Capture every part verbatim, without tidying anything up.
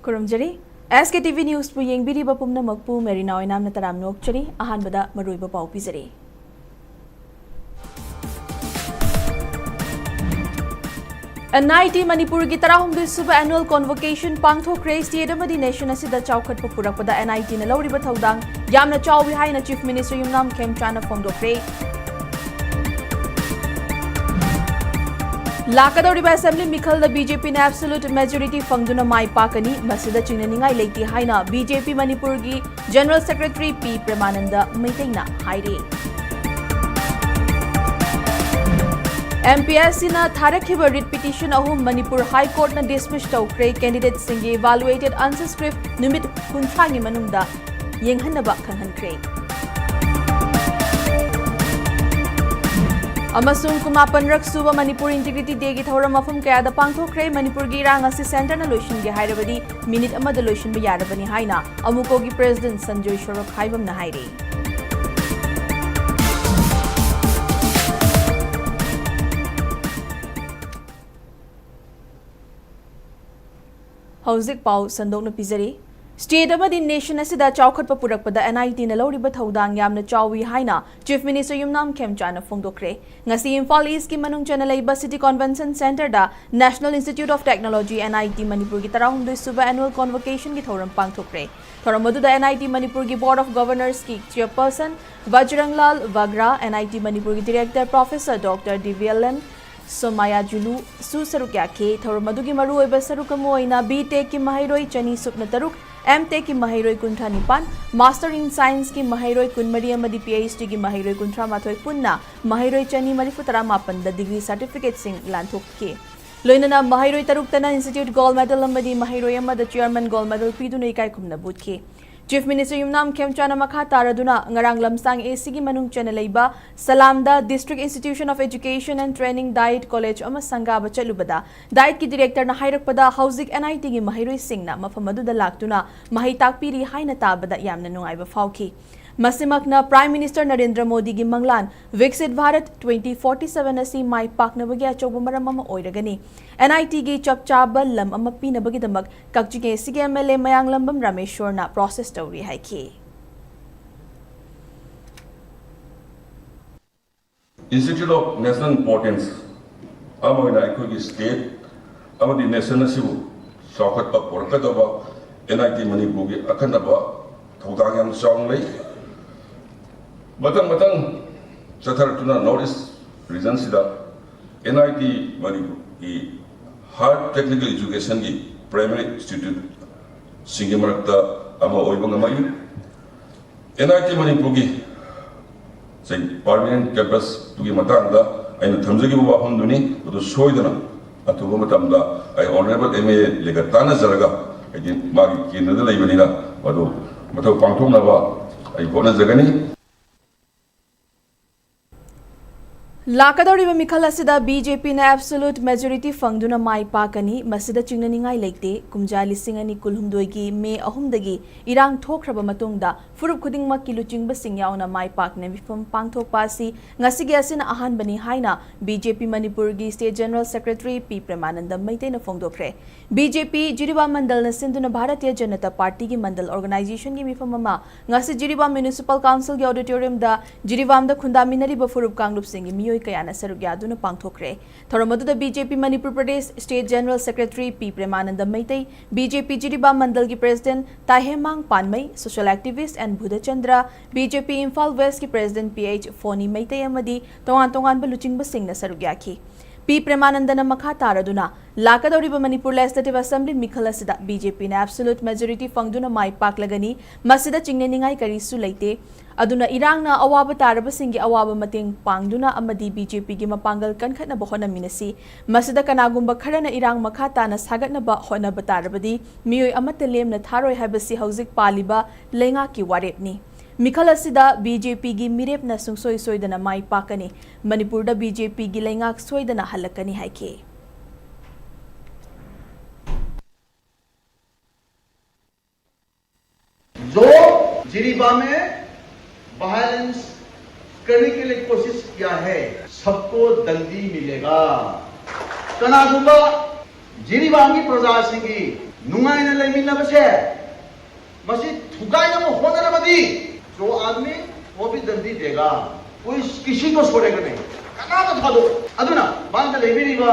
ꯈꯨꯔꯨꯝꯖꯔꯤ꯫ ꯑꯦꯁ ꯀꯦ T V ꯅ꯭ꯌꯨꯁꯄꯨ ꯌꯦꯡꯕꯤꯔꯤꯕ ꯄꯨꯝꯅꯃꯛꯄꯨ Marina ꯑꯣꯏꯅꯥꯝꯅ ꯇꯔꯥꯝꯅ ꯑꯣꯛꯆꯔꯤ꯫ ꯑꯍꯥꯟꯕꯗ ꯃꯔꯨꯑꯣꯏꯕ ꯄꯥꯎ ꯄꯤꯖꯔꯤ꯫ ꯑꯦꯟ ꯑꯥꯏ ꯇꯤ ꯃꯅꯤꯄꯨꯔꯒꯤ ꯇꯔꯥꯍꯨꯝꯗꯣꯏ ꯁꯨꯕ annual convocation ꯄꯥꯡꯊꯣꯛꯈ꯭ꯔꯦ꯫ State ꯑꯃꯗꯤ nation ꯑꯁꯤꯗ ꯆꯥꯎꯈꯠꯄ ꯄꯨꯔꯛꯄꯗ ꯑꯦꯟ ꯑꯥꯏ ꯇꯤꯅ ꯂꯧꯔꯤꯕ ꯊꯧꯗꯥꯡ ꯌꯥꯝꯅ ꯆꯥꯎꯏ ꯍꯥꯏꯅ Chief Minister ꯌꯨꯝꯅꯥꯝ ꯈꯦꯝꯆꯥꯅ ꯐꯣꯡꯗꯣꯛꯈ꯭ꯔꯦ꯫ ꯂꯥꯛꯀꯗꯧꯔꯤꯕ assembly ꯃꯤꯈꯜꯗ ꯕꯤ ꯖꯦ ꯄꯤꯅ absolute majority ꯐꯪꯗꯨꯅ ꯃꯥꯏ ꯄꯥꯛꯀꯅꯤ꯫ ꯃꯁꯤꯗ ꯆꯤꯡꯅꯅꯤꯡꯉꯥꯏ ꯂꯩꯇꯦ ꯍꯥꯏꯅ ꯕꯤ ꯖꯦ ꯄꯤ ꯃꯅꯤꯄꯨꯔꯒꯤ General Secretary ꯄꯤ ꯄ꯭ꯔꯦꯃꯥꯅꯟꯗ ꯃꯩꯇꯩꯅ ꯍꯥꯏꯔꯤ꯫ ꯑꯦꯝ ꯄꯤ ꯑꯦꯁ ꯁꯤꯅ ꯊꯥꯔꯛꯈꯤꯕ writ petition ꯑꯍꯨꯝ ꯃꯅꯤꯄꯨꯔ High Courtꯅ dismiss ꯇꯧꯈ꯭ꯔꯦ꯫ Candidateꯁꯤꯡꯒꯤ evaluated answer script ꯅꯨꯃꯤꯠ ꯀꯨꯟꯊ꯭ꯔꯥꯒꯤ ꯃꯅꯨꯡꯗ ꯌꯦꯡꯍꯟꯅꯕ ꯈꯪꯍꯟꯈ꯭ꯔꯦ꯫ ꯑꯃꯁꯨꯡ ꯀꯨꯟꯃꯥꯄꯟꯔꯛ ꯁꯨꯕ ꯃꯅꯤꯄꯨꯔ Integrity Dayꯒꯤ ꯊꯧꯔꯝ ꯃꯐꯝ ꯀꯌꯥꯗ ꯄꯥꯡꯊꯣꯛꯈ꯭ꯔꯦ꯫ ꯃꯅꯤꯄꯨꯔꯒꯤ ꯏꯔꯥꯡ ꯑꯁꯤ centreꯅ ꯂꯣꯏꯁꯤꯟꯒꯦ ꯍꯥꯏꯔꯕꯗꯤ minute ꯑꯃꯗ ꯂꯣꯏꯁꯤꯟꯕ ꯌꯥꯔꯕꯅꯤ ꯍꯥꯏꯅ ꯑꯃꯨꯀꯣꯒꯤ President ꯁꯟꯖꯣꯏ ꯁꯣꯔꯣꯛꯈꯥꯏꯕꯝꯅ ꯍꯥꯏꯔꯤ꯫ ꯍꯧꯖꯤꯛ ꯄꯥꯎ ꯁꯟꯗꯣꯛꯅ ꯄꯤꯖꯔꯤ꯫ State ꯑꯃꯗꯤ nation ꯑꯁꯤꯗ ꯆꯥꯎꯈꯠꯄ ꯄꯨꯔꯛꯄꯗ ꯑꯦꯟ ꯑꯥꯏ ꯇꯤꯅ ꯂꯧꯔꯤꯕ ꯊꯧꯗꯥꯡ ꯌꯥꯝꯅ ꯆꯥꯎꯏ ꯍꯥꯏꯅ Chief Minister ꯌꯨꯝꯅꯥꯝ ꯈꯦꯝꯆꯥꯅ ꯐꯣꯡꯗꯣꯛꯈ꯭ꯔꯦ꯫ ꯉꯁꯤ ꯏꯝꯐꯥꯜ Eastꯀꯤ ꯃꯅꯨꯡ ꯆꯟꯅ ꯂꯩꯕ City Convention Centreꯗ National Institute of Technology, N I T, ꯃꯅꯤꯄꯨꯔꯒꯤ ꯇꯔꯥꯍꯨꯝꯗꯣꯏ ꯁꯨꯕ annual convocationꯒꯤ ꯊꯧꯔꯝ ꯄꯥꯡꯊꯣꯛꯈ꯭ꯔꯦ꯫ ꯊꯧꯔꯝ ꯑꯗꯨꯗ N I T ꯃꯅꯤꯄꯨꯔꯒꯤ Board of Governorsꯀꯤ Chairperson ꯕꯖꯔꯪꯂꯥꯜ ꯕꯒ꯭ꯔꯥ, N I T ꯃꯅꯤꯄꯨꯔꯒꯤ Director Professor Doctor ꯗꯤꯕ꯭ꯌꯥꯂꯟ ꯁꯣꯃꯥꯌꯥꯖꯨꯂꯨꯁꯨ ꯁꯔꯨꯛ ꯌꯥꯈꯤ꯫ ꯊꯧꯔꯝ ꯑꯗꯨꯒꯤ ꯃꯔꯨꯑꯣꯏꯕ ꯁꯔꯨꯛ ꯑꯃ ꯑꯣꯏꯅ B Techꯀꯤ ꯃꯍꯩꯔꯣꯏ ꯆꯅꯤ ꯁꯨꯞꯅ ꯇꯔꯨꯛ, M Techꯀꯤ ꯃꯍꯩꯔꯣꯏ ꯀꯨꯟꯊ꯭ꯔꯥ ꯅꯤꯄꯥꯟ, Master in Scienceꯀꯤ ꯃꯍꯩꯔꯣꯏ ꯀꯨꯟꯃꯔꯤ ꯑꯃꯗꯤ P H Dꯒꯤ ꯃꯍꯩꯔꯣꯏ ꯀꯨꯟꯊ꯭ꯔꯥ ꯃꯥꯊꯣꯏ ꯄꯨꯟꯅ ꯃꯍꯩꯔꯣꯏ ꯆꯅꯤ ꯃꯔꯤꯐꯨ ꯇꯔꯥ ꯃꯥꯄꯟꯗ degree certificateꯁꯤꯡ ꯂꯥꯟꯊꯣꯛꯈꯤ꯫ ꯂꯣꯏꯅꯅ ꯃꯍꯩꯔꯣꯏ ꯇꯔꯨꯛꯇꯅ Institute Gold Medal ꯑꯃꯗꯤ ꯃꯍꯩꯔꯣꯏ ꯑꯃꯗ Chairman Gold Medal ꯄꯤꯗꯨꯅ ꯏꯀꯥꯏ ꯈꯨꯝꯅꯕ ꯎꯠꯈꯤ꯫ Chief Minister ꯌꯨꯝꯅꯥꯝ ꯈꯦꯝꯆꯥꯅ ꯃꯈꯥ ꯇꯥꯔꯗꯨꯅ ꯉꯔꯥꯡ ꯂꯝꯁꯥꯡ A Cꯒꯤ ꯃꯅꯨꯡ ꯆꯟꯅ ꯂꯩꯕ ꯁꯂꯥꯝꯗ District Institution of Education and Training Diet College ꯑꯃ ꯁꯪꯒꯥꯕ ꯆꯠꯂꯨꯕꯗ Dietꯀꯤ Directorꯅ ꯍꯥꯏꯔꯛꯄꯗ ꯍꯧꯖꯤꯛ N I Tꯒꯤ ꯃꯍꯩꯔꯣꯏꯁꯤꯡꯅ ꯃꯐꯝ ꯑꯗꯨꯗ ꯂꯥꯛꯇꯨꯅ ꯃꯍꯩ ꯇꯥꯛꯄꯤꯔꯤ ꯍꯥꯏꯅ ꯇꯥꯕꯗ ꯌꯥꯝꯅ ꯅꯨꯡꯉꯥꯏꯕ ꯐꯥꯎꯈꯤ꯫ ꯃꯁꯤꯃꯛꯅ Prime Minister ꯅꯔꯦꯟꯗ꯭ꯔ ꯃꯣꯗꯤꯒꯤ ꯃꯪꯂꯥꯟ Viksit Bharat twenty forty seven ꯑꯁꯤ ꯃꯥꯏ ꯄꯥꯛꯅꯕꯒꯤ ꯑꯆꯧꯕ ꯃꯔꯝ ꯑꯃ ꯑꯣꯏꯔꯒꯅꯤ꯫ NITꯒꯤ ꯆꯞ ꯆꯥꯕ ꯂꯝ ꯑꯃ ꯄꯤꯅꯕꯒꯤꯗꯃꯛ ꯀꯛꯆꯤꯡ ACꯒꯤ MLA ꯃꯌꯥꯡꯂꯝꯕꯝ ꯔꯥꯃꯦꯁ꯭ꯋꯔꯅ process ꯇꯧꯔꯤ ꯍꯥꯏꯈꯤ꯫ Institute of National Importance ꯑꯃ ꯑꯣꯏꯅ ꯑꯩꯈꯣꯏꯒꯤ state ꯑꯃꯗꯤ nation ꯑꯁꯤꯕꯨ ꯆꯥꯎꯈꯠꯄ ꯄꯨꯔꯛꯀꯗꯕ NIT ꯃꯅꯤꯄꯨꯔꯒꯤ ꯑꯈꯟꯅꯕ ꯊꯧꯗꯥꯡ ꯌꯥꯝ ꯆꯥꯎꯅ ꯂꯩ꯫ ꯃꯊꯪ ꯃꯊꯪ ꯆꯠꯊꯔꯛꯇꯨꯅ North East regionꯁꯤꯗ NIT ꯃꯅꯤꯄꯨꯔꯒꯤ higher technical educationꯒꯤ primary instituteꯁꯤꯡꯒꯤ ꯃꯔꯛꯇ ꯑꯃ ꯑꯣꯏꯕ ꯉꯝꯃꯛꯏ꯫ NIT ꯃꯅꯤꯄꯨꯔꯒꯤ ꯉꯁꯥꯏ permanent campusꯇꯨꯒꯤ ꯃꯇꯥꯡꯗ ꯑꯩꯅ ꯊꯝꯖꯈꯤꯕ ꯋꯥꯐꯝꯗꯨꯅꯤ꯫ ꯑꯗꯨ ꯁꯣꯏꯗꯅ ꯑꯊꯨꯕ ꯃꯇꯝꯗ ꯑꯩ Honourable MLAꯒ ꯇꯥꯟꯅꯖꯔꯒ, ꯍꯥꯏꯗꯤ ꯃꯥꯒꯤ ꯀꯦꯟꯗ꯭ꯔꯗ ꯂꯩꯕꯅꯤꯅ, ꯃꯗꯨ ꯃꯊꯧ ꯄꯥꯡꯊꯣꯛꯅꯕ ꯑꯩ ꯍꯣꯠꯅꯖꯒꯅꯤ꯫ ꯂꯥꯛꯀꯗꯧꯔꯤꯕ ꯃꯤꯈꯜ ꯑꯁꯤꯗ BJPꯅ absolute majority ꯐꯪꯗꯨꯅ ꯃꯥꯏ ꯄꯥꯛꯀꯅꯤ꯫ ꯃꯁꯤꯗ ꯆꯤꯡꯅꯅꯤꯡꯉꯥꯏ ꯂꯩꯇꯦ꯫ ꯀꯨꯝꯖꯥ ꯂꯤꯁꯤꯡ ꯑꯅꯤ ꯀꯨꯟꯍꯨꯝꯗꯣꯏꯒꯤ May ꯑꯍꯨꯝꯗꯒꯤ ꯏꯔꯥꯡ ꯊꯣꯛꯈ꯭ꯔꯕ ꯃꯇꯨꯡꯗ ꯐꯨꯔꯨꯞ ꯈꯨꯗꯤꯡꯃꯛꯀꯤ ꯂꯨꯆꯤꯡꯕꯁꯤꯡ ꯌꯥꯎꯅ ꯃꯥꯏ ꯄꯥꯛꯅ ꯃꯤꯐꯝ ꯄꯥꯡꯊꯣꯛꯄ ꯑꯁꯤ ꯉꯁꯤꯒꯤ ꯑꯁꯤꯅ ꯑꯍꯥꯟꯕꯅꯤ ꯍꯥꯏꯅ BJP ꯃꯅꯤꯄꯨꯔꯒꯤ State General Secretary P ꯄ꯭ꯔꯦꯃꯥꯅꯟꯗ ꯃꯩꯇꯩꯅ ꯐꯣꯡꯗꯣꯛꯈ꯭ꯔꯦ꯫ BJP Jiribam ꯃꯟꯗꯜꯅ ꯁꯤꯟꯗꯨꯅ ꯚꯥꯔꯇꯤꯌ ꯖꯅꯇꯥ ꯄꯥꯔꯇꯤꯒꯤ ꯃꯟꯗꯜ organizationꯒꯤ ꯃꯤꯐꯝ ꯑꯃ ꯉꯁꯤ ꯖꯤꯔꯤꯕꯥꯝ Municipal Councilꯒꯤ auditoriumꯗ ꯖꯤꯔꯤꯕꯥꯝꯗ ꯈꯨꯟꯗꯥꯃꯤꯟꯅꯔꯤꯕ ꯐꯨꯔꯨꯞ ꯀꯥꯡꯂꯨꯞꯁꯤꯡꯒꯤ ꯃꯤꯑꯣꯏ ꯀꯌꯥꯅ ꯁꯔꯨꯛ ꯌꯥꯗꯨꯅ ꯄꯥꯡꯊꯣꯛꯈ꯭ꯔꯦ꯫ ꯊꯧꯔꯝ ꯑꯗꯨꯗ BJP Manipur Pradesh State General Secretary P ꯄ꯭ꯔꯦꯃꯥꯅꯟꯗ Meitei, BJP Jiribam ꯃꯟꯗꯜꯒꯤ President ꯇꯥꯏꯍꯦꯃꯥꯡ ꯄꯥꯟꯃꯩ, social activist N Budhachandra, BJP Imphal Westꯀꯤ President P H ꯐꯣꯅꯤ Meitei ꯑꯃꯗꯤ ꯇꯣꯉꯥꯟ ꯇꯣꯉꯥꯟꯕ ꯂꯨꯆꯤꯡꯕꯁꯤꯡꯅ ꯁꯔꯨꯛ ꯌꯥꯈꯤ꯫ ꯄꯤ ꯄ꯭ꯔꯦꯃꯥꯅꯟꯗꯅ ꯃꯈꯥ ꯇꯥꯔꯗꯨꯅ, ꯂꯥꯛꯀꯗꯧꯔꯤꯕ ꯃꯅꯤꯄꯨꯔ Legislative Assembly ꯃꯤꯈꯜ ꯑꯁꯤꯗ BJPꯅ absolute majority ꯐꯪꯗꯨꯅ ꯃꯥꯏ ꯄꯥꯛꯂꯒꯅꯤ꯫ ꯃꯁꯤꯗ ꯆꯤꯡꯅꯅꯤꯡꯉꯥꯏ ꯀꯔꯤꯁꯨ ꯂꯩꯇꯦ꯫ ꯑꯗꯨꯅ ꯏꯔꯥꯡꯅ ꯑꯋꯥꯕ ꯇꯥꯔꯕꯁꯤꯡꯒꯤ ꯑꯋꯥꯕ ꯃꯇꯦꯡ ꯄꯥꯡꯗꯨꯅ ꯑꯃꯗꯤ BJPꯒꯤ ꯃꯄꯥꯡꯒꯜ ꯀꯟꯈꯠꯅꯕ ꯍꯣꯠꯅꯃꯤꯟꯅꯁꯤ꯫ ꯃꯁꯤꯗ ꯀꯅꯥꯒꯨꯝꯕ ꯈꯔꯅ ꯏꯔꯥꯡ ꯃꯈꯥ ꯇꯥꯅ ꯁꯥꯒꯠꯅꯕ ꯍꯣꯠꯅꯕ ꯇꯥꯔꯕꯗꯤ ꯃꯤꯑꯣꯏ ꯑꯃꯠꯇ ꯂꯦꯝꯅ ꯊꯥꯔꯣꯏ ꯍꯥꯏꯕꯁꯤ ꯍꯧꯖꯤꯛ ꯄꯥꯜꯂꯤꯕ ꯂꯩꯉꯥꯛꯀꯤ ꯋꯥꯔꯦꯞꯅꯤ꯫ ꯃꯤꯈꯜ ꯑꯁꯤꯗ BJPꯒꯤ ꯃꯤꯔꯦꯞꯅ ꯁꯨꯡꯁꯣꯏ ꯁꯣꯏꯗꯅ ꯃꯥꯏ ꯄꯥꯛꯀꯅꯤ꯫ ꯃꯅꯤꯄꯨꯔꯗ BJPꯒꯤ ꯂꯩꯉꯥꯛ ꯁꯣꯏꯗꯅ ꯍꯜꯂꯛꯀꯅꯤ ꯍꯥꯏꯈꯤ꯫ जो जिरीबाम में वायलेंस करने के लिए कोशिश किया है, सबको दंडी मिलेगा। ꯀꯅꯥꯒꯨꯝꯕ ꯖꯤꯔꯤꯕꯥꯝꯒꯤ ꯄ꯭ꯔꯖꯥꯁꯤꯡꯒꯤ ꯅꯨꯡꯉꯥꯏꯅ ꯂꯩꯃꯤꯟꯅꯕꯁꯦ ꯃꯁꯤ ꯊꯨꯒꯥꯏꯅꯕ ꯍꯣꯠꯅꯔꯕꯗꯤ जो आदमी वो भी दंडी देगा, कोई किसी को छोड़ेगा नहीं, ꯀꯅꯥꯗ ꯊꯥꯗꯣꯛ꯫ ꯑꯗꯨꯅ ꯃꯥꯡꯗ ꯂꯩꯕꯤꯔꯤꯕ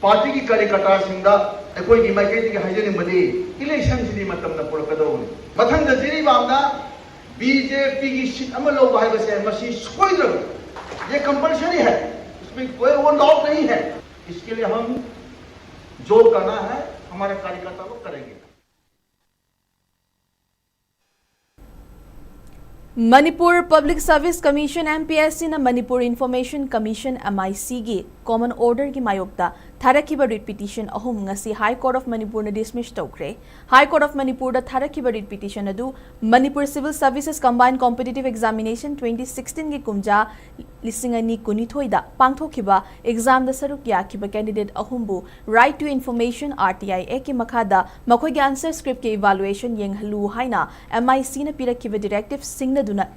ꯄꯥꯔꯇꯤꯒꯤ ꯀꯥꯔꯌꯀꯔꯇꯥꯁꯤꯡꯗ ꯑꯩꯈꯣꯏꯒꯤ ꯃꯥꯏꯀꯩꯗꯒꯤ ꯍꯥꯏꯖꯅꯤꯡꯕꯗꯤ ꯏꯂꯦꯛꯁꯟꯁꯤꯗꯤ ꯃꯇꯝꯅ ꯄꯨꯔꯛꯀꯗꯧꯕꯅꯤ꯫ ꯃꯊꯪꯗ ꯖꯤꯔꯤꯕꯥꯝꯗ ꯕꯤꯖꯦꯄꯤꯒꯤ ꯁꯤꯠ ꯑꯃ ꯂꯧꯕ ꯍꯥꯏꯕꯁꯦ ꯃꯁꯤ ꯁꯣꯏꯗ꯭ꯔꯕꯅꯤ꯫ ये कंपलसरी है, इसमें कोई वो डाउट नहीं है। इसके लिए हम जो करना है हमारे कार्यकर्ता लोग करेंगे। Manipur Public Service Commission, M P S C, ꯅ Manipur Information Commission, M I C, ꯒꯤ Common Order ꯒꯤ ꯃꯥꯌꯣꯛꯇ ꯊꯥꯔꯛꯈꯤꯕ writ petition ꯑꯍꯨꯝ ꯉꯁꯤ High Court of Manipur ꯅ dismiss ꯇꯧꯈ꯭ꯔꯦ꯫ High Court of Manipur the ꯊꯥꯔꯛꯈꯤꯕ writ petition ꯑꯗꯨ Manipur Civil Services Combined Competitive Examination twenty sixteen ꯒꯤ ꯀꯨꯝꯖꯥ ꯂꯤꯁꯤꯡ ꯑꯅꯤ ꯀꯨꯟꯅꯤꯊꯣꯏꯗ ꯄꯥꯡꯊꯣꯛꯈꯤꯕ exam ꯗ ꯁꯔꯨꯛ ꯌꯥꯈꯤꯕ candidate ꯑꯍꯨꯝꯕꯨ Right to Information, R T I Act ꯀꯤ ꯃꯈꯥꯗ ꯃꯈꯣꯏꯒꯤ answer script ꯀꯤ evaluation ꯌꯦꯡꯍꯜꯂꯨ ꯍꯥꯏꯅ M I C ꯅ ꯄꯤꯔꯛꯈꯤꯕ directive ꯁꯤꯡꯅꯗꯨꯅ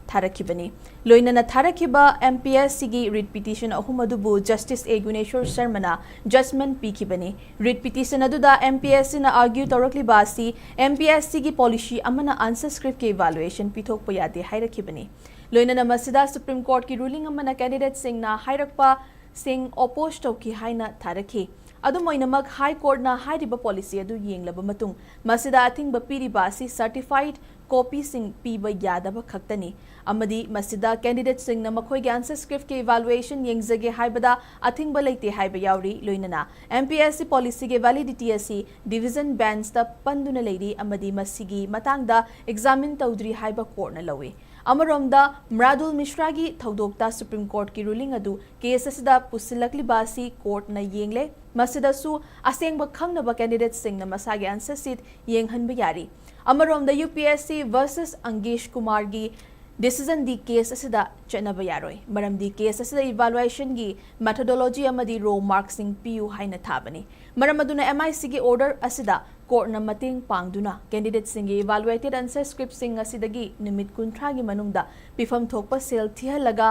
ꯊꯥꯔꯛꯈꯤꯕꯅꯤ꯫ ꯂꯣꯏꯅꯅ ꯊꯥꯔꯛꯈꯤꯕ M P S C ꯒꯤ writ petition ꯑꯍꯨꯝ ꯑꯗꯨꯕꯨ Justice A Guneshor ꯁꯔꯃꯅ judgment ꯄꯤꯈꯤꯕꯅꯤ꯫ Writ petition ꯑꯗꯨꯗ M P S C ꯅ argue ꯇꯧꯔꯛꯂꯤꯕ ꯑꯁꯤ M P S C ꯒꯤ policy ꯑꯃꯅ answer script ꯀꯤ evaluation ꯄꯤꯊꯣꯛꯄ ꯌꯥꯗꯦ ꯍꯥꯏꯔꯛꯈꯤꯕꯅꯤ꯫ ꯂꯣꯏꯅꯅ ꯃꯁꯤꯗ Supreme Court ꯀꯤ ruling ꯑꯃꯅ candidate ꯁꯤꯡꯅ ꯍꯥꯏꯔꯛꯄ ꯁꯤꯡ oppose ꯇꯧꯈꯤ ꯍꯥꯏꯅ ꯊꯥꯔꯛꯈꯤ꯫ ꯑꯗꯨꯝ ꯑꯣꯏꯅꯃꯛ, High Court ꯅ ꯍꯥꯏꯔꯤꯕ policy ꯑꯗꯨ ꯌꯦꯡꯂꯕ ꯃꯇꯨꯡ, ꯃꯁꯤꯗ ꯑꯊꯤꯡꯕ ꯄꯤꯔꯤꯕ ꯑꯁꯤ certified copy ꯁꯤꯡ ꯄꯤꯕ ꯌꯥꯗꯕ ꯈꯛꯇꯅꯤ ꯑꯃꯗꯤ ꯃꯁꯤꯗ candidate ꯁꯤꯡꯅ ꯃꯈꯣꯏꯒꯤ answer script ꯀꯤ evaluation ꯌꯦꯡꯖꯒꯦ ꯍꯥꯏꯕꯗ ꯑꯊꯤꯡꯕ ꯂꯩꯇꯦ ꯍꯥꯏꯕ ꯌꯥꯎꯔꯤ꯫ ꯂꯣꯏꯅꯅ M P S C policy ꯒꯤ validity ꯑꯁꯤ division bench ꯇ ꯄꯟꯗꯨꯅ ꯂꯩꯔꯤ ꯑꯃꯗꯤ ꯃꯁꯤꯒꯤ ꯃꯇꯥꯡꯗ examine ꯇꯧꯗ꯭ꯔꯤ ꯍꯥꯏꯕ court ꯅ ꯂꯧꯏ꯫ ꯑꯃꯔꯣꯝꯗ, ꯃ꯭ꯔꯥꯗꯨꯜ ꯃꯤꯁ꯭ꯔꯥꯒꯤ ꯊꯧꯗꯣꯛꯇ Supreme Court ꯀꯤ ruling ꯑꯗꯨ case ꯑꯁꯤꯗ ꯄꯨꯁꯤꯜꯂꯛꯂꯤꯕ ꯑꯁꯤ court ꯅ ꯌꯦꯡꯂꯦ꯫ ꯃꯁꯤꯗꯁꯨ ꯑꯁꯦꯡꯕ ꯈꯪꯅꯕ candidate ꯁꯤꯡꯅ ꯃꯁꯥꯒꯤ answer sheet ꯌꯦꯡꯍꯟꯕ ꯌꯥꯔꯤ꯫ ꯑꯃꯔꯣꯝꯗ, U P S C versus ꯑꯪꯒꯦꯁ ꯀꯨꯃꯥꯔꯒꯤ decision ꯗꯤ case ꯑꯁꯤꯗ ꯆꯠꯅꯕ ꯌꯥꯔꯣꯏ, ꯃꯔꯝꯗꯤ case ꯑꯁꯤꯗ evaluation ꯒꯤ methodology ꯑꯃꯗꯤ raw mark ꯁꯤꯡ ꯄꯤꯌꯨ ꯍꯥꯏꯅ ꯊꯥꯕꯅꯤ꯫ ꯃꯔꯝ ꯑꯗꯨꯅ M I C ꯒꯤ order ꯑꯁꯤꯗ ꯀꯣꯔꯠꯅ ꯃꯇꯦꯡ ꯄꯥꯡꯗꯨꯅ ꯀꯦꯟꯗꯤꯗꯦꯠꯁꯤꯡꯒꯤ ꯏꯚꯥꯂꯨꯑꯦꯇꯦꯗ ꯑꯟꯁꯔ ꯁ꯭ꯀ꯭ꯔꯤꯞꯁꯤꯡ ꯑꯁꯤꯗꯒꯤ ꯅꯨꯃꯤꯠ ꯀꯨꯟꯊ꯭ꯔꯥꯒꯤ ꯃꯅꯨꯡꯗ ꯄꯤꯐꯝ ꯊꯣꯛꯄ ꯁꯦꯜ ꯊꯤꯍꯜꯂꯒ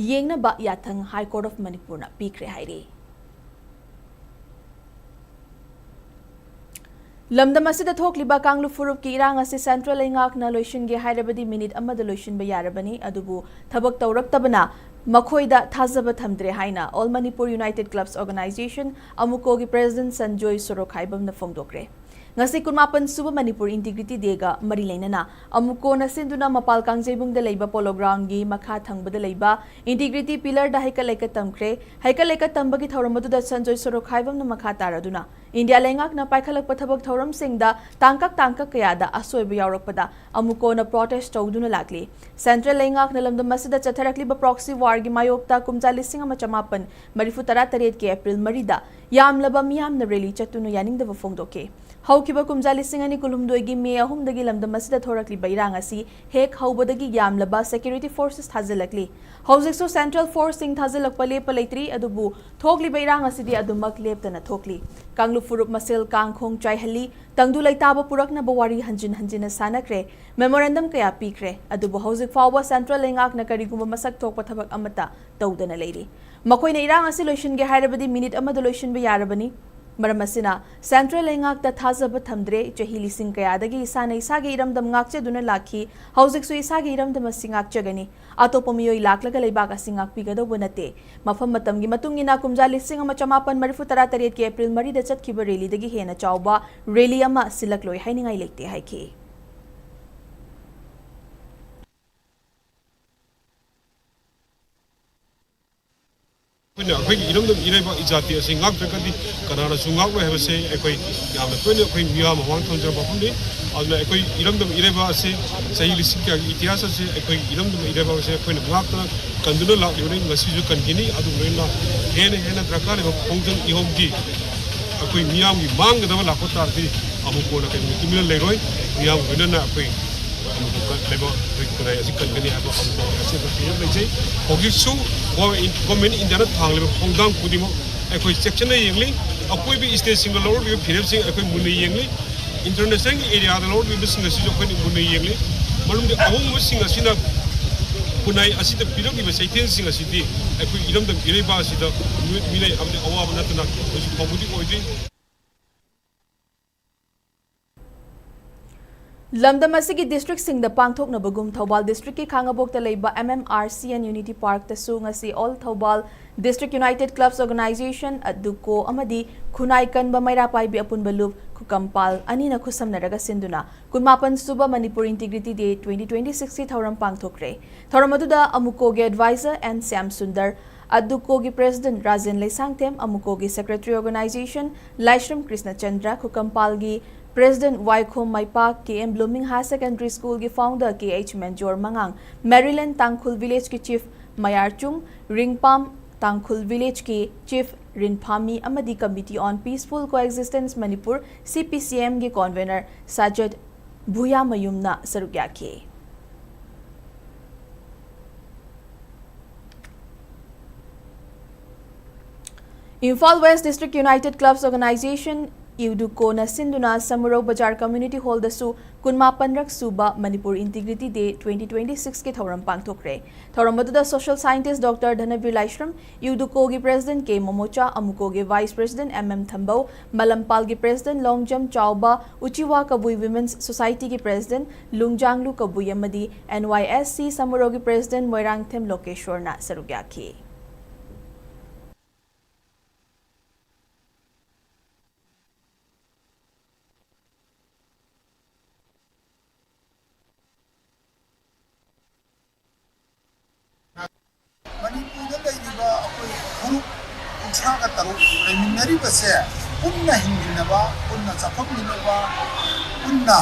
ꯌꯦꯡꯅꯕ ꯌꯥꯊꯪ ꯍꯥꯏ ꯀꯣꯔꯠ ꯑꯣꯐ ꯃꯅꯤꯄꯨꯔꯅ ꯄꯤꯈ꯭ꯔꯦ ꯍꯥꯏꯔꯤ꯫ ꯂꯝꯗꯝ ꯑꯁꯤꯗ ꯊꯣꯛꯂꯤꯕ ꯀꯥꯡꯂꯨꯞ ꯐꯨꯔꯨꯞꯀꯤ ꯏꯔꯥꯡ ꯑꯁꯤ ꯁꯦꯟꯇ꯭ꯔꯦꯜ ꯂꯩꯉꯥꯛꯅ ꯂꯣꯏꯁꯤꯟꯒꯦ ꯍꯥꯏꯔꯕꯗꯤ ꯃꯤꯅꯤꯠ ꯑꯃꯗ ꯂꯣꯏꯁꯤꯟꯕ ꯌꯥꯔꯕꯅꯤ, ꯑꯗꯨꯕꯨ ꯊꯕꯛ ꯇꯧꯔꯛꯇꯕꯅ ꯃꯈꯣꯏꯗ ꯊꯥꯖꯕ ꯊꯝꯗ꯭ꯔꯦ ꯍꯥꯏꯅ All Manipur United Clubs Organization, ꯑꯃꯨꯀꯣꯒꯤ ꯄ꯭ꯔꯦꯁꯤꯗꯦꯟꯠ ꯁꯟꯖꯣꯏ ꯁꯣꯔꯣꯈꯥꯏꯕꯝꯅ ꯐꯣꯡꯗꯣꯛꯈ꯭ꯔꯦ꯫ ꯉꯁꯤ ꯀꯨꯟꯃꯥꯄꯟ ꯁꯨꯕ ꯃꯅꯤꯄꯨꯔ ꯏꯟꯇꯤꯒ꯭ꯔꯤꯇꯤ ꯗꯦꯒ ꯃꯔꯤ ꯂꯩꯅꯅ ꯑꯃꯨꯀꯣꯅ ꯁꯤꯟꯗꯨꯅ ꯃꯄꯥꯜ ꯀꯥꯡꯖꯩꯕꯨꯡꯗ ꯂꯩꯕ ꯄꯣꯂꯣ ꯒ꯭ꯔꯥꯎꯟꯒꯤ ꯃꯈꯥ ꯊꯪꯕꯗ ꯂꯩꯕ ꯏꯟꯇꯤꯒ꯭ꯔꯤꯇꯤ ꯄꯤꯂꯔꯗ ꯍꯩꯀꯠ ꯂꯩꯀꯠ ꯇꯝꯈ꯭ꯔꯦ꯫ ꯍꯩꯀꯠ ꯂꯩꯀꯠ ꯇꯝꯕꯒꯤ ꯊꯧꯔꯝ ꯑꯗꯨꯗ ꯁꯟꯖꯣꯏ ꯁꯣꯔꯣꯈꯥꯏꯕꯝꯅ ꯃꯈꯥ ꯇꯥꯔꯗꯨꯅ ꯏꯟꯗꯤꯌꯥ ꯂꯩꯉꯥꯛꯅ ꯄꯥꯏꯈꯠꯂꯛꯄ ꯊꯕꯛ ꯊꯧꯔꯝꯁꯤꯡꯗ ꯇꯥꯡꯀꯛ ꯇꯥꯡꯀꯛ ꯀꯌꯥꯗ ꯑꯁꯣꯏꯕ ꯌꯥꯎꯔꯛꯄꯗ ꯑꯃꯨꯀꯣꯅ ꯄ꯭ꯔꯣꯇꯦꯁ ꯇꯧꯗꯨꯅ ꯂꯥꯛꯂꯤ꯫ ꯁꯦꯟꯇ꯭ꯔꯦꯜ ꯂꯩꯉꯥꯛꯅ ꯂꯝꯗꯝ ꯑꯁꯤꯗ ꯆꯠꯊꯔꯛꯂꯤꯕ ꯄ꯭ꯔꯣꯛꯁꯤ ꯋꯥꯔꯒꯤ ꯃꯥꯌꯣꯛꯇ ꯀꯨꯝꯖꯥ ꯂꯤꯁꯤꯡ ꯑꯃ ꯆꯃꯥꯄꯟ ꯃꯔꯤꯐꯨ ꯇꯔꯥ ꯇꯔꯦꯠꯀꯤ ꯑꯦꯄ꯭ꯔꯤꯜ ꯃꯔꯤꯗ ꯌꯥꯝꯂꯕ ꯃꯤꯌꯥꯝꯅ ꯔꯦꯂꯤ ꯆꯠꯇꯨꯅ ꯌꯥꯅꯤꯡꯗꯕ ꯐꯣꯡꯗꯣꯛꯈꯤ꯫ ꯍꯧꯈꯤꯕ ꯀꯨꯝꯖꯥ ꯂꯤꯁꯤꯡ ꯑꯅꯤ ꯀꯨꯟꯍꯨꯝꯗꯣꯏꯒꯤ ꯃꯦ ꯑꯍꯨꯝꯗꯒꯤ ꯂꯝꯗꯝ ꯑꯁꯤꯗ ꯊꯣꯔꯛꯂꯤꯕ ꯏꯔꯥꯡ ꯑꯁꯤ ꯍꯦꯛ ꯍꯧꯕꯗꯒꯤ ꯌꯥꯝꯂꯕ ꯁꯦꯀ꯭ꯌꯨꯔꯤꯇꯤ ꯐꯣꯔꯁꯦꯁ ꯊꯥꯖꯤꯜꯂꯛꯂꯤ꯫ ꯍꯧꯖꯤꯛꯁꯨ ꯁꯦꯟꯇ꯭ꯔꯦꯜ ꯐꯣꯔꯁꯁꯤꯡ ꯊꯥꯖꯤꯜꯂꯛꯄ ꯂꯦꯞꯄ ꯂꯩꯇ꯭ꯔꯤ, ꯑꯗꯨꯕꯨ ꯊꯣꯛꯂꯤꯕ ꯏꯔꯥꯡ ꯑꯁꯤꯗꯤ ꯑꯗꯨꯃꯛ ꯂꯦꯞꯇꯅ ꯊꯣꯛꯂꯤ꯫ ꯀꯥꯡꯂꯨꯞ ꯐꯨꯔꯨꯞ ꯃꯁꯦꯜ ꯀꯥꯡꯈꯣꯡ ꯆꯥꯏꯍꯜꯂꯤ, ꯇꯪꯗꯨ ꯂꯩꯇꯥꯕ ꯄꯨꯔꯛꯅꯕ ꯋꯥꯔꯤ ꯍꯟꯖꯤꯟ ꯍꯟꯖꯤꯟꯅ ꯁꯥꯟꯅꯈ꯭ꯔꯦ, ꯃꯦꯃꯣꯔꯦꯟꯗꯝ ꯀꯌꯥ ꯄꯤꯈ꯭ꯔꯦ, ꯑꯗꯨꯕꯨ ꯍꯧꯖꯤꯛ ꯐꯥꯎꯕ ꯁꯦꯟꯇ꯭ꯔꯦꯜ ꯂꯩꯉꯥꯛꯅ ꯀꯔꯤꯒꯨꯝꯕ ꯃꯁꯛ ꯊꯣꯛꯄ ꯊꯕꯛ ꯑꯃꯠꯇ ꯇꯧꯗꯅ ꯂꯩꯔꯤ꯫ ꯃꯈꯣꯏꯅ ꯏꯔꯥꯡ ꯑꯁꯤ ꯂꯣꯏꯁꯤꯟꯒꯦ ꯍꯥꯏꯔꯕꯗꯤ ꯃꯤꯅꯤꯠ ꯑꯃꯗ ꯂꯣꯏꯁꯤꯟꯕ ꯌꯥꯔꯕꯅꯤ꯫ ꯃꯔꯝ ꯑꯁꯤꯅ ꯁꯦꯟꯇ꯭ꯔꯦꯜ ꯂꯩꯉꯥꯛꯇ ꯊꯥꯖꯕ ꯊꯝꯗ꯭ꯔꯦ꯫ ꯆꯍꯤ ꯂꯤꯁꯤꯡ ꯀꯌꯥꯗꯒꯤ ꯏꯁꯥꯅ ꯏꯁꯥꯒꯤ ꯏꯔꯝꯗꯝ ꯉꯥꯛꯆꯗꯨꯅ ꯂꯥꯛꯈꯤ, ꯍꯧꯖꯤꯛꯁꯨ ꯏꯁꯥꯒꯤ ꯏꯔꯝꯗꯝ ꯑꯁꯤ ꯉꯥꯛꯆꯒꯅꯤ꯫ ꯑꯇꯣꯞꯄ ꯃꯤꯑꯣꯏ ꯂꯥꯛꯂꯒ ꯂꯩꯕꯥꯛ ꯑꯁꯤ ꯉꯥꯛꯄꯤꯒꯗꯧꯕ ꯅꯠꯇꯦ꯫ ꯃꯐꯝ ꯃꯇꯝꯒꯤ ꯃꯇꯨꯡ ꯏꯟꯅ ꯀꯨꯝꯖꯥ ꯂꯤꯁꯤꯡ ꯑꯃ ꯆꯃꯥꯄꯟ ꯃꯔꯤꯐꯨ ꯇꯔꯥ ꯇꯔꯦꯠꯀꯤ ꯑꯦꯄ꯭ꯔꯤꯜ ꯃꯔꯤꯗ ꯆꯠꯈꯤꯕ ꯔꯦꯂꯤꯗꯒꯤ ꯍꯦꯟꯅ ꯆꯥꯎꯕ ꯔꯦꯂꯤ ꯑꯃ ꯁꯤꯜꯂꯛꯂꯣꯏ ꯍꯥꯏꯅꯤꯡꯉꯥꯏ ꯂꯩꯇꯦ ꯍꯥꯏꯈꯤ꯫ ꯑꯩꯈꯣꯏꯅ ꯑꯩꯈꯣꯏꯒꯤ ꯏꯔꯝꯗꯝ ꯏꯔꯩꯕꯥꯛ ꯏꯖꯥꯇꯤ ꯑꯁꯤ ꯉꯥꯛꯇ꯭ꯔꯒꯗꯤ ꯀꯅꯥꯅꯁꯨ ꯉꯥꯛꯂꯣꯏ ꯍꯥꯏꯕꯁꯦ ꯑꯩꯈꯣꯏ ꯌꯥꯝꯅ ꯇꯣꯏꯅ ꯑꯩꯈꯣꯏ ꯃꯤꯌꯥꯝ ꯃꯃꯥꯡ ꯊꯝꯖꯕ ꯋꯥꯐꯝꯅꯤ꯫ ꯑꯗꯨꯅ ꯑꯩꯈꯣꯏ ꯏꯔꯝꯗꯝ ꯏꯔꯩꯕꯥꯛ ꯑꯁꯤ ꯆꯍꯤ ꯂꯤꯁꯤꯡ ꯀꯌꯥꯒꯤ ꯏꯇꯤꯍꯥꯁ ꯑꯁꯤ ꯑꯩꯈꯣꯏꯒꯤ ꯏꯔꯝꯗꯝ ꯏꯔꯩꯕꯥꯛ ꯑꯁꯤ ꯑꯩꯈꯣꯏꯅ ꯉꯥꯛꯇꯅ ꯀꯟꯗꯨꯅ ꯂꯥꯛꯂꯤꯕꯅꯤ, ꯉꯁꯤꯁꯨ ꯀꯟꯈꯤꯅꯤ꯫ ꯑꯗꯨꯒ ꯂꯣꯏꯅꯅ ꯍꯦꯟꯅ ꯍꯦꯟꯅ ꯗꯔꯀꯥꯔ ꯂꯩꯕ ꯈꯣꯡꯖꯪ ꯏꯍꯧꯒꯤ ꯑꯩꯈꯣꯏ ꯃꯤꯌꯥꯝꯒꯤ ꯃꯥꯡꯒꯗꯕ ꯂꯥꯛꯄ ꯇꯥꯔꯗꯤ ꯑꯃꯨꯛ ꯀꯣꯟꯅ ꯀꯩꯗꯧꯅꯨꯡꯗ ꯇꯨꯃꯤꯟꯅ ꯂꯩꯔꯣꯏ꯫ ꯃꯤꯌꯥꯝꯒ ꯂꯣꯏꯅꯅ ꯑꯩꯈꯣꯏ ꯑꯃꯨꯛ ꯂꯩꯕꯥꯛ ꯑꯩꯈꯣꯏ ꯈꯨꯟꯅꯥꯏ ꯑꯁꯤ ꯀꯟꯒꯅꯤ ꯍꯥꯏꯕ ꯑꯃꯨꯛ ꯑꯁꯤ ꯑꯩꯈꯣꯏ ꯂꯩꯖꯩ꯫ ꯍꯧꯖꯤꯛꯁꯨ ꯒꯣ-, ꯒꯣꯔꯃꯦꯟ ꯏꯟꯗꯤꯌꯥꯅ ꯊꯥꯡꯂꯤꯕ ꯈꯣꯡꯊꯥꯡ ꯈꯨꯗꯤꯡꯃꯛ ꯑꯩꯈꯣꯏ ꯆꯦꯛꯁꯤꯟꯅ ꯌꯦꯡꯂꯤ꯫ ꯑꯀꯣꯏꯕ ꯏꯁꯇꯦꯠꯁꯤꯡꯒ ꯂꯧꯔꯛꯂꯤꯕ ꯐꯤꯔꯦꯞꯁꯤꯡ ꯑꯩꯈꯣꯏ ꯃꯨꯟꯅ ꯌꯦꯡꯂꯤ꯫ ꯏꯟꯇꯔꯅꯦꯁꯅꯦꯜꯒꯤ ꯑꯦꯔꯤꯌꯥꯗ ꯂꯧꯔꯛꯂꯤꯕꯁꯤꯡ ꯑꯁꯤꯁꯨ ꯑꯩꯈꯣꯏꯅ ꯃꯨꯟꯅ ꯌꯦꯡꯂꯤ꯫ ꯃꯔꯝꯗꯤ ꯑꯍꯣꯡꯕꯁꯤꯡ ꯑꯁꯤꯅ ꯈꯨꯟꯅꯥꯏ ꯑꯁꯤꯗ ꯄꯤꯔꯛꯂꯤꯕ ꯆꯩꯊꯦꯡꯁꯤꯡ ꯑꯁꯤꯗꯤ ꯑꯩꯈꯣꯏ ꯏꯔꯝꯗꯝ ꯏꯔꯩꯕꯥꯛ ꯑꯁꯤꯗ ꯃꯤꯑꯣꯏ ꯃꯤꯔꯩ ꯑꯃꯗꯤ ꯑꯋꯥꯕ ꯅꯠꯇꯅ ꯍꯧꯖꯤꯛ ꯐꯥꯎꯕꯗꯤ ꯑꯣꯏꯗ꯭ꯔꯤ꯫ ꯂꯝꯗꯝ ꯑꯁꯤꯒꯤ ꯗꯤꯁꯇ꯭ꯔꯤꯛꯁꯤꯡꯗ ꯄꯥꯡꯊꯣꯛꯅꯕꯒꯨꯝ ꯊꯧꯕꯥꯜ ꯗꯤꯁꯇ꯭ꯔꯤꯛꯀꯤ ꯈꯥꯉꯕꯣꯛꯇ ꯂꯩꯕ M M R C N Unity Park ꯇꯁꯨ ꯉꯁꯤ All Thoubaul District United Clubs Organization, ꯑꯗꯨꯀꯣ ꯑꯃꯗꯤ ꯈꯨꯟꯅꯥꯏ ꯀꯟꯕ ꯃꯩꯔꯥ ꯄꯥꯏꯕꯤ ꯑꯄꯨꯟꯕ ꯂꯨꯞ ꯈꯨꯀꯝꯄꯥꯜ ꯑꯅꯤꯅ ꯈꯨꯠꯁꯝꯅꯔꯒ ꯁꯤꯟꯗꯨꯅ ꯀꯨꯟꯃꯥꯄꯟ ꯁꯨꯕ Manipur Integrity Day twenty twenty-six ꯀꯤ ꯊꯧꯔꯝ ꯄꯥꯡꯊꯣꯛꯈ꯭ꯔꯦ꯫ ꯊꯧꯔꯝ ꯑꯗꯨꯗ ꯑꯃꯨꯀꯣꯒꯤ advisor N Shyam Sundar, ꯑꯗꯨꯀꯣꯒꯤ president Rajen Leishangthem, ꯑꯃꯨꯀꯣꯒꯤ secretary organization ꯂꯥꯏꯁ꯭ꯔꯝ ꯀ꯭ꯔꯤꯁꯅꯆꯟꯗ꯭ꯔ, ꯈꯨꯀꯝꯄꯥꯜꯒꯤ president ꯋꯥꯏꯈꯣꯝ ꯃꯩꯄꯥꯛ, K M Blooming Higher Secondary School ꯒꯤ founder K H ꯃꯦꯟꯖꯣꯔ ꯃꯉꯥꯡ, ꯃꯦꯔꯤꯂꯦꯟ ꯇꯥꯡꯈꯨꯜ village ꯀꯤ chief ꯃꯌꯥꯔꯆꯨꯡ, ꯔꯤꯡꯄꯥꯝ ꯇꯥꯡꯈꯨꯜ village ꯀꯤ chief ꯔꯤꯟꯐꯥꯃꯤ ꯑꯃꯗꯤ Committee on Peaceful Coexistence Manipur, C P C M ꯒꯤ convener ꯁꯥꯖꯗ ꯚꯨꯌꯥꯃꯌꯨꯝꯅ ꯁꯔꯨꯛ ꯌꯥꯈꯤ꯫ Imphal West District United Clubs Organization, ꯏꯎꯗꯨꯀꯣꯅ ꯁꯤꯟꯗꯨꯅ ꯁꯃꯨꯔꯧ ꯕꯖꯥꯔ Community Hall ꯗꯁꯨ ꯀꯨꯟꯃꯥꯄꯟꯔꯛ ꯁꯨꯕ Manipur Integrity Day twenty twenty-six ꯀꯤ ꯊꯧꯔꯝ ꯄꯥꯡꯊꯣꯛꯈ꯭ꯔꯦ꯫ ꯊꯧꯔꯝ ꯑꯗꯨꯗ social scientist Doctor ꯙꯅꯕꯤꯔ ꯂꯥꯏꯁ꯭ꯔꯝ, ꯏꯎꯗꯨꯀꯣꯒꯤ president K ꯃꯣꯃꯣꯆꯥ, ꯑꯃꯨꯀꯣꯒꯤ vice president M M ꯊꯝꯕꯧ, ꯃꯂꯝꯄꯥꯜꯒꯤ president Longjam ꯆꯥꯎꯕ, ꯎꯆꯤꯋꯥ ꯀꯕꯨꯏ Women's Society ꯒꯤ president ꯂꯨꯡꯖꯥꯡꯂꯨ ꯀꯕꯨꯏ ꯑꯃꯗꯤ N Y S C ꯁꯃꯨꯔꯧꯒꯤ president Moirangthem ꯂꯣꯀꯦꯁ꯭ꯋꯔꯅ ꯁꯔꯨꯛ ꯌꯥꯈꯤ꯫ ꯃꯅꯤꯄꯨꯔꯗ ꯂꯩꯔꯤꯕ ꯑꯩꯈꯣꯏ ꯐꯨꯔꯨꯞ ꯀꯨꯟꯊ꯭ꯔꯥꯒ ꯇꯔꯨꯛ ꯂꯩꯃꯤꯟꯅꯔꯤꯕꯁꯦ ꯄꯨꯟꯅ ꯍꯤꯡꯃꯤꯟꯅꯕ, ꯄꯨꯟꯅ ꯆꯥꯎꯈꯠꯃꯤꯟꯅꯕ, ꯄꯨꯟꯅ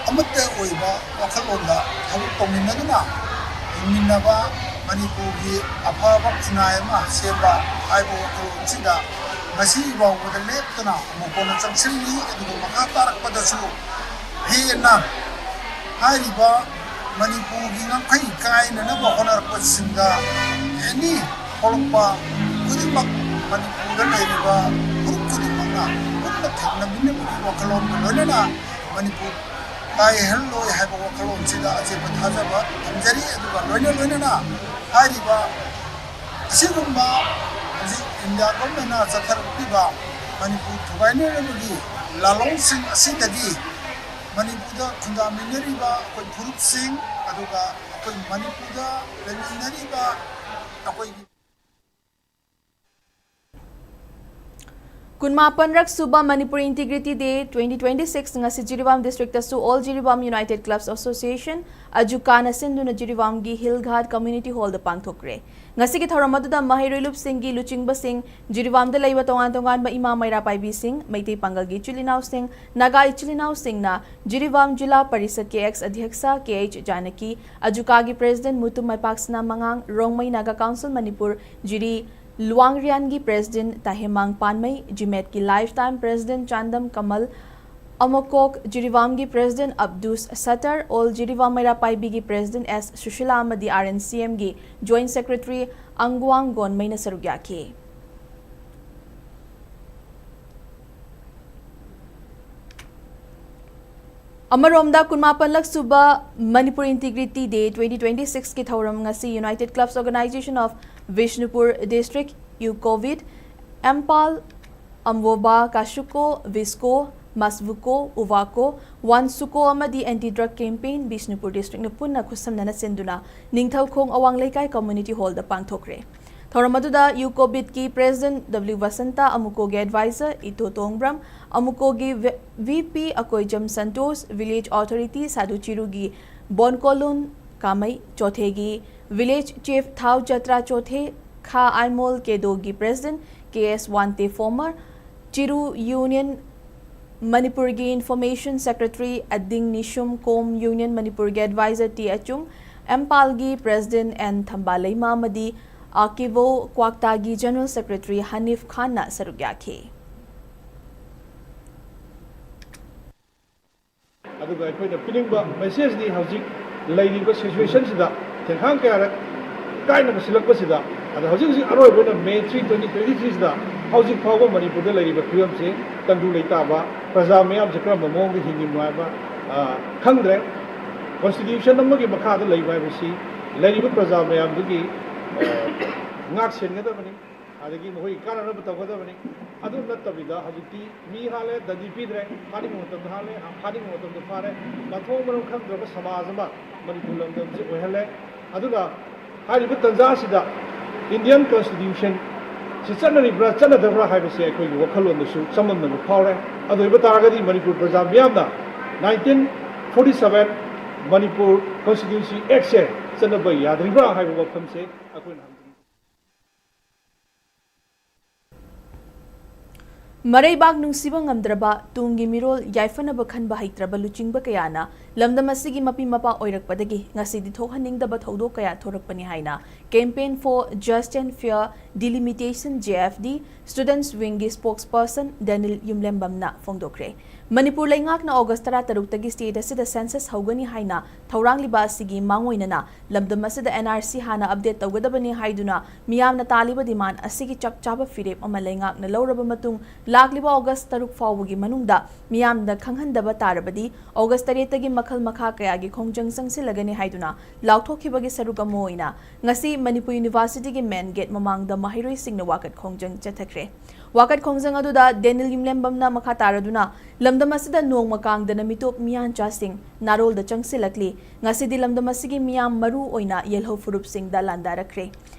ꯑꯃꯠꯇ ꯑꯣꯏꯕ ꯋꯥꯈꯜꯂꯣꯟꯗ ꯊꯕꯛ ꯇꯧꯃꯤꯟꯅꯗꯨꯅ ꯍꯤꯡꯃꯤꯟꯅꯕ, ꯃꯅꯤꯄꯨꯔꯒꯤ ꯑꯐꯕ ꯈꯨꯟꯅꯥꯏ ꯑꯃ ꯁꯦꯝꯕ ꯍꯥꯏꯕ ꯋꯥꯈꯜꯂꯣꯟꯁꯤꯗ ꯉꯁꯤ ꯐꯥꯎꯕꯗ ꯂꯦꯞꯇꯅ ꯑꯃꯨꯛ ꯍꯟꯅ ꯆꯪꯁꯤꯜꯂꯤ꯫ ꯑꯗꯨꯒ ꯃꯈꯥ ꯇꯥꯔꯛꯄꯗꯁꯨ ꯍꯦꯟꯅ ꯍꯥꯏꯔꯤꯕ ꯃꯅꯤꯄꯨꯔꯒꯤ ꯉꯝꯈꯩ ꯀꯥꯏꯅꯅꯕ ꯍꯣꯠꯅꯔꯛꯄꯁꯤꯡꯗ ꯑꯦꯅꯤ ꯊꯣꯛꯂꯛꯄ ꯈꯨꯗꯤꯡꯃꯛ ꯃꯅꯤꯄꯨꯔꯗ ꯂꯩꯔꯤꯕ ꯐꯨꯔꯨꯞ ꯈꯨꯗꯤꯡꯃꯛꯅ ꯄꯨꯟꯅ ꯊꯦꯡꯅꯃꯤꯟꯅꯕꯒꯤ ꯋꯥꯈꯜꯂꯣꯟꯒ ꯂꯣꯏꯅꯅ ꯃꯅꯤꯄꯨꯔ ꯀꯥꯏꯍꯜꯂꯣꯏ ꯍꯥꯏꯕ ꯋꯥꯈꯜꯂꯣꯟꯁꯤꯗ ꯑꯆꯦꯠꯄ ꯊꯥꯖꯕ ꯊꯝꯖꯔꯤ꯫ ꯑꯗꯨꯒ ꯂꯣꯏꯅ ꯂꯣꯏꯅꯅ ꯍꯥꯏꯔꯤꯕ ꯑꯁꯤꯒꯨꯝꯕ ꯍꯧꯖꯤꯛ ꯏꯟꯗꯤꯌꯥ ꯒꯣꯔꯃꯦꯟꯅ ꯆꯠꯊꯔꯛꯂꯤꯕ ꯃꯅꯤꯄꯨꯔ ꯊꯨꯒꯥꯏꯅꯅꯕꯒꯤ ꯂꯥꯂꯣꯡꯁꯤꯡ ꯑꯁꯤꯗꯒꯤ ꯃꯅꯤꯄꯨꯔꯗ ꯈꯨꯟꯗꯥꯃꯤꯟꯅꯔꯤꯕ ꯑꯩꯈꯣꯏ ꯐꯨꯔꯨꯞꯁꯤꯡ, ꯑꯗꯨꯒ ꯑꯩꯈꯣꯏ ꯃꯅꯤꯄꯨꯔꯗ ꯂꯩꯃꯤꯟꯅꯔꯤꯕ ꯑꯩꯈꯣꯏꯒꯤ ꯀꯨꯟꯃꯥꯄꯟꯔꯛ ꯁꯨꯕ ꯃꯅꯤꯄꯨꯔ ꯏꯟꯇꯤꯒ꯭ꯔꯤꯇꯤ ꯗꯦ twenty twenty six ꯉꯁꯤ Jiribam ꯗꯤꯁꯇ꯭ꯔꯤꯛꯇꯁꯨ All Jiribam United Clubs Association, ꯑꯖꯨꯀꯥꯅ ꯁꯤꯟꯗꯨꯅ ꯖꯤꯔꯤꯕꯥꯝꯒꯤ ꯍꯤꯜ ꯘꯥꯠ ꯀꯝꯃ꯭ꯌꯨꯅꯤꯇꯤ ꯍꯣꯜꯗ ꯄꯥꯡꯊꯣꯛꯈ꯭ꯔꯦ꯫ ꯉꯁꯤꯒꯤ ꯊꯧꯔꯝ ꯑꯗꯨꯗ ꯃꯍꯩꯔꯣꯏ ꯂꯨꯞꯁꯤꯡꯒꯤ ꯂꯨꯆꯤꯡꯕꯁꯤꯡ, ꯖꯤꯔꯤꯕꯥꯝꯗ ꯂꯩꯕ ꯇꯣꯉꯥꯟ ꯇꯣꯉꯥꯟꯕ ꯏꯃꯥ ꯃꯩꯔꯥ ꯄꯥꯏꯕꯤꯁꯤꯡ, ꯃꯩꯇꯩ ꯄꯥꯡꯒꯜꯒꯤ ꯏꯆꯤꯜ ꯏꯅꯥꯎꯁꯤꯡ, ꯅꯥꯒꯥ ꯏꯆꯤꯜ ꯏꯅꯥꯎꯁꯤꯡꯅ ꯖꯤꯔꯤꯕꯥꯝ ꯖꯤꯂꯥ ꯄꯔꯤꯁꯠꯀꯤ ꯑꯦꯛꯁ ꯑꯙ꯭ꯌꯛꯁ ꯀꯦ ꯑꯩꯆ ꯖꯥꯅꯀꯤ, ꯑꯖꯨꯀꯥꯒꯤ ꯄ꯭ꯔꯦꯁꯤꯗꯦꯟꯠ ꯃꯨꯇꯨꯝ ꯃꯥꯏꯄꯥꯛꯁꯅꯥ ꯃꯉꯥꯡ, ꯔꯣꯡꯃꯩ ꯅꯥꯒꯥ ꯀꯥꯎꯟꯁꯤꯜ ꯃꯅꯤꯄꯨꯔ ꯖꯤꯔꯤ ꯂꯨꯋꯥꯡꯔꯤꯌꯥꯟꯒꯤ ꯄ꯭ꯔꯦꯁꯤꯗꯦꯟꯠ ꯇꯥꯍꯦꯃꯥꯡ ꯄꯥꯟꯃꯩ, ꯖꯤꯃꯦꯠꯀꯤ lifetime president Chandam Kamal, ꯑꯃꯣꯀꯣꯛ ꯖꯤꯔꯤꯕꯥꯝꯒꯤ ꯄ꯭ꯔꯦꯁꯤꯗꯦꯟꯠ ꯑꯕꯗꯨꯁ ꯁꯠꯇꯔ, ꯑꯣꯜ ꯖꯤꯔꯤꯕꯥꯝ ꯃꯩꯔꯥ ꯄꯥꯏꯕꯤꯒꯤ ꯄ꯭ꯔꯦꯁꯤꯗꯦꯟꯠ ꯑꯦꯁ ꯁꯨꯁꯤꯂꯥ ꯑꯃꯗꯤ ꯑꯥꯔ ꯑꯦꯟ ꯁꯤ ꯑꯦꯝꯒꯤ ꯖꯣꯏꯟꯠ ꯁꯦꯀ꯭ꯔꯦꯇꯔꯤ ꯑꯪꯒꯨꯋꯥꯡ ꯒꯣꯟꯃꯩꯅ ꯁꯔꯨꯛ ꯌꯥꯈꯤ꯫ ꯑꯃꯔꯣꯝꯗ, ꯀꯨꯟꯃꯥꯄꯟꯂꯛ ꯁꯨꯕ ꯃꯅꯤꯄꯨꯔ ꯏꯟꯇꯤꯒ꯭ꯔꯤꯇꯤ ꯗꯦ twenty twenty six ꯀꯤ ꯊꯧꯔꯝ ꯉꯁꯤ United Clubs Organisation of Bishnupur District, ꯌꯨꯀꯣꯕꯤꯠ, ꯑꯦꯝꯄꯥꯜ, ꯑꯝꯋꯣꯕꯥ, ꯀꯥꯁꯨꯀꯣ, ꯚꯤꯁꯀꯣ, ꯃꯥꯁꯕꯨꯀꯣ, ꯎꯚꯥꯀꯣ, ꯋꯥꯟꯁꯨꯀꯣ ꯑꯃꯗꯤ ꯑꯦꯟꯇꯤ ꯗ꯭ꯔꯒ ꯀꯦꯝꯄꯦꯟ ꯕꯤꯁꯅꯨꯄꯨꯔ ꯗꯤꯁꯇ꯭ꯔꯤꯛꯅ ꯄꯨꯟꯅ ꯈꯨꯠꯁꯝꯅꯅ ꯁꯤꯟꯗꯨꯅ ꯅꯤꯡꯊꯧꯈꯣꯡ ꯑꯋꯥꯡ ꯂꯩꯀꯥꯏ ꯀꯝꯃ꯭ꯌꯨꯅꯤꯇꯤ ꯍꯣꯜꯗ ꯄꯥꯡꯊꯣꯛꯈ꯭ꯔꯦ꯫ ꯊꯧꯔꯝ ꯑꯗꯨꯗ ꯌꯨꯀꯣꯕꯤꯠꯀꯤ ꯄ꯭ꯔꯦꯁꯤꯗꯦꯟꯠ ꯗꯕ꯭ꯂꯤꯎ ꯕꯁꯟꯇ, ꯑꯃꯨꯀꯣꯒꯤ ꯑꯦꯗꯚꯥꯏꯖꯔ ꯏꯇꯣ ꯇꯣꯡꯕ꯭ꯔꯝ, ꯑꯃꯨꯀꯣꯒꯤ V-, V P Akoijam Santosh, village authority Sadu ꯆꯤꯔꯨꯒꯤ ꯕꯣꯟꯀꯣꯂꯨꯟ ꯀꯥꯃꯩ, ꯆꯣꯊꯦꯒꯤ ꯚꯤꯂꯦꯖ ꯆꯤꯐ ꯊꯥꯎ ꯖꯇ꯭ꯔꯥ ꯆꯣꯊꯦ, ꯈꯥ ꯑꯥꯏꯃꯣꯜ ꯀꯦꯗꯣꯒꯤ president K S Wante Phomar, Chiru union ꯃꯅꯤꯄꯨꯔꯒꯤ information secretary Ading Nisum, Kom union ꯃꯅꯤꯄꯨꯔꯒꯤ ꯑꯦꯗꯚꯥꯏꯖꯔ ꯇꯤ ꯑꯆꯨꯡ, ꯑꯦꯝꯄꯥꯜꯒꯤ ꯄ꯭ꯔꯦꯁꯤꯗꯦꯟꯠ ꯑꯦꯟ ꯊꯝꯕꯥꯂꯩꯃ ꯑꯃꯗꯤ ꯑꯀꯤꯕꯣ ꯀ꯭ꯋꯥꯛꯇꯥꯒꯤ ꯖꯦꯅꯔꯦꯜ ꯁꯦꯀ꯭ꯔꯦꯇꯔꯤ ꯍꯅꯤꯐ ꯈꯥꯟꯅ ꯁꯔꯨꯛ ꯌꯥꯈꯤ꯫ ꯑꯗꯨꯒ ꯑꯩꯈꯣꯏꯅ ꯄꯤꯅꯤꯡꯕ ꯃꯦꯁꯦꯖꯇꯤ ꯍꯧꯖꯤꯛ ꯂꯩꯔꯤꯕ ꯁꯤꯆꯨꯋꯦꯁꯟꯁꯤꯗ ꯊꯦꯡꯈꯥꯡ ꯀꯌꯥꯔꯛ ꯀꯥꯏꯅꯕ ꯁꯤꯜꯂꯛꯄꯁꯤꯗ ꯑꯗꯣ ꯍꯧꯖꯤꯛ ꯍꯧꯖꯤꯛ ꯑꯔꯣꯏꯕ ꯑꯣꯏꯅ ꯃꯦ ꯊ꯭ꯔꯤ ꯇ꯭ꯋꯦꯟꯇꯤ ꯇ꯭ꯋꯦꯟꯇꯤ ꯊ꯭ꯔꯤꯁꯤꯗ ꯍꯧꯖꯤꯛ ꯐꯥꯎꯕ ꯃꯅꯤꯄꯨꯔꯗ ꯂꯩꯔꯤꯕ ꯐꯤꯕꯝꯁꯤ ꯇꯪꯗꯨ ꯂꯩꯇꯥꯕ, ꯄ꯭ꯔꯖꯥ ꯃꯤꯌꯥꯝꯁꯦ ꯀꯔꯝꯕ ꯃꯑꯣꯡꯗ ꯍꯤꯡꯉꯤꯕꯅꯣ ꯍꯥꯏꯕ, ꯑ, ꯈꯪꯗ꯭ꯔꯦ꯫ ꯀꯣꯟꯁꯇꯤꯇ꯭ꯌꯨꯁꯟ ꯑꯃꯒꯤ ꯃꯈꯥꯗ ꯂꯩꯕ ꯍꯥꯏꯕꯁꯤ ꯂꯩꯔꯤꯕ ꯄ꯭ꯔꯖꯥ ꯃꯌꯥꯝꯗꯨꯒꯤ, ꯑ, ꯉꯥꯛ ꯁꯦꯟꯒꯗꯕꯅꯤ, ꯑꯗꯒꯤ ꯃꯈꯣꯏꯒꯤ ꯀꯥꯟꯅꯅꯕ ꯇꯧꯒꯗꯕꯅꯤ꯫ ꯑꯗꯨ ꯅꯠꯇꯕꯤꯗ ꯍꯧꯖꯤꯛꯇꯤ ꯃꯤ ꯍꯥꯠꯂꯦ, ꯗꯟꯗꯤ ꯄꯤꯗ꯭ꯔꯦ, ꯐꯥꯅꯤꯡꯕ ꯃꯇꯝꯗ ꯍꯥꯠꯂꯦ, ꯐꯥꯅꯤꯡꯕ ꯃꯇꯝꯗ ꯐꯥꯔꯦ, ꯃꯊꯣꯡ ꯃꯔꯝ ꯈꯪꯗ꯭ꯔꯕ ꯁꯃꯥꯖ ꯑꯃ ꯃꯅꯤꯄꯨꯔ ꯂꯝꯗꯝꯁꯦ ꯑꯣꯏꯍꯜꯂꯦ꯫ ꯑꯗꯨꯅ ꯍꯥꯏꯔꯤꯕ ꯇꯥꯟꯖꯥ ꯑꯁꯤꯗ ꯏꯟꯗꯤꯌꯟ ꯀꯣꯟꯁꯇꯤꯇ꯭ꯌꯨꯁꯟ ꯁꯤ ꯆꯠꯅꯔꯤꯕ꯭ꯔꯥ ꯆꯠꯅꯗꯕ꯭ꯔꯥ ꯍꯥꯏꯕꯁꯦ ꯑꯩꯈꯣꯏꯒꯤ ꯋꯥꯈꯜꯂꯣꯟꯗꯁꯨ ꯆꯃꯝꯅꯕ ꯐꯥꯎꯔꯦ꯫ ꯑꯗꯨ ꯑꯣꯏꯕ ꯇꯥꯔꯒꯗꯤ ꯃꯅꯤꯄꯨꯔ ꯄ꯭ꯔꯖꯥ ꯃꯤꯌꯥꯝꯅ ꯅꯥꯏꯟꯇꯤꯟ ꯐꯣꯔꯇꯤ ꯁꯚꯦꯟ ꯃꯅꯤꯄꯨꯔ ꯀꯣꯟꯁꯇꯤꯇ꯭ꯌꯨꯟꯁꯤ ꯑꯦꯛꯁꯦ ꯆꯠꯅꯕ ꯌꯥꯗ꯭ꯔꯤꯕ꯭ꯔꯥ ꯍꯥꯏꯕ ꯋꯥꯐꯝꯁꯦ ꯑꯩꯈꯣꯏꯅ ꯍꯪꯖꯅꯤꯡꯏ꯫ ꯃꯔꯩꯕꯥꯛ ꯅꯨꯡꯁꯤꯕ ꯉꯝꯗ꯭ꯔꯕ, ꯇꯨꯡꯒꯤ ꯃꯤꯔꯣꯜ ꯌꯥꯏꯐꯅꯕ ꯈꯟꯕ ꯍꯩꯇ꯭ꯔꯕ ꯂꯨꯆꯤꯡꯕ ꯀꯌꯥꯅ ꯂꯝꯗꯝ ꯑꯁꯤꯒꯤ ꯃꯄꯤ ꯃꯄꯥ ꯑꯣꯏꯔꯛꯄꯗꯒꯤ ꯉꯁꯤꯗꯤ ꯊꯣꯛꯍꯟꯅꯤꯡꯗꯕ ꯊꯧꯗꯣꯛ ꯀꯌꯥ ꯊꯣꯔꯛꯄꯅꯤ ꯍꯥꯏꯅ Campaign for Just and Fair Delimitation, J F D, Students Wingꯒꯤ spokesperson ꯗꯦꯅꯤꯜ ꯌꯨꯝꯂꯦꯝꯕꯝꯅ ꯐꯣꯡꯗꯣꯛꯈ꯭ꯔꯦ꯫ ꯃꯅꯤꯄꯨꯔ ꯂꯩꯉꯥꯛꯅ ꯑꯣꯒꯁ ꯇꯔꯥꯇꯔꯨꯛꯇꯒꯤ state ꯑꯁꯤꯗ census ꯍꯧꯒꯅꯤ ꯍꯥꯏꯅ ꯊꯧꯔꯥꯡꯂꯤꯕ ꯑꯁꯤꯒꯤ ꯃꯥꯡꯑꯣꯏꯅꯅ ꯂꯝꯗꯝ ꯑꯁꯤꯗ N R C ꯍꯥꯟꯅ update ꯇꯧꯒꯗꯕꯅꯤ ꯍꯥꯏꯗꯨꯅ ꯃꯤꯌꯥꯝꯅ ꯇꯥꯜꯂꯤꯕ demand ꯑꯁꯤꯒꯤ ꯆꯞ ꯆꯥꯕ ꯐꯤꯔꯦꯞ ꯑꯃ ꯂꯩꯉꯥꯛꯅ ꯂꯧꯔꯕ ꯃꯇꯨꯡ ꯂꯥꯛꯂꯤꯕ ꯑꯣꯒꯁ ꯇꯔꯨꯛ ꯐꯥꯎꯕꯒꯤ ꯃꯅꯨꯡꯗ ꯃꯤꯌꯥꯝꯗ ꯈꯪꯍꯟꯗꯕ ꯇꯥꯔꯕꯗꯤ ꯑꯣꯒꯁ ꯇꯔꯦꯠꯇꯒꯤ ꯃꯈꯜ ꯃꯈꯥ ꯀꯌꯥꯒꯤ ꯈꯣꯡꯖꯪ ꯆꯪꯁꯤꯜꯂꯒꯅꯤ ꯍꯥꯏꯗꯨꯅ ꯂꯥꯎꯊꯣꯛꯈꯤꯕꯒꯤ ꯁꯔꯨꯛ ꯑꯃ ꯑꯣꯏꯅ ꯉꯁꯤ ꯃꯅꯤꯄꯨꯔ Universityꯒꯤ main gate ꯃꯃꯥꯡꯗ ꯃꯍꯩꯔꯣꯏꯁꯤꯡꯅ ꯋꯥꯀꯠ ꯈꯣꯡꯖꯪ ꯆꯠꯊꯈ꯭ꯔꯦ꯫ ꯋꯥꯀꯠ ꯈꯣꯡꯖꯪ ꯑꯗꯨꯗ ꯗꯦꯅꯤꯜ ꯌꯨꯝꯂꯦꯝꯕꯝꯅ ꯃꯈꯥ ꯇꯥꯔꯗꯨꯅ ꯂꯝꯗꯝ ꯑꯁꯤꯗ ꯅꯣꯡꯃ ꯀꯥꯡꯗꯅ ꯃꯤꯇꯣꯞ ꯃꯤꯌꯥꯟꯆꯥꯁꯤꯡ ꯅꯥꯔꯣꯜꯗ ꯆꯪꯁꯤꯜꯂꯛꯂꯤ꯫ ꯉꯁꯤꯗꯤ ꯂꯝꯗꯝ ꯑꯁꯤꯒꯤ ꯃꯤꯌꯥꯝ ꯃꯔꯨ ꯑꯣꯏꯅ ꯌꯦꯜꯍꯧ ꯐꯨꯔꯨꯞꯁꯤꯡꯗ ꯂꯥꯟꯗꯥꯔꯛꯈ꯭ꯔꯦ꯫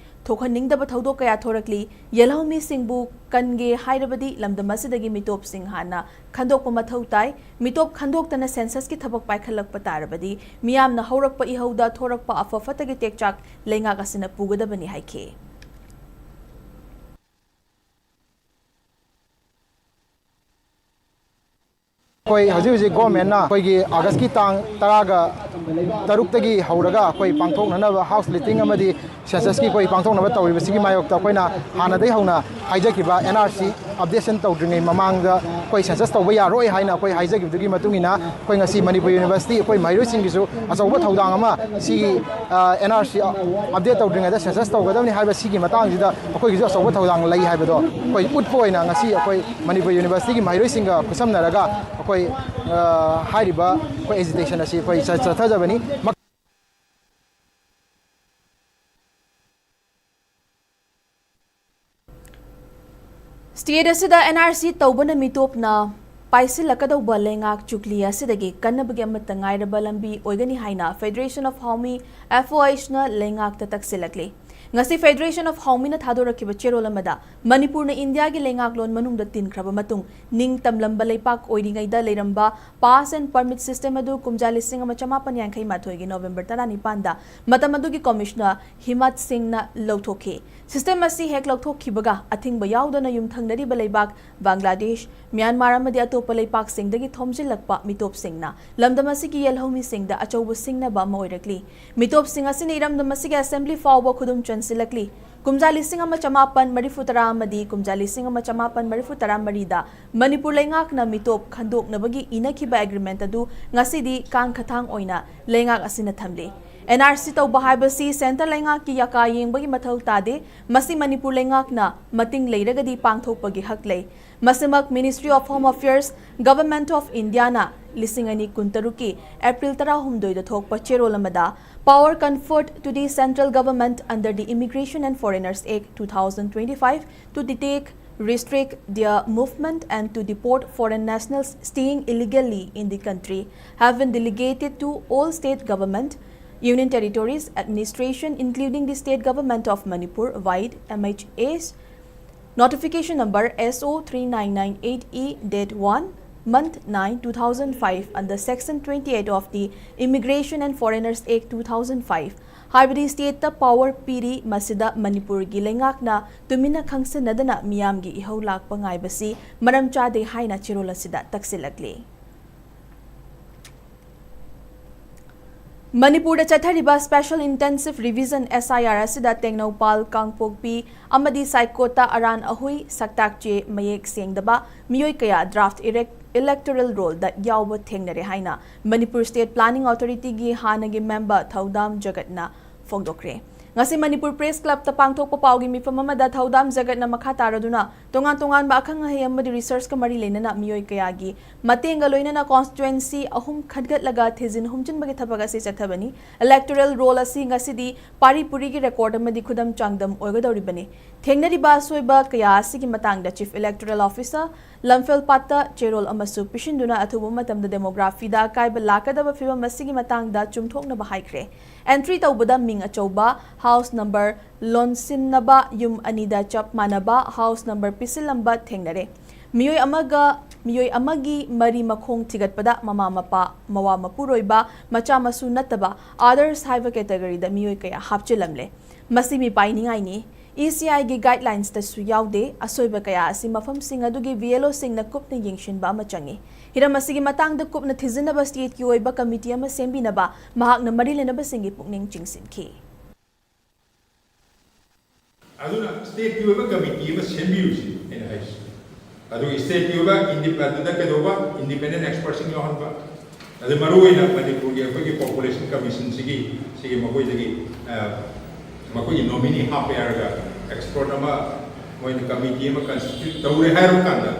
ꯊꯣꯛꯍꯟꯅꯤꯡꯗꯕ ꯊꯧꯗꯣꯛ ꯀꯌꯥ ꯊꯣꯔꯛꯂꯤ꯫ ꯌꯦꯜꯍꯧ ꯃꯤꯁꯤꯡꯕꯨ ꯀꯟꯒꯦ ꯍꯥꯏꯔꯕꯗꯤ ꯂꯝꯗꯝ ꯑꯁꯤꯗꯒꯤ ꯃꯤꯇꯣꯞꯁꯤꯡ ꯍꯥꯟꯅ ꯈꯟꯗꯣꯛꯄ ꯃꯊꯧ ꯇꯥꯏ꯫ ꯃꯤꯇꯣꯞ ꯈꯟꯗꯣꯛꯇꯅ censusꯀꯤ ꯊꯕꯛ ꯄꯥꯏꯈꯠꯂꯛꯄ ꯇꯥꯔꯕꯗꯤ ꯃꯤꯌꯥꯝꯅ ꯍꯧꯔꯛꯄ ꯏꯍꯧꯗ ꯊꯣꯔꯛꯄ ꯑꯐ ꯐꯠꯇꯒꯤ ꯇꯦꯛꯆꯥꯛ ꯂꯩꯉꯥꯛ ꯑꯁꯤꯅ ꯄꯨꯒꯗꯕꯅꯤ ꯍꯥꯏꯈꯤ꯫ ꯑꯩꯈꯣꯏ ꯍꯧꯖꯤꯛ ꯍꯧꯖꯤꯛ governmentꯅ ꯑꯩꯈꯣꯏꯒꯤ ꯑꯥꯒꯁꯀꯤ ꯇꯥꯡ ꯇꯔꯥꯒ ꯇꯔꯨꯛꯇꯒꯤ ꯍꯧꯔꯒ ꯑꯩꯈꯣꯏ ꯄꯥꯡꯊꯣꯛꯅꯅꯕ house listing ꯑꯃꯗꯤ censusꯀꯤ ꯑꯩꯈꯣꯏ ꯄꯥꯡꯊꯣꯛꯅꯕ ꯇꯧꯔꯤꯕꯁꯤꯒꯤ ꯃꯥꯌꯣꯛꯇ ꯑꯩꯈꯣꯏꯅ ꯍꯥꯟꯅꯗꯒꯤ ꯍꯧꯅ ꯍꯥꯏꯖꯈꯤꯕ N R C ꯑꯞꯗꯦꯁꯟ ꯇꯧꯗ꯭ꯔꯤꯉꯩ ꯃꯃꯥꯡꯗ ꯑꯩꯈꯣꯏ ꯁꯦꯟꯁꯁ ꯇꯧꯕ ꯌꯥꯔꯣꯏ ꯍꯥꯏꯅ ꯑꯩꯈꯣꯏ ꯍꯥꯏꯖꯈꯤꯕꯗꯨꯒꯤ ꯃꯇꯨꯡ ꯏꯟꯅ ꯑꯩꯈꯣꯏ ꯉꯁꯤ ꯃꯅꯤꯄꯨꯔ ꯌꯨꯅꯤꯚꯔꯁꯤꯇꯤ ꯑꯩꯈꯣꯏ ꯃꯍꯩꯔꯣꯏꯁꯤꯡꯒꯤꯁꯨ ꯑꯆꯧꯕ ꯊꯧꯗꯥꯡ ꯑꯃ ꯁꯤꯒꯤ ꯑꯦꯟ ꯑꯥꯔ ꯁꯤ ꯑꯞꯗꯦꯠ ꯇꯧꯗ꯭ꯔꯤꯉꯩꯗ ꯁꯦꯟꯁꯁ ꯇꯧꯒꯗꯕꯅꯤ ꯍꯥꯏꯕ ꯁꯤꯒꯤ ꯃꯇꯥꯡꯁꯤꯗ ꯑꯩꯈꯣꯏꯒꯤꯁꯨ ꯑꯆꯧꯕ ꯊꯧꯗꯥꯡ ꯂꯩ ꯍꯥꯏꯕꯗꯣ ꯑꯩꯈꯣꯏ ꯎꯠꯄ ꯑꯣꯏꯅ ꯉꯁꯤ ꯑꯩꯈꯣꯏ ꯃꯅꯤꯄꯨꯔ ꯌꯨꯅꯤꯚꯔꯁꯤꯇꯤꯒꯤ ꯃꯍꯩꯔꯣꯏꯁꯤꯡꯒ ꯈꯨꯠꯁꯝꯅꯔꯒ ꯑꯩꯈꯣꯏ ꯍꯥꯏꯔꯤꯕ ꯑꯩꯈꯣꯏ ꯑꯦꯖꯤꯇꯦꯁꯟ ꯑꯁꯤ ꯑꯩꯈꯣꯏ ꯆꯠꯊꯖꯕꯅꯤ꯫ ꯁ꯭ꯇꯦꯠ ꯑꯁꯤꯗ ꯑꯦꯟ ꯑꯥꯔ ꯁꯤ ꯇꯧꯕꯅ ꯃꯤꯇꯣꯞꯅ ꯄꯥꯏꯁꯤꯜꯂꯛꯀꯗꯧꯕ ꯂꯩꯉꯥꯛ ꯆꯨꯛꯂꯤ ꯑꯁꯤꯗꯒꯤ ꯀꯟꯅꯕꯒꯤ ꯑꯃꯠꯇ ꯉꯥꯏꯔꯕ ꯂꯝꯕꯤ ꯑꯣꯏꯒꯅꯤ ꯍꯥꯏꯅ Federation of Haomi, F O H ꯅ ꯂꯩꯉꯥꯛꯇ ꯇꯛꯁꯤꯜꯂꯛꯂꯤ꯫ ꯉꯁꯤ Federation of Haomi ꯅ ꯊꯥꯗꯣꯔꯛꯈꯤꯕ ꯆꯦꯔꯣꯜ ꯑꯃꯗ ꯃꯅꯤꯄꯨꯔꯅ ꯏꯟꯗꯤꯌꯥꯒꯤ ꯂꯩꯉꯥꯛꯂꯣꯟ ꯃꯅꯨꯡꯗ ꯇꯤꯟꯈ꯭ꯔꯕ ꯃꯇꯨꯡ ꯅꯤꯡ ꯇꯝꯂꯝꯕ ꯂꯩꯄꯥꯛ ꯑꯣꯏꯔꯤꯉꯩꯗ ꯂꯩꯔꯝꯕ pass and permit system ꯑꯗꯨ ꯀꯨꯝꯖꯥ ꯂꯤꯁꯤꯡ ꯑꯃ ꯆꯃꯥꯄꯟ ꯌꯥꯡꯈꯩ ꯃꯥꯊꯣꯏꯒꯤ ꯅꯣꯕꯦꯝꯕꯔ ꯇꯔꯥꯅꯤꯄꯥꯟꯗ ꯃꯇꯝ ꯑꯗꯨꯒꯤ ꯀꯃꯤꯁꯅꯔ ꯍꯤꯃꯠ ꯁꯤꯡꯅ ꯂꯧꯊꯣꯛꯈꯤ꯫ System ꯑꯁꯤ ꯍꯦꯛ ꯂꯧꯊꯣꯛꯈꯤꯕꯒ ꯑꯊꯤꯡꯕ ꯌꯥꯎꯗꯅ ꯌꯨꯝꯊꯪꯅꯔꯤꯕ ꯂꯩꯕꯥꯛ ꯕꯪꯒ꯭ꯂꯥꯗꯦꯁ, ꯃ꯭ꯌꯥꯟꯃꯥꯔ ꯑꯃꯗꯤ ꯑꯇꯣꯞꯄ ꯂꯩꯄꯥꯛꯁꯤꯡꯗꯒꯤ ꯊꯣꯝꯖꯤꯜꯂꯛꯄ ꯃꯤꯇꯣꯞꯁꯤꯡꯅ ꯂꯝꯗꯝ ꯑꯁꯤꯒꯤ ꯌꯦꯜꯍꯧꯃꯤꯁꯤꯡꯗ ꯑꯆꯧꯕ ꯁꯤꯡꯅꯕ ꯑꯃ ꯑꯣꯏꯔꯛꯂꯤ꯫ ꯃꯤꯇꯣꯞꯁꯤꯡ ꯑꯁꯤꯅ ꯏꯔꯝꯗꯝ ꯑꯁꯤꯒꯤ ꯑꯦꯁꯦꯝꯕ꯭ꯂꯤ ꯐꯥꯎꯕ ꯈꯨꯗꯨꯝ ꯆꯟꯁꯤꯜꯂꯛꯂꯤ꯫ ꯀꯨꯝꯖꯥ ꯂꯤꯁꯤꯡ ꯑꯃ ꯆꯃꯥꯄꯟ ꯃꯔꯤꯐꯨ ꯇꯔꯥ ꯑꯃꯗꯤ ꯀꯨꯝꯖꯥ ꯂꯤꯁꯤꯡ ꯑꯃ ꯆꯃꯥꯄꯟ ꯃꯔꯤꯐꯨ ꯇꯔꯥ ꯃꯔꯤꯗ ꯃꯅꯤꯄꯨꯔ ꯂꯩꯉꯥꯛꯅ ꯃꯤꯇꯣꯞ ꯈꯟꯗꯣꯛꯅꯕꯒꯤ ꯏꯅꯈꯤꯕ ꯑꯦꯒ꯭ꯔꯤꯃꯦꯟꯠ ꯑꯗꯨ ꯉꯁꯤꯗꯤ ꯀꯥꯡꯈꯊꯥꯡ ꯑꯣꯏꯅ ꯂꯩꯉꯥꯛ ꯑꯁꯤꯅ ꯊꯝꯂꯤ꯫ ꯑꯦꯟ ꯑꯥꯔ ꯁꯤ ꯇꯧꯕ ꯍꯥꯏꯕꯁꯤ ꯁꯦꯟꯇꯔ ꯂꯩꯉꯥꯛꯀꯤ ꯌꯥꯀꯥ ꯌꯦꯡꯕꯒꯤ ꯃꯊꯧ ꯇꯥꯗꯦ꯫ ꯃꯁꯤ ꯃꯅꯤꯄꯨꯔ ꯂꯩꯉꯥꯛꯅ ꯃꯇꯤꯡ ꯂꯩꯔꯒꯗꯤ ꯄꯥꯡꯊꯣꯛꯄꯒꯤ ꯍꯛ ꯂꯩ꯫ ꯃꯁꯤꯃꯛ Ministry of Home Affairs, Government of India ꯅ ꯂꯤꯁꯤꯡ ꯑꯅꯤ ꯀꯨꯟꯇꯔꯨꯛꯀꯤ ꯑꯦꯄ꯭ꯔꯤꯜ ꯇꯔꯥꯍꯨꯝꯗꯣꯏꯗ ꯊꯣꯛꯄ ꯆꯦꯔꯣꯜ ꯑꯃꯗ, Power conferred to the central government under the Immigration and Foreigners Act two thousand twenty-five to detect, restrict their movement and to deport foreign nationals staying illegally in the country have been delegated to all state government, union territories, administration, including the state government of Manipur, vide M H A's notification number S O three nine nine eight E date one, month nine, two thousand five under section twenty-eight of the Immigration and Foreigners Act two thousand five, ꯍꯥꯏꯕꯗꯤ state ꯇ power ꯄꯤꯔꯤ꯫ ꯃꯁꯤꯗ ꯃꯅꯤꯄꯨꯔꯒꯤ ꯂꯩꯉꯥꯛꯅ ꯇꯨꯃꯤꯟꯅ ꯈꯪꯁꯤꯟꯅꯗꯅ ꯃꯤꯌꯥꯝꯒꯤ ꯏꯍꯧ ꯂꯥꯛꯄ ꯉꯥꯏꯕꯁꯤ ꯃꯔꯝ ꯆꯥꯗꯦ ꯍꯥꯏꯅ ꯆꯦꯔꯣꯜ ꯑꯁꯤꯗ ꯇꯛꯁꯤꯜꯂꯛꯂꯤ꯫ ꯃꯅꯤꯄꯨꯔꯗ ꯆꯠꯊꯔꯤꯕ Special Intensive Revision, S I R, ꯑꯁꯤꯗ ꯇꯦꯡꯅꯧꯄꯥꯜ, ꯀꯥꯡꯄꯣꯛꯄꯤ ꯑꯃꯗꯤ ꯁꯥꯏꯀꯣꯠꯇ ꯑꯔꯥꯟ ꯑꯍꯨꯏ, ꯁꯛꯇꯥꯛ ꯆꯦ ꯃꯌꯦꯛ ꯁꯦꯡꯗꯕ ꯃꯤꯑꯣꯏ ꯀꯌꯥ draft elec-, electoral roll ꯗ ꯌꯥꯎꯕ ꯊꯦꯡꯅꯔꯦ ꯍꯥꯏꯅ ꯃꯅꯤꯄꯨꯔ State Planning Authority ꯒꯤ ꯍꯥꯟꯅꯒꯤ member ꯊꯧꯗꯥꯝ ꯖꯒꯠꯅ ꯐꯣꯡꯗꯣꯛꯈ꯭ꯔꯦ꯫ ꯉꯁꯤ ꯃꯅꯤꯄꯨꯔ Press Club ꯇ ꯄꯥꯡꯊꯣꯛꯄ ꯄꯥꯎꯒꯤ ꯃꯤꯐꯝ ꯑꯃꯗ ꯊꯧꯗꯥꯝ ꯖꯒꯠꯅ ꯃꯈꯥ ꯇꯥꯔꯗꯨꯅ ꯇꯣꯉꯥꯟ ꯇꯣꯉꯥꯟꯕ ꯑꯈꯪ ꯑꯍꯩ ꯑꯃꯗꯤ research ꯀ ꯃꯔꯤ ꯂꯩꯅꯅ ꯃꯤꯑꯣꯏ ꯀꯌꯥꯒꯤ ꯃꯇꯦꯡꯒ ꯂꯣꯏꯅꯅ constituency ꯑꯍꯨꯝ ꯈꯟꯒꯠꯂꯒ ꯊꯤꯖꯤꯟ ꯍꯨꯝꯖꯤꯟꯕꯒꯤ ꯊꯕꯛ ꯑꯁꯤ ꯆꯠꯊꯕꯅꯤ꯫ Electoral roll ꯑꯁꯤ ꯉꯁꯤꯗꯤ ꯄꯥꯔꯤ ꯄꯨꯔꯤꯒꯤ record ꯑꯃꯗꯤ ꯈꯨꯗꯝ ꯆꯥꯡꯗꯝ ꯑꯣꯏꯒꯗꯧꯔꯤꯕꯅꯤ꯫ ꯊꯦꯡꯅꯔꯤꯕ ꯑꯁꯣꯏꯕ ꯀꯌꯥ ꯑꯁꯤꯒꯤ ꯃꯇꯥꯡꯗ Chief Electoral Officer ꯂꯝꯐꯦꯜ ꯄꯥꯠꯇ ꯆꯦꯔꯣꯜ ꯑꯃꯁꯨ ꯄꯤꯁꯤꯟꯗꯨꯅ ꯑꯊꯨꯕ ꯃꯇꯝꯗ demography ꯗ ꯑꯀꯥꯏꯕ ꯂꯥꯛꯀꯗꯕ ꯐꯤꯕꯝ ꯑꯁꯤꯒꯤ ꯃꯇꯥꯡꯗ ꯆꯨꯝꯊꯣꯛꯅꯕ ꯍꯥꯏꯈ꯭ꯔꯦ꯫ Entry ꯇꯧꯕꯗ ꯃꯤꯡ ꯑꯆꯧꯕ, house number, ꯂꯣꯟꯁꯤꯟꯅꯕ ꯌꯨꯝ ꯑꯅꯤꯗ ꯆꯞ ꯃꯥꯟꯅꯕ house number ꯄꯤꯁꯤꯜꯂꯝꯕ ꯊꯦꯡꯅꯔꯦ꯫ ꯃꯤꯑꯣꯏ ꯑꯃꯒ ꯃꯤꯑꯣꯏ ꯑꯃꯒꯤ ꯃꯔꯤ ꯃꯈꯣꯡ ꯊꯤꯒꯠꯄꯗ ꯃꯃꯥ ꯃꯄꯥ, ꯃꯋꯥ ꯃꯄꯨꯔꯣꯏꯕ, ꯃꯆꯥ ꯃꯁꯨ ꯅꯠꯇꯕ others ꯍꯥꯏꯕ category ꯗ ꯃꯤꯑꯣꯏ ꯀꯌꯥ ꯍꯥꯞꯆꯤꯜꯂꯝꯂꯦ꯫ ꯃꯁꯤ ꯃꯤꯄꯥꯏꯅꯤꯡꯉꯥꯏꯅꯤ꯫ E C I ꯒꯤ guidelines ꯇꯁꯨ ꯌꯥꯎꯗꯦ꯫ ꯑꯁꯣꯏꯕ ꯀꯌꯥ ꯑꯁꯤ ꯃꯐꯝꯁꯤꯡ ꯑꯗꯨꯒꯤ V L O ꯁꯤꯡꯅ ꯀꯨꯞꯅ ꯌꯦꯡꯁꯤꯟꯕ ꯑꯃ ꯆꯪꯏ꯫ ꯍꯤꯔꯝ ꯑꯁꯤꯒꯤ ꯃꯇꯥꯡꯗ ꯀꯨꯞꯅ ꯊꯤꯖꯤꯟꯅꯕ state ꯀꯤ ꯑꯣꯏꯕ committee ꯑꯃ ꯁꯦꯝꯕꯤꯅꯕ ꯃꯍꯥꯛꯅ ꯃꯔꯤ ꯂꯩꯅꯕꯁꯤꯡꯒꯤ ꯄꯨꯛꯅꯤꯡ ꯆꯤꯡꯁꯤꯟꯈꯤ꯫ ꯑꯗꯨꯅ state ꯀꯤ ꯑꯣꯏꯕ committee ꯑꯃ ꯁꯦꯝꯕꯤꯌꯨ ꯁꯤ ꯑꯩꯅ ꯍꯥꯏꯁꯤ꯫ ꯑꯗꯨꯒ state ꯀꯤ ꯑꯣꯏꯕ ꯏꯟꯗꯤꯄ-, ꯑꯗꯨꯗ ꯀꯩꯗꯧꯕ, independent expert ꯁꯤꯡ ꯌꯥꯎꯍꯟꯕ꯫ ꯑꯗꯩ ꯃꯔꯨꯑꯣꯏꯅ ꯃꯅꯤꯄꯨꯔꯒꯤ ꯑꯩꯈꯣꯏꯒꯤ population commission ꯁꯤꯒꯤ, ꯁꯤꯒꯤ ꯃꯈꯣꯏꯗꯒꯤ, ꯑ, ꯃꯈꯣꯏꯒꯤ nominee ꯍꯥꯞꯄ ꯌꯥꯔꯒ expert ꯑꯃ ꯃꯣꯏꯅ committee ꯑꯃ constitute ꯇꯧꯔꯦ ꯍꯥꯏꯔꯕ ꯀꯥꯟꯗ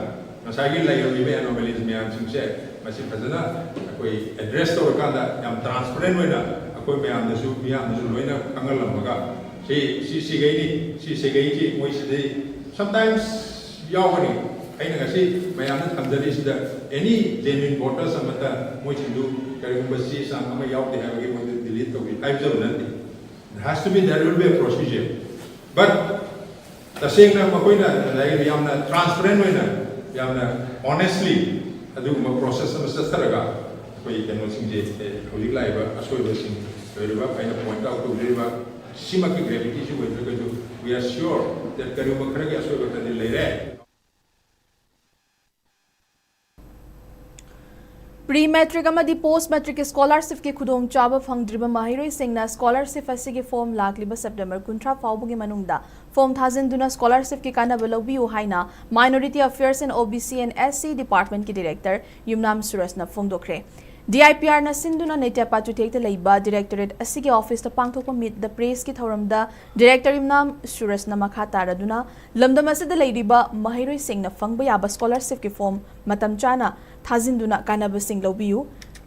ꯉꯁꯥꯏꯒꯤ ꯂꯩꯔꯝꯃꯤꯕ anomalies ꯃꯌꯥꯝꯁꯤꯡꯁꯦ ꯃꯁꯤ ꯐꯖꯅ ꯑꯩꯈꯣꯏ address ꯇꯧꯔꯀꯥꯟꯗ ꯌꯥꯝ transparent ꯑꯣꯏꯅ ꯑꯩꯈꯣꯏ ꯃꯌꯥꯝꯗꯁꯨ, ꯃꯤꯌꯥꯝꯗꯁꯨ ꯂꯣꯏꯅ ꯈꯪꯍꯜꯂꯝꯃꯒ ꯁꯤ, ꯁꯤ ꯁꯤꯒꯩꯅꯤ, ꯁꯤ ꯁꯤꯒꯩꯁꯤ ꯃꯣꯏ ꯁꯤꯗꯩ sometimes ꯌꯥꯎꯒꯅꯤ꯫ ꯑꯩꯅ ꯉꯁꯤ ꯃꯌꯥꯝꯗ ꯊꯝꯖꯔꯤꯁꯤꯗ any genuine voters ꯑꯃꯠꯇ ꯃꯣꯏꯁꯤꯡꯗꯨ ꯀꯔꯤꯒꯨꯝꯕ ꯆꯦ ꯆꯥꯡ ꯑꯃ ꯌꯥꯎꯗꯦ ꯍꯥꯏꯕꯒꯤ ꯃꯣꯏꯗꯨ delete ꯇꯧꯕꯤ ꯍꯥꯏꯖꯕ ꯅꯠꯇꯦ꯫ There has to be, there will be a procedure. But ꯇꯁꯦꯡꯅ ꯃꯈꯣꯏꯅ ꯂꯥꯏꯔꯤꯛ ꯌꯥꯝꯅ transparent ꯑꯣꯏꯅ, ꯌꯥꯝꯅ honestly ꯑꯗꯨꯒꯨꯝꯕ process ꯑꯃ ꯆꯠꯊꯔꯒ ꯑꯩꯈꯣꯏ ꯀꯩꯅꯣꯁꯤꯡꯁꯦ, ꯑꯦ, ꯍꯧꯖꯤꯛ ꯂꯥꯛꯏꯕ ꯑꯁꯣꯏꯕꯁꯤꯡ ꯂꯩꯔꯤꯕ, ꯑꯩꯅ point out ꯇꯧꯖꯔꯤꯕ ꯁꯤꯃꯛꯀꯤ gravity ꯁꯤ ꯑꯣꯏꯗ꯭ꯔꯒꯁꯨ, we are sure that ꯀꯔꯤꯒꯨꯝꯕ ꯈꯔꯒꯤ ꯑꯁꯣꯏꯕ ꯈꯔꯗꯤ ꯂꯩꯔꯦ꯫ Pre matric ꯑꯃꯗꯤ post matric scholarship ꯀꯤ ꯈꯨꯗꯣꯡꯆꯥꯕ ꯐꯪꯗ꯭ꯔꯤꯕ ꯃꯍꯩꯔꯣꯏꯁꯤꯡꯅ scholarship ꯑꯁꯤꯒꯤ form ꯂꯥꯛꯂꯤꯕ September ꯀꯨꯟꯊ꯭ꯔꯥ ꯐꯥꯎꯕꯒꯤ ꯃꯅꯨꯡꯗ form ꯊꯥꯖꯤꯟꯗꯨꯅ scholarship ꯀꯤ ꯀꯥꯟꯅꯕ ꯂꯧꯕꯤꯌꯨ ꯍꯥꯏꯅ Minority Affairs and O B C and S C Department ꯀꯤ Director Yumnam ꯁꯨꯔꯖꯅ ꯐꯣꯡꯗꯣꯛꯈ꯭ꯔꯦ꯫ D I P R ꯅ ꯁꯤꯟꯗꯨꯅ ꯅꯦꯇ꯭ꯌꯥꯄꯥ ꯆꯨꯊꯦꯛꯇ ꯂꯩꯕ Directorate ꯑꯁꯤꯒꯤ office ꯇ ꯄꯥꯡꯊꯣꯛꯄ meet the press ꯀꯤ ꯊꯧꯔꯝꯗ Director ꯌꯨꯝꯅꯥꯝ ꯁꯨꯔꯖꯅ ꯃꯈꯥ ꯇꯥꯔꯗꯨꯅ ꯂꯝꯗꯝ ꯑꯁꯤꯗ ꯂꯩꯔꯤꯕ ꯃꯍꯩꯔꯣꯏꯁꯤꯡꯅ ꯐꯪꯕ ꯌꯥꯕ scholarship ꯀꯤ form ꯃꯇꯝ ꯆꯥꯅ ꯊꯥꯖꯤꯟꯗꯨꯅ ꯀꯥꯟꯅꯕꯁꯤꯡ ꯂꯧꯕꯤꯌꯨ꯫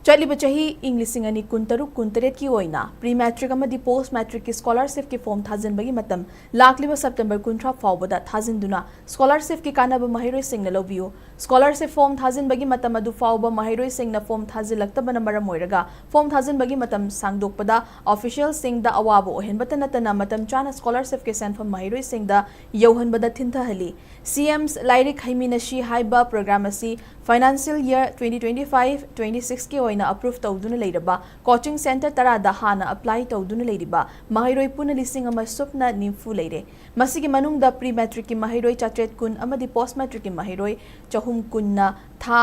ꯆꯠꯂꯤꯕ ꯆꯍꯤ ꯏꯪ ꯂꯤꯁꯤꯡ ꯑꯅꯤ ꯀꯨꯟꯇꯔꯨꯛ ꯀꯨꯟꯇꯔꯦꯠꯀꯤ ꯑꯣꯏꯅ pre matric ꯑꯃꯗꯤ post matric ꯀꯤ scholarship ꯀꯤ form ꯊꯥꯖꯤꯟꯕꯒꯤ ꯃꯇꯝ ꯂꯥꯛꯂꯤꯕ September ꯀꯨꯟꯊ꯭ꯔꯥ ꯐꯥꯎꯕꯗ ꯊꯥꯖꯤꯟꯗꯨꯅ scholarship ꯀꯤ ꯀꯥꯟꯅꯕ ꯃꯍꯩꯔꯣꯏꯁꯤꯡꯅ ꯂꯧꯕꯤꯌꯨ꯫ Scholarship form ꯊꯥꯖꯤꯟꯕꯒꯤ ꯃꯇꯝ ꯑꯗꯨ ꯐꯥꯎꯕ ꯃꯍꯩꯔꯣꯏꯁꯤꯡꯅ form ꯊꯥꯖꯤꯜꯂꯛꯇꯕꯅ ꯃꯔꯝ ꯑꯣꯏꯔꯒ form ꯊꯥꯖꯤꯟꯕꯒꯤ ꯃꯇꯝ ꯁꯥꯡꯗꯣꯛꯄꯗ officialꯁꯤꯡꯗ ꯑꯋꯥꯕ ꯑꯣꯏꯍꯟꯕꯇ ꯅꯠꯇꯅ ꯃꯇꯝ ꯆꯥꯅ scholarship ꯀꯤ ꯁꯦꯟꯐꯝ ꯃꯍꯩꯔꯣꯏꯁꯤꯡꯗ ꯌꯧꯍꯟꯕꯗ ꯊꯤꯟꯊꯍꯜꯂꯤ꯫ C M's ꯂꯥꯏꯔꯤꯛ ꯍꯩꯃꯤꯟꯅꯁꯤ ꯍꯥꯏꯕ program ꯑꯁꯤ financial year twenty twenty-five twenty-six ꯀꯤ ꯑꯣꯏꯅ approve ꯇꯧꯗꯨꯅ ꯂꯩꯔꯕ coaching centre ꯇꯔꯥꯗ ꯍꯥꯟꯅ apply ꯇꯧꯗꯨꯅ ꯂꯩꯔꯤꯕ ꯃꯍꯩꯔꯣꯏ ꯄꯨꯟꯅ ꯂꯤꯁꯤꯡ ꯑꯃ ꯁꯨꯞꯅ ꯅꯤꯐꯨ ꯂꯩꯔꯦ꯫ ꯃꯁꯤꯒꯤ ꯃꯅꯨꯡꯗ pre matric ꯀꯤ ꯃꯍꯩꯔꯣꯏ ꯆꯥꯇ꯭ꯔꯦꯠ ꯀꯨꯟ ꯑꯃꯗꯤ post matric ꯀꯤ ꯃꯍꯩꯔꯣꯏ ꯆꯍꯨꯝ ꯀꯨꯟꯅ ꯊꯥ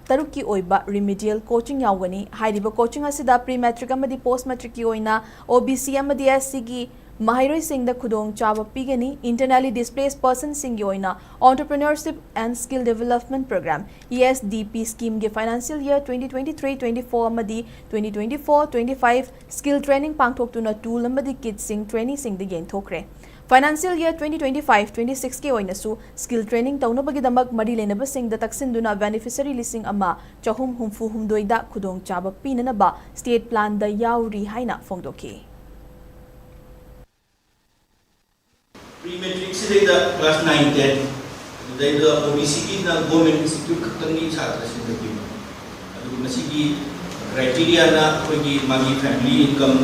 ꯇꯔꯨꯛꯀꯤ ꯑꯣꯏꯕ remedial coaching ꯌꯥꯎꯒꯅꯤ꯫ ꯍꯥꯏꯔꯤꯕ coaching ꯑꯁꯤꯗ pre matric ꯑꯃꯗꯤ post matric ꯀꯤ ꯑꯣꯏꯅ O B C ꯑꯃꯗꯤ S C ꯒꯤ ꯃꯍꯩꯔꯣꯏꯁꯤꯡꯗ ꯈꯨꯗꯣꯡꯆꯥꯕ ꯄꯤꯒꯅꯤ꯫ Internally displaced person ꯁꯤꯡꯒꯤ ꯑꯣꯏꯅ Entrepreneurship and Skill Development Programme, E S D P scheme ꯒꯤ financial year twenty twenty-three twenty-four ꯑꯃꯗꯤ twenty twenty-four twenty-five skill training ꯄꯥꯡꯊꯣꯛꯇꯨꯅ tool ꯑꯃꯗꯤ kit ꯁꯤꯡ trainee ꯁꯤꯡꯗ ꯌꯦꯟꯊꯣꯛꯈ꯭ꯔꯦ꯫ Financial year twenty twenty-five twenty-six ꯀꯤ ꯑꯣꯏꯅꯁꯨ skill training ꯇꯧꯅꯕꯒꯤꯗꯃꯛ ꯃꯔꯤ ꯂꯩꯅꯕꯁꯤꯡꯗ ꯇꯛꯁꯤꯟꯗꯨꯅ beneficiary ꯂꯤꯁꯤꯡ ꯑꯃ ꯆꯍꯨꯝ ꯍꯨꯝꯐꯨ ꯍꯨꯝꯗꯣꯏꯗ ꯈꯨꯗꯣꯡꯆꯥꯕ ꯄꯤꯅꯅꯕ state plan ꯗ ꯌꯥꯎꯔꯤ ꯍꯥꯏꯅ ꯐꯣꯡꯗꯣꯛꯈꯤ꯫ Pre matric ꯁꯤꯗꯩꯗ class nine ten, ꯑꯗꯨꯗꯩꯗ O B C ꯒꯤꯅ government institute ꯈꯛꯇꯪꯒꯤ ꯁꯥꯇ꯭ꯔꯁꯤꯡꯗ ꯄꯤꯕ꯫ ꯑꯗꯨꯒ ꯃꯁꯤꯒꯤ criteria ꯅ ꯑꯩꯈꯣꯏꯒꯤ ꯃꯥꯒꯤ family income,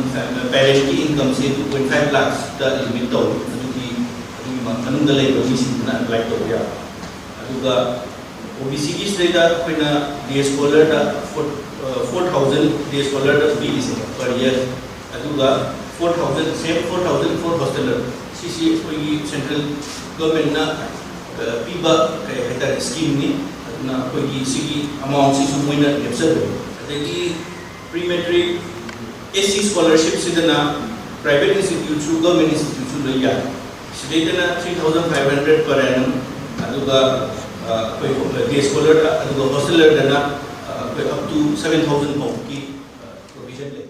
parent ꯀꯤ income ꯁꯦ two point five lakhs ꯇ limit ꯇꯧꯏ꯫ ꯑꯗꯨꯒꯤ, ꯑꯗꯨꯒꯤ ꯃꯅꯨꯡꯗ ꯂꯩꯕ ꯃꯤꯁꯤꯡꯗꯨꯅ apply ꯇꯧꯕ ꯌꯥꯕ꯫ ꯑꯗꯨꯒ O B C ꯒꯤꯁꯤꯗꯩꯗ ꯑꯩꯈꯣꯏꯅ day scholar ꯗ four, four thousand day scholar ꯗ ꯄꯤꯔꯤꯁꯦ per year꯫ ꯑꯗꯨꯒ four thousand, same four thousand for hosteler, ꯁꯤꯁꯤ ꯑꯩꯈꯣꯏꯒꯤ central government ꯅ, ꯑ, ꯄꯤꯕ, ꯀꯩ ꯍꯥꯏꯇꯥꯔꯦ, scheme ꯅꯤ꯫ ꯑꯗꯨ ꯑꯗꯨꯅ ꯑꯩꯈꯣꯏꯒꯤ ꯁꯤꯒꯤ ꯑꯦꯃꯥꯎꯟꯁꯤꯁꯨ ꯃꯣꯏꯅ ꯂꯦꯞꯆꯗꯕ꯫ ꯑꯗꯒꯤ pre matric S C ꯁ꯭ꯀꯣꯂꯔꯁꯤꯞꯁꯤꯗꯅ private ꯏꯟꯁꯇꯤꯇ꯭ꯌꯨꯠꯁꯨ government ꯏꯟꯁꯇꯤꯇ꯭ꯌꯨꯠꯁꯨ ꯂꯣꯏ ꯌꯥꯏ꯫ ꯁꯤꯗꯩꯗꯅ three thousand five hundred per annum, ꯑꯗꯨꯒ ꯑꯩꯈꯣꯏ ꯗꯦ ꯁ꯭ꯀꯣꯂꯔꯗ, ꯑꯗꯨꯒ ꯍꯣꯁꯇꯦꯂꯔꯗꯅ ꯑꯩꯈꯣꯏ up to seven thousand ꯐꯥꯎꯕꯒꯤ ꯄ꯭ꯔꯣꯚꯤꯖꯟ ꯂꯩ꯫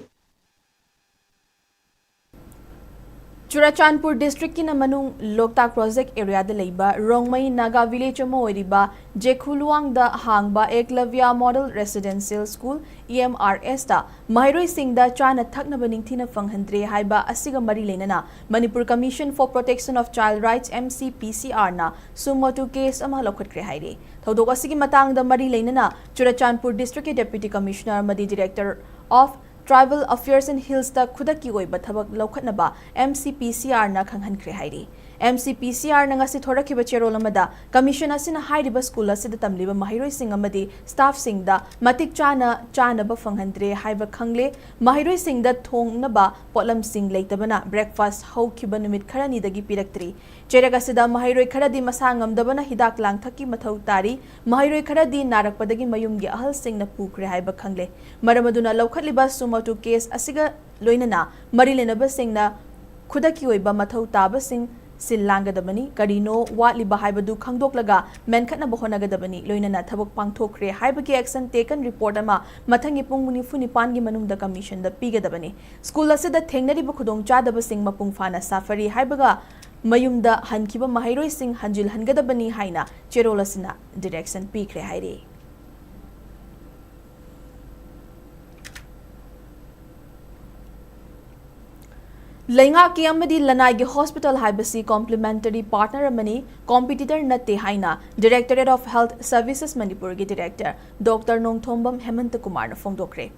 ꯆꯨꯔꯥꯆꯥꯟꯄꯨꯔ ꯗꯤꯁꯇ꯭ꯔꯤꯛꯀꯤꯅ ꯃꯅꯨꯡ ꯂꯣꯛꯇꯥꯛ ꯄ꯭ꯔꯣꯖꯦꯛ ꯑꯦꯔꯤꯌꯥꯗ ꯂꯩꯕ ꯔꯣꯡꯃꯩ ꯅꯥꯒꯥ ꯚꯤꯂꯦꯖ ꯑꯃ ꯑꯣꯏꯔꯤꯕ ꯖꯦꯈꯨꯂꯨꯋꯥꯡꯗ ꯍꯥꯡꯕ Eklavya model residential school, E M R ꯑꯦꯁꯇ ꯃꯍꯩꯔꯣꯏꯁꯤꯡꯗ ꯆꯥꯅ ꯊꯛꯅꯕ ꯅꯤꯡꯊꯤꯅ ꯐꯪꯍꯟꯗ꯭ꯔꯦ ꯍꯥꯏꯕ ꯑꯁꯤꯒ ꯃꯔꯤ ꯂꯩꯅꯅ Manipur commission for protection of child rights, M C P ꯁꯤ ꯑꯥꯔꯅ ꯁꯨꯃꯣꯇꯣ ꯀꯦꯁ ꯑꯃ ꯂꯧꯈꯠꯈ꯭ꯔꯦ ꯍꯥꯏꯔꯤ꯫ ꯊꯧꯗꯣꯛ ꯑꯁꯤꯒꯤ ꯃꯇꯥꯡꯗ ꯃꯔꯤ ꯂꯩꯅꯅ ꯆꯨꯔꯥꯆꯥꯟꯄꯨꯔ ꯗꯤꯁꯇ꯭ꯔꯤꯛꯀꯤ ꯗꯦꯄ꯭ꯌꯨꯇꯤ ꯀꯃꯤꯁꯅꯔ ꯑꯃꯗꯤ director of tribal affairs and ꯍꯤꯜꯁꯇ ꯈꯨꯗꯛꯀꯤ ꯑꯣꯏꯕ ꯊꯕꯛ ꯂꯧꯈꯠꯅꯕ ꯑꯦꯝ ꯁꯤ ꯄꯤ ꯁꯤ ꯑꯥꯔꯅ ꯈꯪꯍꯟꯈ꯭ꯔꯦ ꯍꯥꯏꯔꯤ꯫ ꯑꯦꯝ ꯁꯤ ꯄꯤ ꯁꯤ ꯑꯥꯔꯅ ꯉꯁꯤ ꯊꯣꯔꯛꯈꯤꯕ ꯆꯦꯔꯣꯜ ꯑꯃꯗ ꯀꯃꯤꯁꯟ ꯑꯁꯤꯅ ꯍꯥꯏꯔꯤꯕ ꯁ꯭ꯀꯨꯜ ꯑꯁꯤꯗ ꯇꯝꯂꯤꯕ ꯃꯍꯩꯔꯣꯏꯁꯤꯡ ꯑꯃꯗꯤ ꯁ꯭ꯇꯥꯐꯁꯤꯡꯗ ꯃꯇꯤꯛ ꯆꯥꯅ ꯆꯥꯅꯕ ꯐꯪꯍꯟꯗ꯭ꯔꯦ ꯍꯥꯏꯕ ꯈꯪꯂꯦ꯫ ꯃꯍꯩꯔꯣꯏꯁꯤꯡꯗ ꯊꯣꯡꯅꯕ ꯄꯣꯠꯂꯝꯁꯤꯡ ꯂꯩꯇꯕꯅ ꯕ꯭ꯔꯦꯛꯐꯥꯁ ꯍꯧꯈꯤꯕ ꯅꯨꯃꯤꯠ ꯈꯔꯅꯤꯗꯒꯤ ꯄꯤꯔꯛꯇ꯭ꯔꯤ꯫ ꯆꯦꯔꯦꯛ ꯑꯁꯤꯗ ꯃꯍꯩꯔꯣꯏ ꯈꯔꯗꯤ ꯃꯁꯥ ꯉꯝꯗꯕꯅ ꯍꯤꯗꯥꯛ ꯂꯥꯡꯊꯛꯀꯤ ꯃꯊꯧ ꯇꯥꯔꯤ꯫ ꯃꯍꯩꯔꯣꯏ ꯈꯔꯗꯤ ꯅꯥꯔꯛꯄꯗꯒꯤ ꯃꯌꯨꯝꯒꯤ ꯑꯍꯜꯁꯤꯡꯅ ꯄꯨꯈ꯭ꯔꯦ ꯍꯥꯏꯕ ꯈꯪꯂꯦ꯫ ꯃꯔꯝ ꯑꯗꯨꯅ ꯂꯧꯈꯠꯂꯤꯕ ꯁꯨꯃꯣꯇꯣ ꯀꯦꯁ ꯑꯁꯤꯒ ꯂꯣꯏꯅꯅ ꯃꯔꯤ ꯂꯩꯅꯕꯁꯤꯡꯅ ꯈꯨꯗꯛꯀꯤ ꯑꯣꯏꯕ ꯃꯊꯧ ꯇꯥꯕꯁꯤꯡ ꯁꯤꯜ ꯂꯥꯡꯒꯗꯕꯅꯤ꯫ ꯀꯔꯤꯅꯣ ꯋꯥꯠꯂꯤꯕ ꯍꯥꯏꯕꯗꯨ ꯈꯪꯗꯣꯛꯂꯒ ꯃꯦꯟꯈꯠꯅꯕ ꯍꯣꯠꯅꯒꯗꯕꯅꯤ꯫ ꯂꯣꯏꯅꯅ ꯊꯕꯛ ꯄꯥꯡꯊꯣꯛꯈ꯭ꯔꯦ ꯍꯥꯏꯕꯒꯤ action taken report ꯑꯃ ꯃꯊꯪꯒꯤ ꯄꯨꯡ ꯅꯤꯐꯨ ꯅꯤꯄꯥꯟꯒꯤ ꯃꯅꯨꯡꯗ ꯀꯃꯤꯁꯟꯗ ꯄꯤꯒꯗꯕꯅꯤ꯫ ꯁ꯭ꯀꯨꯜ ꯑꯁꯤꯗ ꯊꯦꯡꯅꯔꯤꯕ ꯈꯨꯗꯣꯡꯆꯥꯗꯕꯁꯤꯡ ꯃꯄꯨꯡ ꯐꯥꯅ ꯁꯥꯐꯔꯤ ꯍꯥꯏꯕꯒ ꯃꯌꯨꯝꯗ ꯍꯟꯈꯤꯕ ꯃꯍꯩꯔꯣꯏꯁꯤꯡ ꯍꯟꯖꯤꯜꯍꯟꯒꯗꯕꯅꯤ ꯍꯥꯏꯅ ꯆꯦꯔꯣꯜ ꯑꯁꯤꯅ ꯗꯤꯔꯦꯛꯁꯟ ꯄꯤꯈ꯭ꯔꯦ ꯍꯥꯏꯔꯤ꯫ ꯂꯩꯉꯥꯛꯀꯤ ꯑꯃꯗꯤ ꯂꯅꯥꯏꯒꯤ ꯍꯣꯁꯄꯤꯇꯥꯜ ꯍꯥꯏꯕꯁꯤ ꯀꯣꯝꯄ꯭ꯂꯤꯃꯦꯟꯇꯔꯤ ꯄꯥꯔꯠꯅꯔ ꯑꯃꯅꯤ, ꯀꯣꯝꯄꯤꯇꯤꯇꯔ ꯅꯠꯇꯦ ꯍꯥꯏꯅ Directorate of Health Services ꯃꯅꯤꯄꯨꯔꯒꯤ ꯗꯤꯔꯦꯛꯇꯔ ꯗꯣꯛꯇꯔ ꯅꯣꯡꯊꯣꯝꯕꯝ ꯍꯦꯃꯟꯇ ꯀꯨꯃꯥꯔꯅ ꯐꯣꯡꯗꯣꯛꯈ꯭ꯔꯦ꯫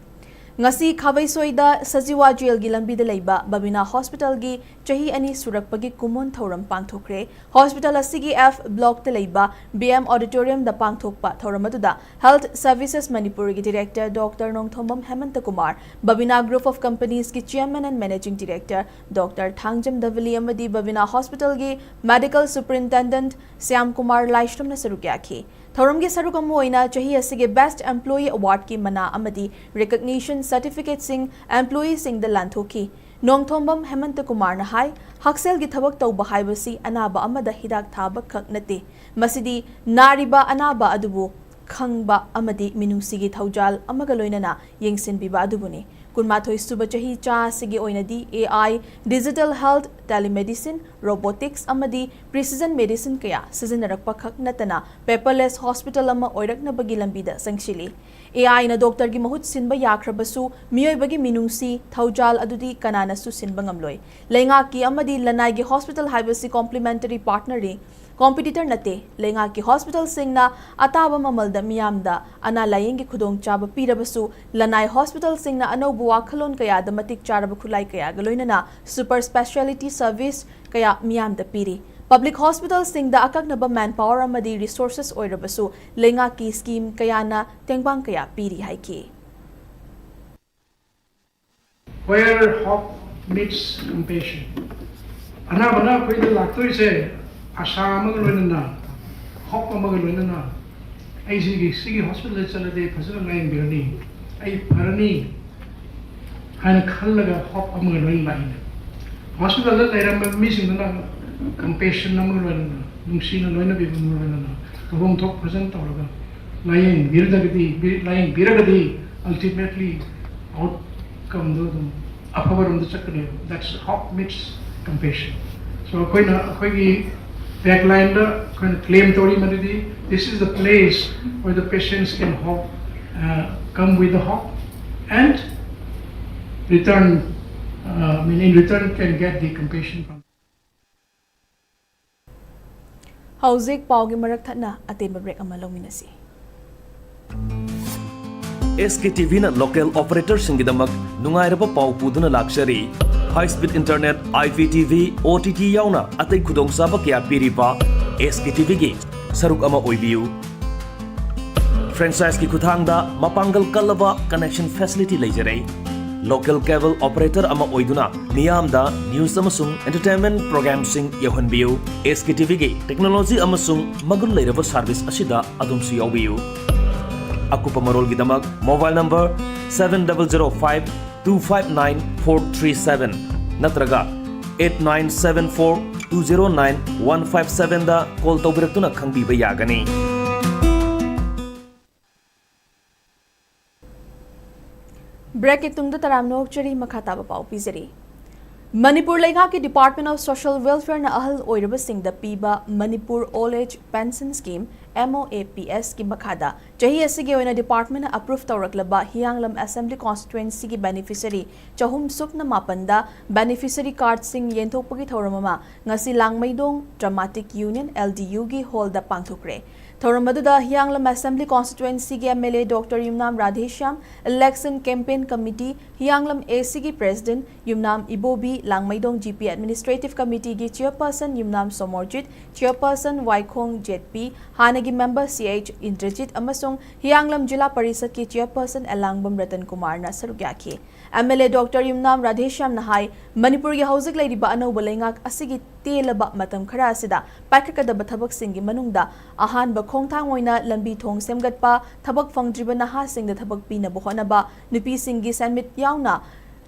ꯉꯁꯤ ꯈꯥꯕꯩꯁꯣꯏꯗ ꯁꯖꯤꯋꯥ ꯖꯦꯜꯒꯤ ꯂꯝꯕꯤꯗ ꯂꯩꯕ ꯕꯕꯤꯅꯥ ꯍꯣꯁꯄꯤꯇꯥꯜꯒꯤ ꯆꯍꯤ ꯑꯅꯤ ꯁꯨꯔꯛꯄꯒꯤ ꯀꯨꯝꯑꯣꯟ ꯊꯧꯔꯝ ꯄꯥꯡꯊꯣꯛꯈ꯭ꯔꯦ꯫ ꯍꯣꯁꯄꯤꯇꯥꯜ ꯑꯁꯤꯒꯤ F blockꯇ ꯂꯩꯕ B M auditoriumꯗ ꯄꯥꯡꯊꯣꯛꯄ ꯊꯧꯔꯝ ꯑꯗꯨꯗ Health Services ꯃꯅꯤꯄꯨꯔꯒꯤ director doctor Nongthombam Hemanta Kumar, Babina Group of Companiesꯀꯤ Chairman and Managing Director doctor Thangjam Dabali ꯑꯃꯗꯤ ꯕꯕꯤꯅꯥ ꯍꯣꯁꯄꯤꯇꯥꯜꯒꯤ Medical Superintendent ꯁ꯭ꯌꯥꯝ ꯀꯨꯃꯥꯔ ꯂꯥꯏꯁ꯭ꯔꯝꯅ ꯁꯔꯨꯛ ꯌꯥꯈꯤ꯫ ꯊꯧꯔꯝꯒꯤ ꯁꯔꯨꯛ ꯑꯃ ꯑꯣꯏꯅ ꯆꯍꯤ ꯑꯁꯤꯒꯤ Best Employee Awardꯀꯤ ꯃꯅꯥ ꯑꯃꯗꯤ Recognition Certificateꯁꯤꯡ employeeꯁꯤꯡꯗ ꯂꯥꯟꯊꯣꯛꯈꯤ꯫ ꯅꯣꯡꯊꯣꯝꯕꯝ ꯍꯦꯃꯟꯇ ꯀꯨꯃꯥꯔꯅ ꯍꯥꯏ, ꯍꯛꯁꯦꯜꯒꯤ ꯊꯕꯛ ꯇꯧꯕ ꯍꯥꯏꯕꯁꯤ ꯑꯅꯥꯕ ꯑꯃꯗ ꯍꯤꯗꯥꯛ ꯊꯥꯕ ꯈꯛ ꯅꯠꯇꯦ, ꯃꯁꯤꯗꯤ ꯅꯥꯔꯤꯕ ꯑꯅꯥꯕ ꯑꯗꯨꯕꯨ ꯈꯪꯕ ꯑꯃꯗꯤ ꯃꯤꯅꯨꯡꯁꯤꯒꯤ ꯊꯧꯖꯥꯜ ꯑꯃꯒ ꯂꯣꯏꯅꯅ ꯌꯦꯡꯁꯤꯟꯕꯤꯕ ꯑꯗꯨꯕꯨꯅꯤ꯫ ꯀꯨꯟꯃꯥꯊꯣꯏ ꯁꯨꯕ ꯆꯍꯤ ꯆꯥ ꯑꯁꯤꯒꯤ ꯑꯣꯏꯅꯗꯤ AI, digital health, telemedicine, robotics ꯑꯃꯗꯤ precision medicine ꯀꯌꯥ ꯁꯤꯖꯤꯟꯅꯔꯛꯄ ꯈꯛ ꯅꯠꯇꯅ paperless hospital ꯑꯃ ꯑꯣꯏꯔꯛꯅꯕꯒꯤ ꯂꯝꯕꯤꯗ ꯆꯪꯁꯤꯜꯂꯤ꯫ AIꯅ doctorꯒꯤ ꯃꯍꯨꯠ ꯁꯤꯟꯕ ꯌꯥꯈ꯭ꯔꯕꯁꯨ ꯃꯤꯑꯣꯏꯕꯒꯤ ꯃꯤꯅꯨꯡꯁꯤ, ꯊꯧꯖꯥꯜ ꯑꯗꯨꯗꯤ ꯀꯅꯥꯅꯁꯨ ꯁꯤꯟꯕ ꯉꯝꯂꯣꯏ꯫ ꯂꯩꯉꯥꯛꯀꯤ ꯑꯃꯗꯤ ꯂꯅꯥꯏꯒꯤ hospital ꯍꯥꯏꯕꯁꯤ complementary partnerꯅꯤ, competitor ꯅꯠꯇꯦ꯫ ꯂꯩꯉꯥꯛꯀꯤ hospitalꯁꯤꯡꯅ ꯑꯇꯥꯕ ꯃꯃꯜꯗ ꯃꯤꯌꯥꯝꯗ ꯑꯅꯥ ꯂꯥꯌꯦꯡꯒꯤ ꯈꯨꯗꯣꯡꯆꯥꯕ ꯄꯤꯔꯕꯁꯨ, ꯂꯅꯥꯏ hospitalꯁꯤꯡꯅ ꯑꯅꯧꯕ ꯋꯥꯈꯜꯂꯣꯟ ꯀꯌꯥꯗ ꯃꯇꯤꯛ ꯆꯥꯔꯕ ꯈꯨꯠꯂꯥꯏ ꯀꯌꯥꯒ ꯂꯣꯏꯅꯅ super speciality service ꯀꯌꯥ ꯃꯤꯌꯥꯝꯗ ꯄꯤꯔꯤ꯫ Public hospitalꯁꯤꯡꯗ ꯑꯀꯛꯅꯕ manpower ꯑꯃꯗꯤ resources ꯑꯣꯏꯔꯕꯁꯨ, ꯂꯩꯉꯥꯛꯀꯤ scheme ꯀꯌꯥꯅ ꯇꯦꯡꯕꯥꯡ ꯀꯌꯥ ꯄꯤꯔꯤ ꯍꯥꯏꯈꯤ꯫ Where hope meets compassion. ꯑꯅꯥꯕꯅ ꯑꯩꯈꯣꯏꯗ ꯂꯥꯛꯇꯣꯏꯁꯦ ꯑꯁꯥ ꯑꯃꯒ ꯂꯣꯏꯅꯅ, hope ꯑꯃꯒ ꯂꯣꯏꯅꯅ, ꯑꯩ ꯁꯤꯒꯤ, ꯁꯤꯒꯤ hospitalꯗ ꯆꯠꯂꯗꯤ ꯐꯖꯅ ꯂꯥꯌꯦꯡꯕꯤꯔꯅꯤ, ꯑꯩ ꯐꯔꯅꯤ ꯍꯥꯏꯅ ꯈꯜꯂꯒ hope ꯑꯃꯒ ꯂꯣꯏꯅ ꯂꯥꯛꯏꯅꯦ꯫ Hospitalꯗ ꯂꯩꯔꯝꯕ ꯃꯤꯁꯤꯡꯗꯨꯅ compassion ꯑꯃꯒ ꯂꯣꯏꯅꯅ, ꯅꯨꯡꯁꯤꯅ ꯂꯣꯏꯅꯕꯤꯕ ꯑꯃꯒ ꯂꯣꯏꯅꯅ, ꯇꯧꯐꯝ ꯊꯣꯛ ꯐꯖꯅ ꯇꯧꯔꯒ ꯂꯥꯌꯦꯡꯕꯤꯔꯒꯗꯤ, ꯂꯥꯌꯦꯡꯕꯤꯔꯒꯗꯤ ultimately outcomeꯗꯨ ꯑꯗꯨꯝ ꯑꯐꯕꯔꯣꯝꯗ ꯆꯠꯀꯅꯦꯕ꯫ That's hope meets compassion. So ꯑꯩꯈꯣꯏꯅ, ꯑꯩꯈꯣꯏꯒꯤ taglineꯗ ꯑꯩꯈꯣꯏꯅ claim ꯇꯧꯔꯤ ꯃꯗꯨꯗꯤ, "This is the place where the patients can hope, uh, come with the hope and return, uh, I mean, in return can get the compassion from." ꯍꯧꯖꯤꯛ ꯄꯥꯎꯒꯤ ꯃꯔꯛ ꯊꯠꯅ ꯑꯇꯦꯟꯕ break ꯑꯃ ꯂꯧꯃꯤꯟꯅꯁꯤ꯫ SKTVꯅ local operatorꯁꯤꯡꯒꯤꯗꯃꯛ ꯅꯨꯡꯉꯥꯏꯔꯕ ꯄꯥꯎ ꯄꯨꯗꯨꯅ ꯂꯥꯛꯆꯔꯤ꯫ High speed internet, IPTV, OTT ꯌꯥꯎꯅ ꯑꯇꯩ ꯈꯨꯗꯣꯡꯆꯥꯕ ꯀꯌꯥ ꯄꯤꯔꯤꯕ SKTVꯒꯤ ꯁꯔꯨꯛ ꯑꯃ ꯑꯣꯏꯕꯤꯌꯨ꯫ Franchiseꯀꯤ ꯈꯨꯠꯊꯥꯡꯗ ꯃꯄꯥꯡꯒꯜ ꯀꯜꯂꯕ connection facility ꯂꯩꯖꯔꯦ꯫ Local cable operator ꯑꯃ ꯑꯣꯏꯗꯨꯅ ꯃꯤꯌꯥꯝꯗ news ꯑꯃꯁꯨꯡ entertainment programꯁꯤꯡ ꯌꯧꯍꯟꯕꯤꯌꯨ꯫ ꯑꯦꯁ ꯀꯦ ꯇꯤ ꯚꯤꯒꯤ technology ꯑꯃꯁꯨꯡ ꯃꯒꯨꯟ ꯂꯩꯔꯕ service ꯑꯁꯤꯗ ꯑꯗꯣꯝꯁꯨ ꯌꯥꯎꯕꯤꯌꯨ꯫ ꯑꯀꯨꯞꯄ ꯃꯔꯣꯜꯒꯤꯗꯃꯛ mobile number seven double zero five two five nine four three seven ꯅꯠꯇ꯭ꯔꯒ eight nine seven four two zero nine one five sevenꯗ call ꯇꯧꯕꯤꯔꯛꯇꯨꯅ ꯈꯪꯕꯤꯕ ꯌꯥꯒꯅꯤ꯫ Breakꯀꯤ ꯇꯨꯡꯗ ꯇꯔꯥꯝꯅ ꯑꯣꯛꯆꯔꯤ꯫ ꯃꯈꯥ ꯇꯥꯕ ꯄꯥꯎ ꯄꯤꯖꯔꯤ꯫ ꯃꯅꯤꯄꯨꯔ ꯂꯩꯉꯥꯛꯀꯤ Department of Social Welfareꯅ ꯑꯍꯜ ꯑꯣꯏꯔꯕꯁꯤꯡꯗ ꯄꯤꯕ Manipur Old Age Pension Scheme, M O A P Sꯀꯤ ꯃꯈꯥꯗ ꯆꯍꯤ ꯑꯁꯤꯒꯤ ꯑꯣꯏꯅ departmentꯅ approve ꯇꯧꯔꯛꯂꯕ ꯍꯤꯌꯥꯡꯂꯝ Assembly Constituencyꯒꯤ beneficiary ꯆꯍꯨꯝ ꯁꯨꯞꯅ ꯃꯥꯄꯟꯗ beneficiary cardꯁꯤꯡ ꯌꯦꯟꯊꯣꯛꯄꯒꯤ ꯊꯧꯔꯝ ꯑꯃ ꯉꯁꯤ ꯂꯥꯡꯃꯩꯗꯣꯡ Dramatic Union, L D Uꯒꯤ hallꯗ ꯄꯥꯡꯊꯣꯛꯈ꯭ꯔꯦ꯫ ꯊꯧꯔꯝ ꯑꯗꯨꯗ ꯍꯤꯌꯥꯡꯂꯝ Assembly Constituencyꯒꯤ M L A Doctor Yumnam Radheshyam, Election Campaign Committee, ꯍꯤꯌꯥꯡꯂꯝ A Cꯒꯤ President Yumnam Ibobi, ꯂꯥꯡꯃꯩꯗꯣꯡ G P Administrative Committeeꯒꯤ Chairperson Yumnam Somorjit, Chairperson ꯋꯥꯏꯈꯣꯡ ꯖꯦꯠꯄꯤ, ꯍꯥꯟꯅꯒꯤ member C H ꯏꯟꯗ꯭ꯔꯖꯤꯠ ꯑꯃꯁꯨꯡ ꯍꯤꯌꯥꯡꯂꯝ ꯖꯤꯂꯥ ꯄꯔꯤꯁꯗꯀꯤ Chairperson ꯑꯦꯂꯥꯡꯕꯝ ꯔꯇꯟ ꯀꯨꯃꯥꯔꯅ ꯁꯔꯨꯛ ꯌꯥꯈꯤ꯫ M L A Doctor ꯌꯨꯝꯅꯥꯝ ꯔꯥꯙꯦꯁ꯭ꯌꯥꯝꯅ ꯍꯥꯏ, ꯃꯅꯤꯄꯨꯔꯒꯤ ꯍꯧꯖꯤꯛ ꯂꯩꯔꯤꯕ ꯑꯅꯧꯕ ꯂꯩꯉꯥꯛ ꯑꯁꯤꯒꯤ ꯇꯦꯜꯂꯕ ꯃꯇꯝ ꯈꯔ ꯑꯁꯤꯗ ꯄꯥꯏꯈꯠꯀꯗꯕ ꯊꯕꯛꯁꯤꯡꯒꯤ ꯃꯅꯨꯡꯗ ꯑꯍꯥꯟꯕ ꯈꯣꯡꯊꯥꯡ ꯑꯣꯏꯅ ꯂꯝꯕꯤ ꯊꯣꯡ ꯁꯦꯝꯒꯠꯄ, ꯊꯕꯛ ꯐꯪꯗ꯭ꯔꯤꯕ ꯅꯍꯥꯁꯤꯡꯗ ꯊꯕꯛ ꯄꯤꯅꯕ ꯍꯣꯠꯅꯕ, ꯅꯨꯄꯤꯁꯤꯡꯒꯤ ꯁꯦꯟꯃꯤꯠ ꯌꯥꯎꯅ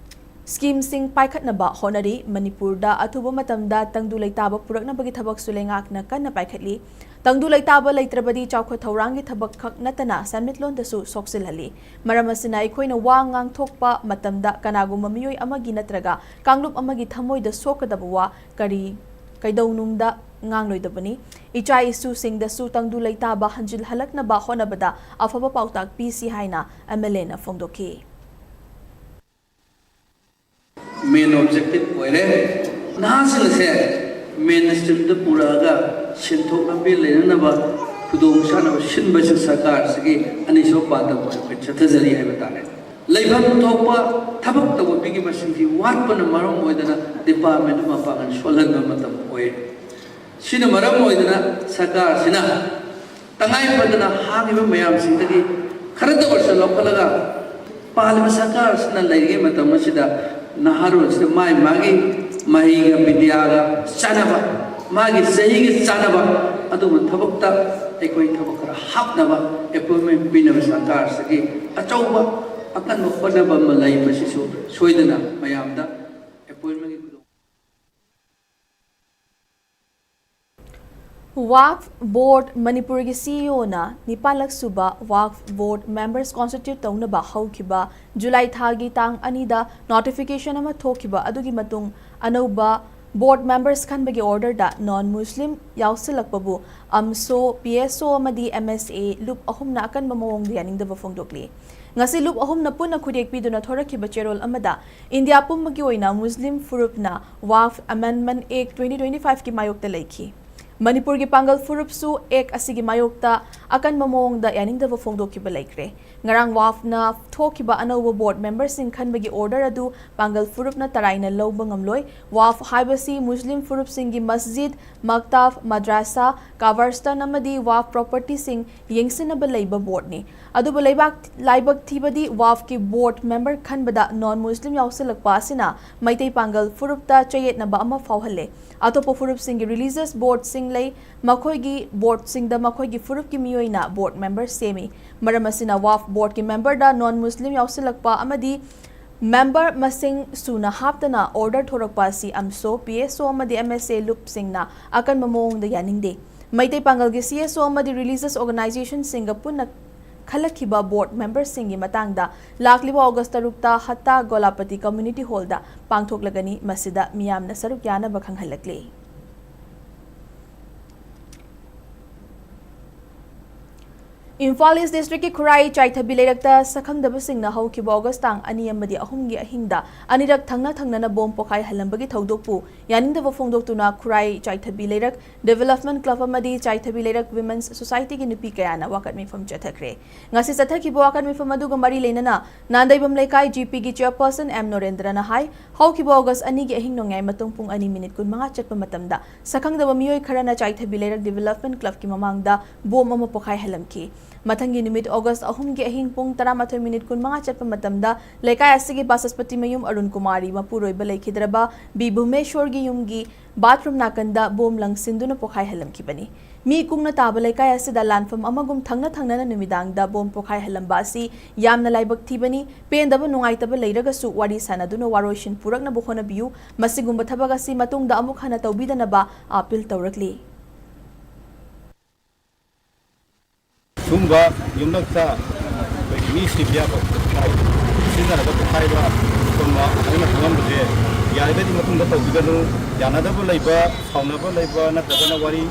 schemeꯁꯤꯡ ꯄꯥꯏꯈꯠꯅꯕ ꯍꯣꯠꯅꯔꯤ꯫ ꯃꯅꯤꯄꯨꯔꯗ ꯑꯊꯨꯕ ꯃꯇꯝꯗ ꯇꯪꯗꯨ ꯂꯩꯇꯥꯕ ꯄꯨꯔꯛꯅꯕꯒꯤ ꯊꯕꯛꯁꯨ ꯂꯩꯉꯥꯛꯅ ꯀꯟꯅ ꯄꯥꯏꯈꯠꯂꯤ꯫ ꯇꯪꯗꯨ ꯂꯩꯇꯥꯕ ꯂꯩꯇ꯭ꯔꯕꯗꯤ ꯆꯥꯎꯈꯠ ꯊꯧꯔꯥꯡꯒꯤ ꯊꯕꯛ ꯈꯛ ꯅꯠꯇꯅ ꯁꯦꯟꯃꯤꯠꯂꯣꯟꯗꯁꯨ ꯁꯣꯛꯆꯤꯜꯍꯜꯂꯤ꯫ ꯃꯔꯝ ꯑꯁꯤꯅ ꯑꯩꯈꯣꯏꯅ ꯋꯥ ꯉꯥꯡꯊꯣꯛꯄ ꯃꯇꯝꯗ ꯀꯅꯥꯒꯨꯝꯕ ꯃꯤꯑꯣꯏ ꯑꯃꯒꯤ ꯅꯠꯇ꯭ꯔꯒ ꯀꯥꯡꯂꯨꯞ ꯑꯃꯒꯤ ꯊꯃꯣꯏꯗ ꯁꯣꯛꯀꯗꯕ ꯋꯥ ꯀꯔꯤ ꯀꯩꯗꯧꯅꯨꯡꯗ ꯉꯥꯡꯂꯣꯏꯗꯕꯅꯤ꯫ ꯏꯆꯥ ꯏꯁꯨꯁꯤꯡꯗꯁꯨ ꯇꯪꯗꯨ ꯂꯩꯇꯥꯕ ꯍꯟꯖꯤꯜꯍꯜꯂꯛꯅꯕ ꯍꯣꯠꯅꯕꯗ ꯑꯐꯕ ꯄꯥꯎꯇꯥꯛ ꯄꯤꯁꯤ ꯍꯥꯏꯅ M L Aꯅ ꯐꯣꯡꯗꯣꯛꯈꯤ꯫ Main objective ꯑꯣꯏꯔꯦ꯫ ꯅꯍꯥꯁꯤꯡ ꯑꯁꯦ mainstreamꯗ ꯄꯨꯔꯛꯑꯒ ꯁꯦꯟꯊꯣꯛ ꯂꯝꯕꯤ ꯂꯩꯅꯅꯕ ꯈꯨꯗꯣꯡ ꯆꯥꯅꯕ ꯁꯤꯟꯕꯁꯤ ꯁꯔꯀꯥꯔꯁꯤꯒꯤ ꯑꯅꯤꯁꯨꯕ ꯄꯥꯟꯗꯝ ꯑꯣꯏꯅ ꯑꯩꯈꯣꯏ ꯆꯠꯊꯖꯔꯤ ꯍꯥꯏꯕ ꯇꯥꯔꯦ꯫ ꯂꯩꯐꯝ ꯊꯣꯛꯄ ꯊꯕꯛ ꯇꯧꯕ ꯃꯤꯒꯤ ꯃꯁꯤꯡꯗꯤ ꯋꯥꯠꯄꯅ ꯃꯔꯝ ꯑꯣꯏꯗꯅ department ꯃꯄꯥꯡꯒꯜ ꯁꯣꯜꯍꯟꯕ ꯃꯇꯝ ꯑꯣꯏ꯫ ꯁꯤꯅ ꯃꯔꯝ ꯑꯣꯏꯗꯅ ꯁꯔꯀꯥꯔꯁꯤꯅ ꯇꯉꯥꯏ ꯐꯗꯅ ꯍꯥꯡꯉꯤꯕ ꯃꯌꯥꯝꯁꯤꯡꯗꯒꯤ ꯈꯔꯇ ꯑꯣꯏꯔꯁꯨ ꯂꯧꯈꯠꯂꯒ ꯄꯥꯜꯂꯤꯕ ꯁꯔꯀꯥꯔ ꯑꯁꯤꯅ ꯂꯩꯔꯤꯉꯩ ꯃꯇꯝ ꯑꯁꯤꯗ ꯅꯍꯥꯔꯣꯜꯁꯤꯗ ꯃꯥꯒꯤ ꯃꯥꯒꯤ ꯃꯍꯩꯒ ꯕꯤꯗ꯭ꯌꯥꯒ ꯆꯥꯟꯅꯕ, ꯃꯥꯒꯤ ꯆꯍꯤꯒ ꯆꯥꯟꯅꯕ ꯑꯗꯨꯒꯨꯝꯕ ꯊꯕꯛꯇ ꯑꯩꯈꯣꯏ ꯊꯕꯛ ꯈꯔ ꯍꯥꯞꯅꯕ ꯑꯦꯄꯣꯏꯟꯃꯦꯟ ꯄꯤꯅꯕ ꯁꯔꯀꯥꯔꯁꯤꯒꯤ ꯑꯆꯧꯕ ꯑꯀꯟꯕ ꯍꯣꯠꯅꯕ ꯑꯃ ꯂꯩ꯫ ꯃꯁꯤꯁꯨ ꯁꯣꯏꯗꯅ ꯃꯌꯥꯝꯗ ꯑꯦꯄꯣꯏꯟꯃꯦꯟꯒꯤ ꯈꯨꯗꯣꯡ ꯋꯥꯛꯐ ꯕꯣꯔꯗ ꯃꯅꯤꯄꯨꯔꯒꯤ ꯁꯤꯏꯑꯣꯅ ꯅꯤꯄꯥꯜꯂꯛ ꯁꯨꯕ ꯋꯥꯛꯐ ꯕꯣꯔꯗ ꯃꯦꯝꯕꯔꯁ ꯀꯣꯟꯁꯇꯤꯇ꯭ꯌꯨꯠ ꯇꯧꯅꯕ ꯍꯧꯈꯤꯕ ꯖꯨꯂꯥꯏ ꯊꯥꯒꯤ ꯇꯥꯡ ꯑꯅꯤꯗ ꯅꯣꯇꯤꯐꯤꯀꯦꯁꯟ ꯑꯃ ꯊꯣꯛꯈꯤꯕ ꯑꯗꯨꯒꯤ ꯃꯇꯨꯡ ꯑꯅꯧꯕ ꯕꯣꯔꯗ ꯃꯦꯝꯕꯔꯁ ꯈꯟꯕꯒꯤ ꯑꯣꯔꯗꯔꯗ ꯅꯣꯟ ꯃꯨꯁꯂꯤꯝ ꯌꯥꯎꯁꯤꯜꯂꯛꯄꯕꯨ ꯑꯝꯁꯣ, ꯄꯤ ꯑꯦꯁ ꯑꯣ ꯑꯃꯗꯤ ꯑꯦꯝ ꯑꯦꯁ ꯑꯦ ꯂꯨꯞ ꯑꯍꯨꯝꯅ ꯑꯀꯟꯕ ꯃꯑꯣꯡꯗ ꯌꯥꯅꯤꯡꯗꯕ ꯐꯣꯡꯗꯣꯛꯂꯤ꯫ ꯉꯁꯤ ꯂꯨꯞ ꯑꯍꯨꯝꯅ ꯄꯨꯟꯅ ꯈꯨꯠꯌꯦꯛ ꯄꯤꯗꯨꯅ ꯊꯣꯔꯛꯈꯤꯕ ꯆꯦꯔꯣꯜ ꯑꯃꯗ ꯏꯟꯗꯤꯌꯥ ꯄꯨꯝꯕꯒꯤ ꯑꯣꯏꯅ ꯃꯨꯁꯂꯤꯝ ꯐꯨꯔꯨꯞꯅ ꯋꯥꯛꯐ ꯑꯦꯃꯦꯟꯗꯃꯦꯟꯠ ꯑꯦꯛ ꯇ꯭ꯋꯦꯟꯇꯤ ꯇ꯭ꯋꯦꯟꯇꯤ ꯐꯥꯏꯚꯀꯤ ꯃꯥꯌꯣꯛꯇ ꯂꯩꯈꯤ꯫ ꯃꯅꯤꯄꯨꯔꯒꯤ ꯄꯥꯡꯒꯜ ꯐꯨꯔꯨꯞꯁꯨ ꯑꯦꯛ ꯑꯁꯤꯒꯤ ꯃꯥꯌꯣꯛꯇ ꯑꯀꯟꯕ ꯃꯑꯣꯡꯗ ꯌꯥꯅꯤꯡꯗꯕ ꯐꯣꯡꯗꯣꯛꯈꯤꯕ ꯂꯩꯈ꯭ꯔꯦ꯫ ꯉꯔꯥꯡ ꯋꯥꯛꯐꯅ ꯊꯣꯛꯈꯤꯕ ꯑꯅꯧꯕ ꯕꯣꯔꯗ ꯃꯦꯝꯕꯔꯁꯤꯡ ꯈꯟꯕꯒꯤ ꯑꯣꯔꯗꯔ ꯑꯗꯨ ꯄꯥꯡꯒꯜ ꯐꯨꯔꯨꯞꯅ ꯇꯔꯥꯏꯅ ꯂꯧꯕ ꯉꯝꯂꯣꯏ꯫ ꯋꯥꯛꯐ ꯍꯥꯏꯕꯁꯤ ꯃꯨꯁꯂꯤꯝ ꯐꯨꯔꯨꯞꯁꯤꯡꯒꯤ ꯃꯁꯖꯤꯗ, ꯃꯛꯇꯕ, ꯃꯗ꯭ꯔꯥꯁꯥ, ꯀꯕꯔꯁꯇꯥꯟ ꯑꯃꯗꯤ ꯋꯥꯛꯐ ꯄ꯭ꯔꯣꯄꯔꯇꯤꯁꯤꯡ ꯌꯦꯡꯁꯤꯟꯅꯕ ꯂꯩꯕ ꯕꯣꯔꯗꯅꯤ꯫ ꯑꯗꯨꯕꯨ ꯂꯩꯕꯥꯛ ꯂꯥꯏꯕꯛ ꯊꯤꯕꯗꯤ ꯋꯥꯛꯐꯀꯤ ꯕꯣꯔꯗ ꯃꯦꯝꯕꯔ ꯈꯟꯕꯗ ꯅꯣꯟ ꯃꯨꯁꯂꯤꯝ ꯌꯥꯎꯁꯤꯜꯂꯛꯄ ꯑꯁꯤꯅ ꯃꯩꯇꯩ ꯄꯥꯡꯒꯜ ꯐꯨꯔꯨꯞꯇ ꯆꯌꯦꯠꯅꯕ ꯑꯃ ꯐꯥꯎꯍꯜꯂꯦ꯫ ꯑꯇꯣꯞꯄ ꯐꯨꯔꯨꯞꯁꯤꯡꯒꯤ ꯔꯤꯂꯤꯖꯤꯌꯁ ꯕꯣꯔꯗꯁꯤꯡ ꯂꯩ꯫ ꯃꯈꯣꯏꯒꯤ ꯕꯣꯔꯗꯁꯤꯡꯗ ꯃꯈꯣꯏꯒꯤ ꯐꯨꯔꯨꯞꯀꯤ ꯃꯤꯑꯣꯏꯅ ꯕꯣꯔꯗ ꯃꯦꯝꯕꯔ ꯁꯦꯝꯃꯤ꯫ ꯃꯔꯝ ꯑꯁꯤꯅ ꯋꯥꯛꯐ ꯕꯣꯔꯗꯀꯤ ꯃꯦꯝꯕꯔꯗ ꯅꯣꯟ ꯃꯨꯁꯂꯤꯝ ꯌꯥꯎꯁꯤꯜꯂꯛꯄ ꯑꯃꯗꯤ ꯃꯦꯝꯕꯔ ꯃꯁꯤꯡ ꯁꯨꯅ ꯍꯥꯞꯇꯅ ꯑꯣꯔꯗꯔ ꯊꯣꯔꯛꯄ ꯑꯁꯤ ꯑꯝꯁꯣ, ꯄꯤ ꯑꯦꯁ ꯑꯣ ꯑꯃꯗꯤ ꯑꯦꯝ ꯑꯦꯁ ꯑꯦ ꯂꯨꯞꯁꯤꯡꯅ ꯑꯀꯟꯕ ꯃꯑꯣꯡꯗ ꯌꯥꯅꯤꯡꯗꯦ꯫ ꯃꯩꯇꯩ ꯄꯥꯡꯒꯜꯒꯤ ꯁꯤ ꯑꯦꯁ ꯑꯣ ꯑꯃꯗꯤ ꯔꯤꯂꯤꯖꯤꯌꯁ ꯑꯣꯔꯒꯅꯥꯏꯖꯦꯁꯟꯁꯤꯡꯒ ꯄꯨꯟꯅ ꯈꯜꯂꯛꯈꯤꯕ ꯕꯣꯔꯗ ꯃꯦꯝꯕꯔꯁꯤꯡꯒꯤ ꯃꯇꯥꯡꯗ ꯂꯥꯛꯂꯤꯕ ꯑꯣꯒꯁ ꯇꯔꯨꯛꯇ ꯍꯠꯇꯥ ꯒꯣꯂꯥꯄꯇꯤ ꯀꯝꯃ꯭ꯌꯨꯅꯤꯇꯤ ꯍꯣꯜꯗ ꯄꯥꯡꯊꯣꯛꯂꯒꯅꯤ꯫ ꯃꯁꯤꯗ ꯃꯤꯌꯥꯝꯅ ꯁꯔꯨꯛ ꯌꯥꯅꯕ ꯈꯪꯍꯜꯂꯛꯂꯤ꯫ ꯏꯝꯐꯥꯜ ꯏꯁ ꯗꯤꯁꯇ꯭ꯔꯤꯛꯀꯤ ꯈꯨꯔꯥꯏ ꯆꯥꯏꯊꯕꯤ ꯂꯩꯔꯛꯇ ꯁꯛꯈꯪꯗꯕꯁꯤꯡꯅ ꯍꯧꯈꯤꯕ ꯑꯣꯒꯁ ꯇꯥꯡ ꯑꯅꯤ ꯑꯃꯗꯤ ꯑꯍꯨꯝꯒꯤ ꯑꯍꯤꯡꯗ ꯑꯅꯤꯔꯛ ꯊꯪꯅ ꯊꯪꯅꯅ ꯕꯣꯝ ꯄꯣꯈꯥꯏꯍꯜꯂꯝꯕꯒꯤ ꯊꯧꯗꯣꯛꯄꯨ ꯌꯥꯅꯤꯡꯗꯕ ꯐꯣꯡꯗꯣꯛꯇꯨꯅ ꯈꯨꯔꯥꯏ ꯆꯥꯏꯊꯕꯤ ꯂꯩꯔꯛ ꯗꯤꯕꯦꯂꯞꯃꯦꯟꯠ ꯀ꯭ꯂꯕ ꯑꯃꯗꯤ ꯆꯥꯏꯊꯕꯤ ꯂꯩꯔꯛ ꯋꯤꯃꯦꯟꯁ ꯁꯣꯁꯥꯏꯇꯤꯒꯤ ꯅꯨꯄꯤ ꯀꯌꯥꯅ ꯋꯥꯀꯠ ꯃꯤꯐꯝ ꯆꯠꯊꯈ꯭ꯔꯦ꯫ ꯉꯁꯤ ꯆꯠꯊꯈꯤꯕ ꯋꯥꯀꯠ ꯃꯤꯐꯝ ꯑꯗꯨꯒ ꯃꯔꯤ ꯂꯩꯅꯅ ꯅꯥꯟꯗꯩꯕꯝ ꯂꯩꯀꯥꯏ ꯖꯤ ꯄꯤꯒꯤ ꯆꯤꯌꯔꯄꯔꯁꯟ ꯑꯦꯝ ꯅꯣꯔꯦꯟꯗ꯭ꯔꯅ ꯍꯥꯏ, ꯍꯧꯈꯤꯕ ꯑꯣꯒꯁ ꯑꯅꯤꯒꯤ ꯑꯍꯤꯡ ꯅꯣꯡꯌꯥꯏ ꯃꯇꯨꯡ ꯄꯨꯡ ꯑꯅꯤ ꯃꯤꯅꯤꯠ ꯀꯨꯟꯃꯉꯥ ꯆꯠꯄ ꯃꯇꯝꯗ ꯁꯛꯈꯪꯗꯕ ꯃꯤꯑꯣꯏ ꯈꯔꯅ ꯆꯥꯏꯊꯕꯤ ꯂꯩꯔꯛ ꯗꯤꯕꯦꯂꯞꯃꯦꯟꯠ ꯀ꯭ꯂꯕꯀꯤ ꯃꯃꯥꯡꯗ ꯕꯣꯝ ꯑꯃ ꯄꯣꯈꯥꯏꯍꯜꯂꯝꯈꯤ꯫ ꯃꯊꯪꯒꯤ ꯅꯨꯃꯤꯠ ꯑꯣꯒꯁ ꯑꯍꯨꯝꯒꯤ ꯑꯍꯤꯡ ꯄꯨꯡ ꯇꯔꯥꯃꯥꯊꯣꯏ ꯃꯤꯅꯤꯠ ꯀꯨꯟꯃꯉꯥ ꯆꯠꯄ ꯃꯇꯝꯗ ꯂꯩꯀꯥꯏ ꯑꯁꯤꯒꯤ ꯕꯥꯆꯁꯄꯇꯤ ꯃꯌꯨꯝ ꯑꯔꯨꯟ ꯀꯨꯃꯥꯔꯤ ꯃꯄꯨꯔꯣꯏꯕ ꯂꯩꯈꯤꯗ꯭ꯔꯕ ꯕꯤ ꯚꯨꯃꯦꯁꯣꯔꯒꯤ ꯌꯨꯝꯒꯤ ꯕꯥꯊꯔꯨꯝ ꯅꯥꯀꯟꯗ ꯕꯣꯝ ꯂꯪꯁꯤꯟꯗꯨꯅ ꯄꯣꯈꯥꯏꯍꯜꯂꯝꯈꯤꯕꯅꯤ꯫ ꯃꯤ ꯀꯨꯡꯅ ꯇꯥꯕ ꯂꯩꯀꯥꯏ ꯑꯁꯤꯗ ꯂꯥꯟꯐꯝ ꯑꯃꯒꯨꯝ ꯊꯪꯅ ꯊꯪꯅꯅ ꯅꯨꯃꯤꯗꯥꯡꯗ ꯕꯣꯝ ꯄꯣꯈꯥꯏꯍꯜꯂꯝꯕ ꯑꯁꯤ ꯌꯥꯝꯅ ꯂꯥꯏꯕꯛ ꯊꯤꯕꯅꯤ꯫ ꯄꯦꯟꯗꯕ ꯅꯨꯡꯉꯥꯏꯇꯕ ꯂꯩꯔꯒꯁꯨ ꯋꯥꯔꯤ ꯁꯥꯟꯅꯗꯨꯅ ꯋꯥꯔꯣꯏꯁꯤꯟ ꯄꯨꯔꯛꯅꯕ ꯍꯣꯠꯅꯕꯤꯌꯨ꯫ ꯃꯁꯤꯒꯨꯝꯕ ꯊꯕꯛ ꯑꯁꯤ ꯃꯇꯨꯡꯗ ꯑꯃꯨꯛ ꯍꯟꯅ ꯇꯧꯕꯤꯗꯅꯕ ꯑꯥꯄꯤꯜ ꯇꯧꯔꯛꯂꯤ꯫ ꯁꯨꯝꯕ ꯌꯨꯝꯂꯛꯇ ꯑꯩꯈꯣꯏꯒꯤ ꯃꯤ ꯁꯤꯕ ꯌꯥꯕ ꯁꯤꯖꯤꯟꯅꯔꯒ ꯄꯣꯈꯥꯏꯕ ꯁꯨꯝꯕ ꯑꯩꯅ ꯈꯪꯂꯝꯕꯁꯦ ꯌꯥꯔꯒꯗꯤ ꯃꯇꯨꯡꯗ ꯇꯧꯕꯤꯒꯅꯨ꯫ ꯌꯥꯅꯗꯕ ꯂꯩꯕ, ꯁꯥꯎꯅꯕ ꯂꯩꯕ ꯅꯠꯇ꯭ꯔꯒꯅ ꯋꯥꯔꯤ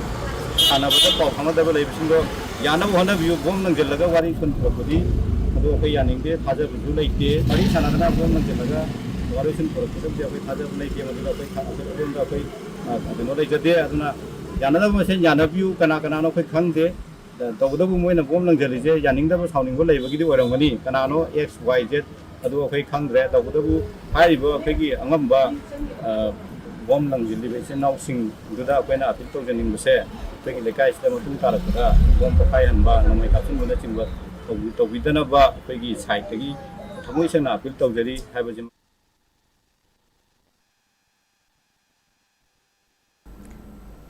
ꯁꯥꯟꯅꯕꯗ ꯄꯥꯎ ꯐꯥꯎꯅꯗꯕ ꯂꯩꯕꯁꯤꯡꯗꯣ ꯌꯥꯅꯕ ꯍꯣꯠꯅꯕꯤꯌꯨ꯫ ꯕꯣꯝ ꯂꯪꯁꯤꯜꯂꯒ ꯋꯥꯔꯤ ꯁꯨꯝ ꯄꯨꯔꯛꯄꯗꯤ ꯑꯗꯨ ꯑꯩꯈꯣꯏ ꯌꯥꯅꯤꯡꯗꯦ, ꯊꯥꯖꯕꯁꯨ ꯂꯩꯇꯦ꯫ ꯋꯥꯔꯤ ꯁꯥꯟꯅꯗꯅ ꯕꯣꯝ ꯂꯪꯁꯤꯜꯂꯒ ꯋꯥꯔꯤ ꯁꯨꯝ ꯄꯨꯔꯛꯄꯗꯕꯨꯗꯤ ꯑꯩꯈꯣꯏ ꯊꯥꯖꯕ ꯂꯩꯇꯦ꯫ ꯃꯗꯨꯗ ꯑꯩꯈꯣꯏ ꯊꯥ-, ꯑꯩꯈꯣꯏ ꯑꯗꯣꯝꯗ ꯑꯩꯈꯣꯏ, ꯑ, ꯀꯩꯅꯣ ꯂꯩꯖꯗꯦ꯫ ꯑꯗꯨꯅ ꯌꯥꯅꯗꯕ ꯃꯁꯦꯟ ꯌꯥꯅꯕꯤꯌꯨ꯫ ꯀꯅꯥ ꯀꯅꯥꯅꯣ ꯑꯩꯈꯣꯏ ꯈꯪꯗꯦ꯫ ꯇꯧꯕꯇꯕꯨ ꯃꯣꯏꯅ ꯕꯣꯝ ꯂꯪꯁꯤꯜꯂꯤꯁꯦ ꯌꯥꯅꯤꯡꯗꯕ ꯁꯥꯎꯅꯤꯡꯕ ꯂꯩꯕꯒꯤꯗꯤ ꯑꯣꯏꯔꯝꯒꯅꯤ꯫ ꯀꯅꯥꯅꯣ X Y Z ꯑꯗꯨ ꯑꯩꯈꯣꯏ ꯈꯪꯗ꯭ꯔꯦ꯫ ꯇꯧꯕꯇꯕꯨ ꯍꯥꯏꯔꯤꯕ ꯑꯩꯈꯣꯏꯒꯤ ꯑꯉꯝꯕ, ꯑ, ꯕꯣꯝ ꯂꯪꯁꯤꯜꯂꯤꯕ ꯏꯆꯤꯟ ꯏꯅꯥꯎꯁꯤꯡꯗꯨꯗ ꯑꯩꯈꯣꯏꯅ ꯑꯥꯄꯤꯜ ꯇꯧꯖꯅꯤꯡꯕꯁꯦ, ꯑꯩꯈꯣꯏꯒꯤ ꯂꯩꯀꯥꯏꯁꯤꯗ ꯃꯇꯨꯡ ꯇꯥꯔꯛꯄꯗ ꯕꯣꯝ ꯄꯣꯈꯥꯏꯍꯟꯕ, ꯅꯣꯡꯃꯩ ꯀꯥꯞꯁꯤꯟꯕꯅꯆꯤꯡꯕ ꯇꯧꯕꯤ-, ꯇꯧꯕꯤꯗꯅꯕ ꯑꯩꯈꯣꯏꯒꯤ ꯁꯥꯏꯠꯇꯒꯤ ꯊꯃꯣꯏ ꯁꯦꯡꯅ ꯑꯥꯄꯤꯜ ꯇꯧꯖꯔꯤ ꯍꯥꯏꯕꯁꯤ꯫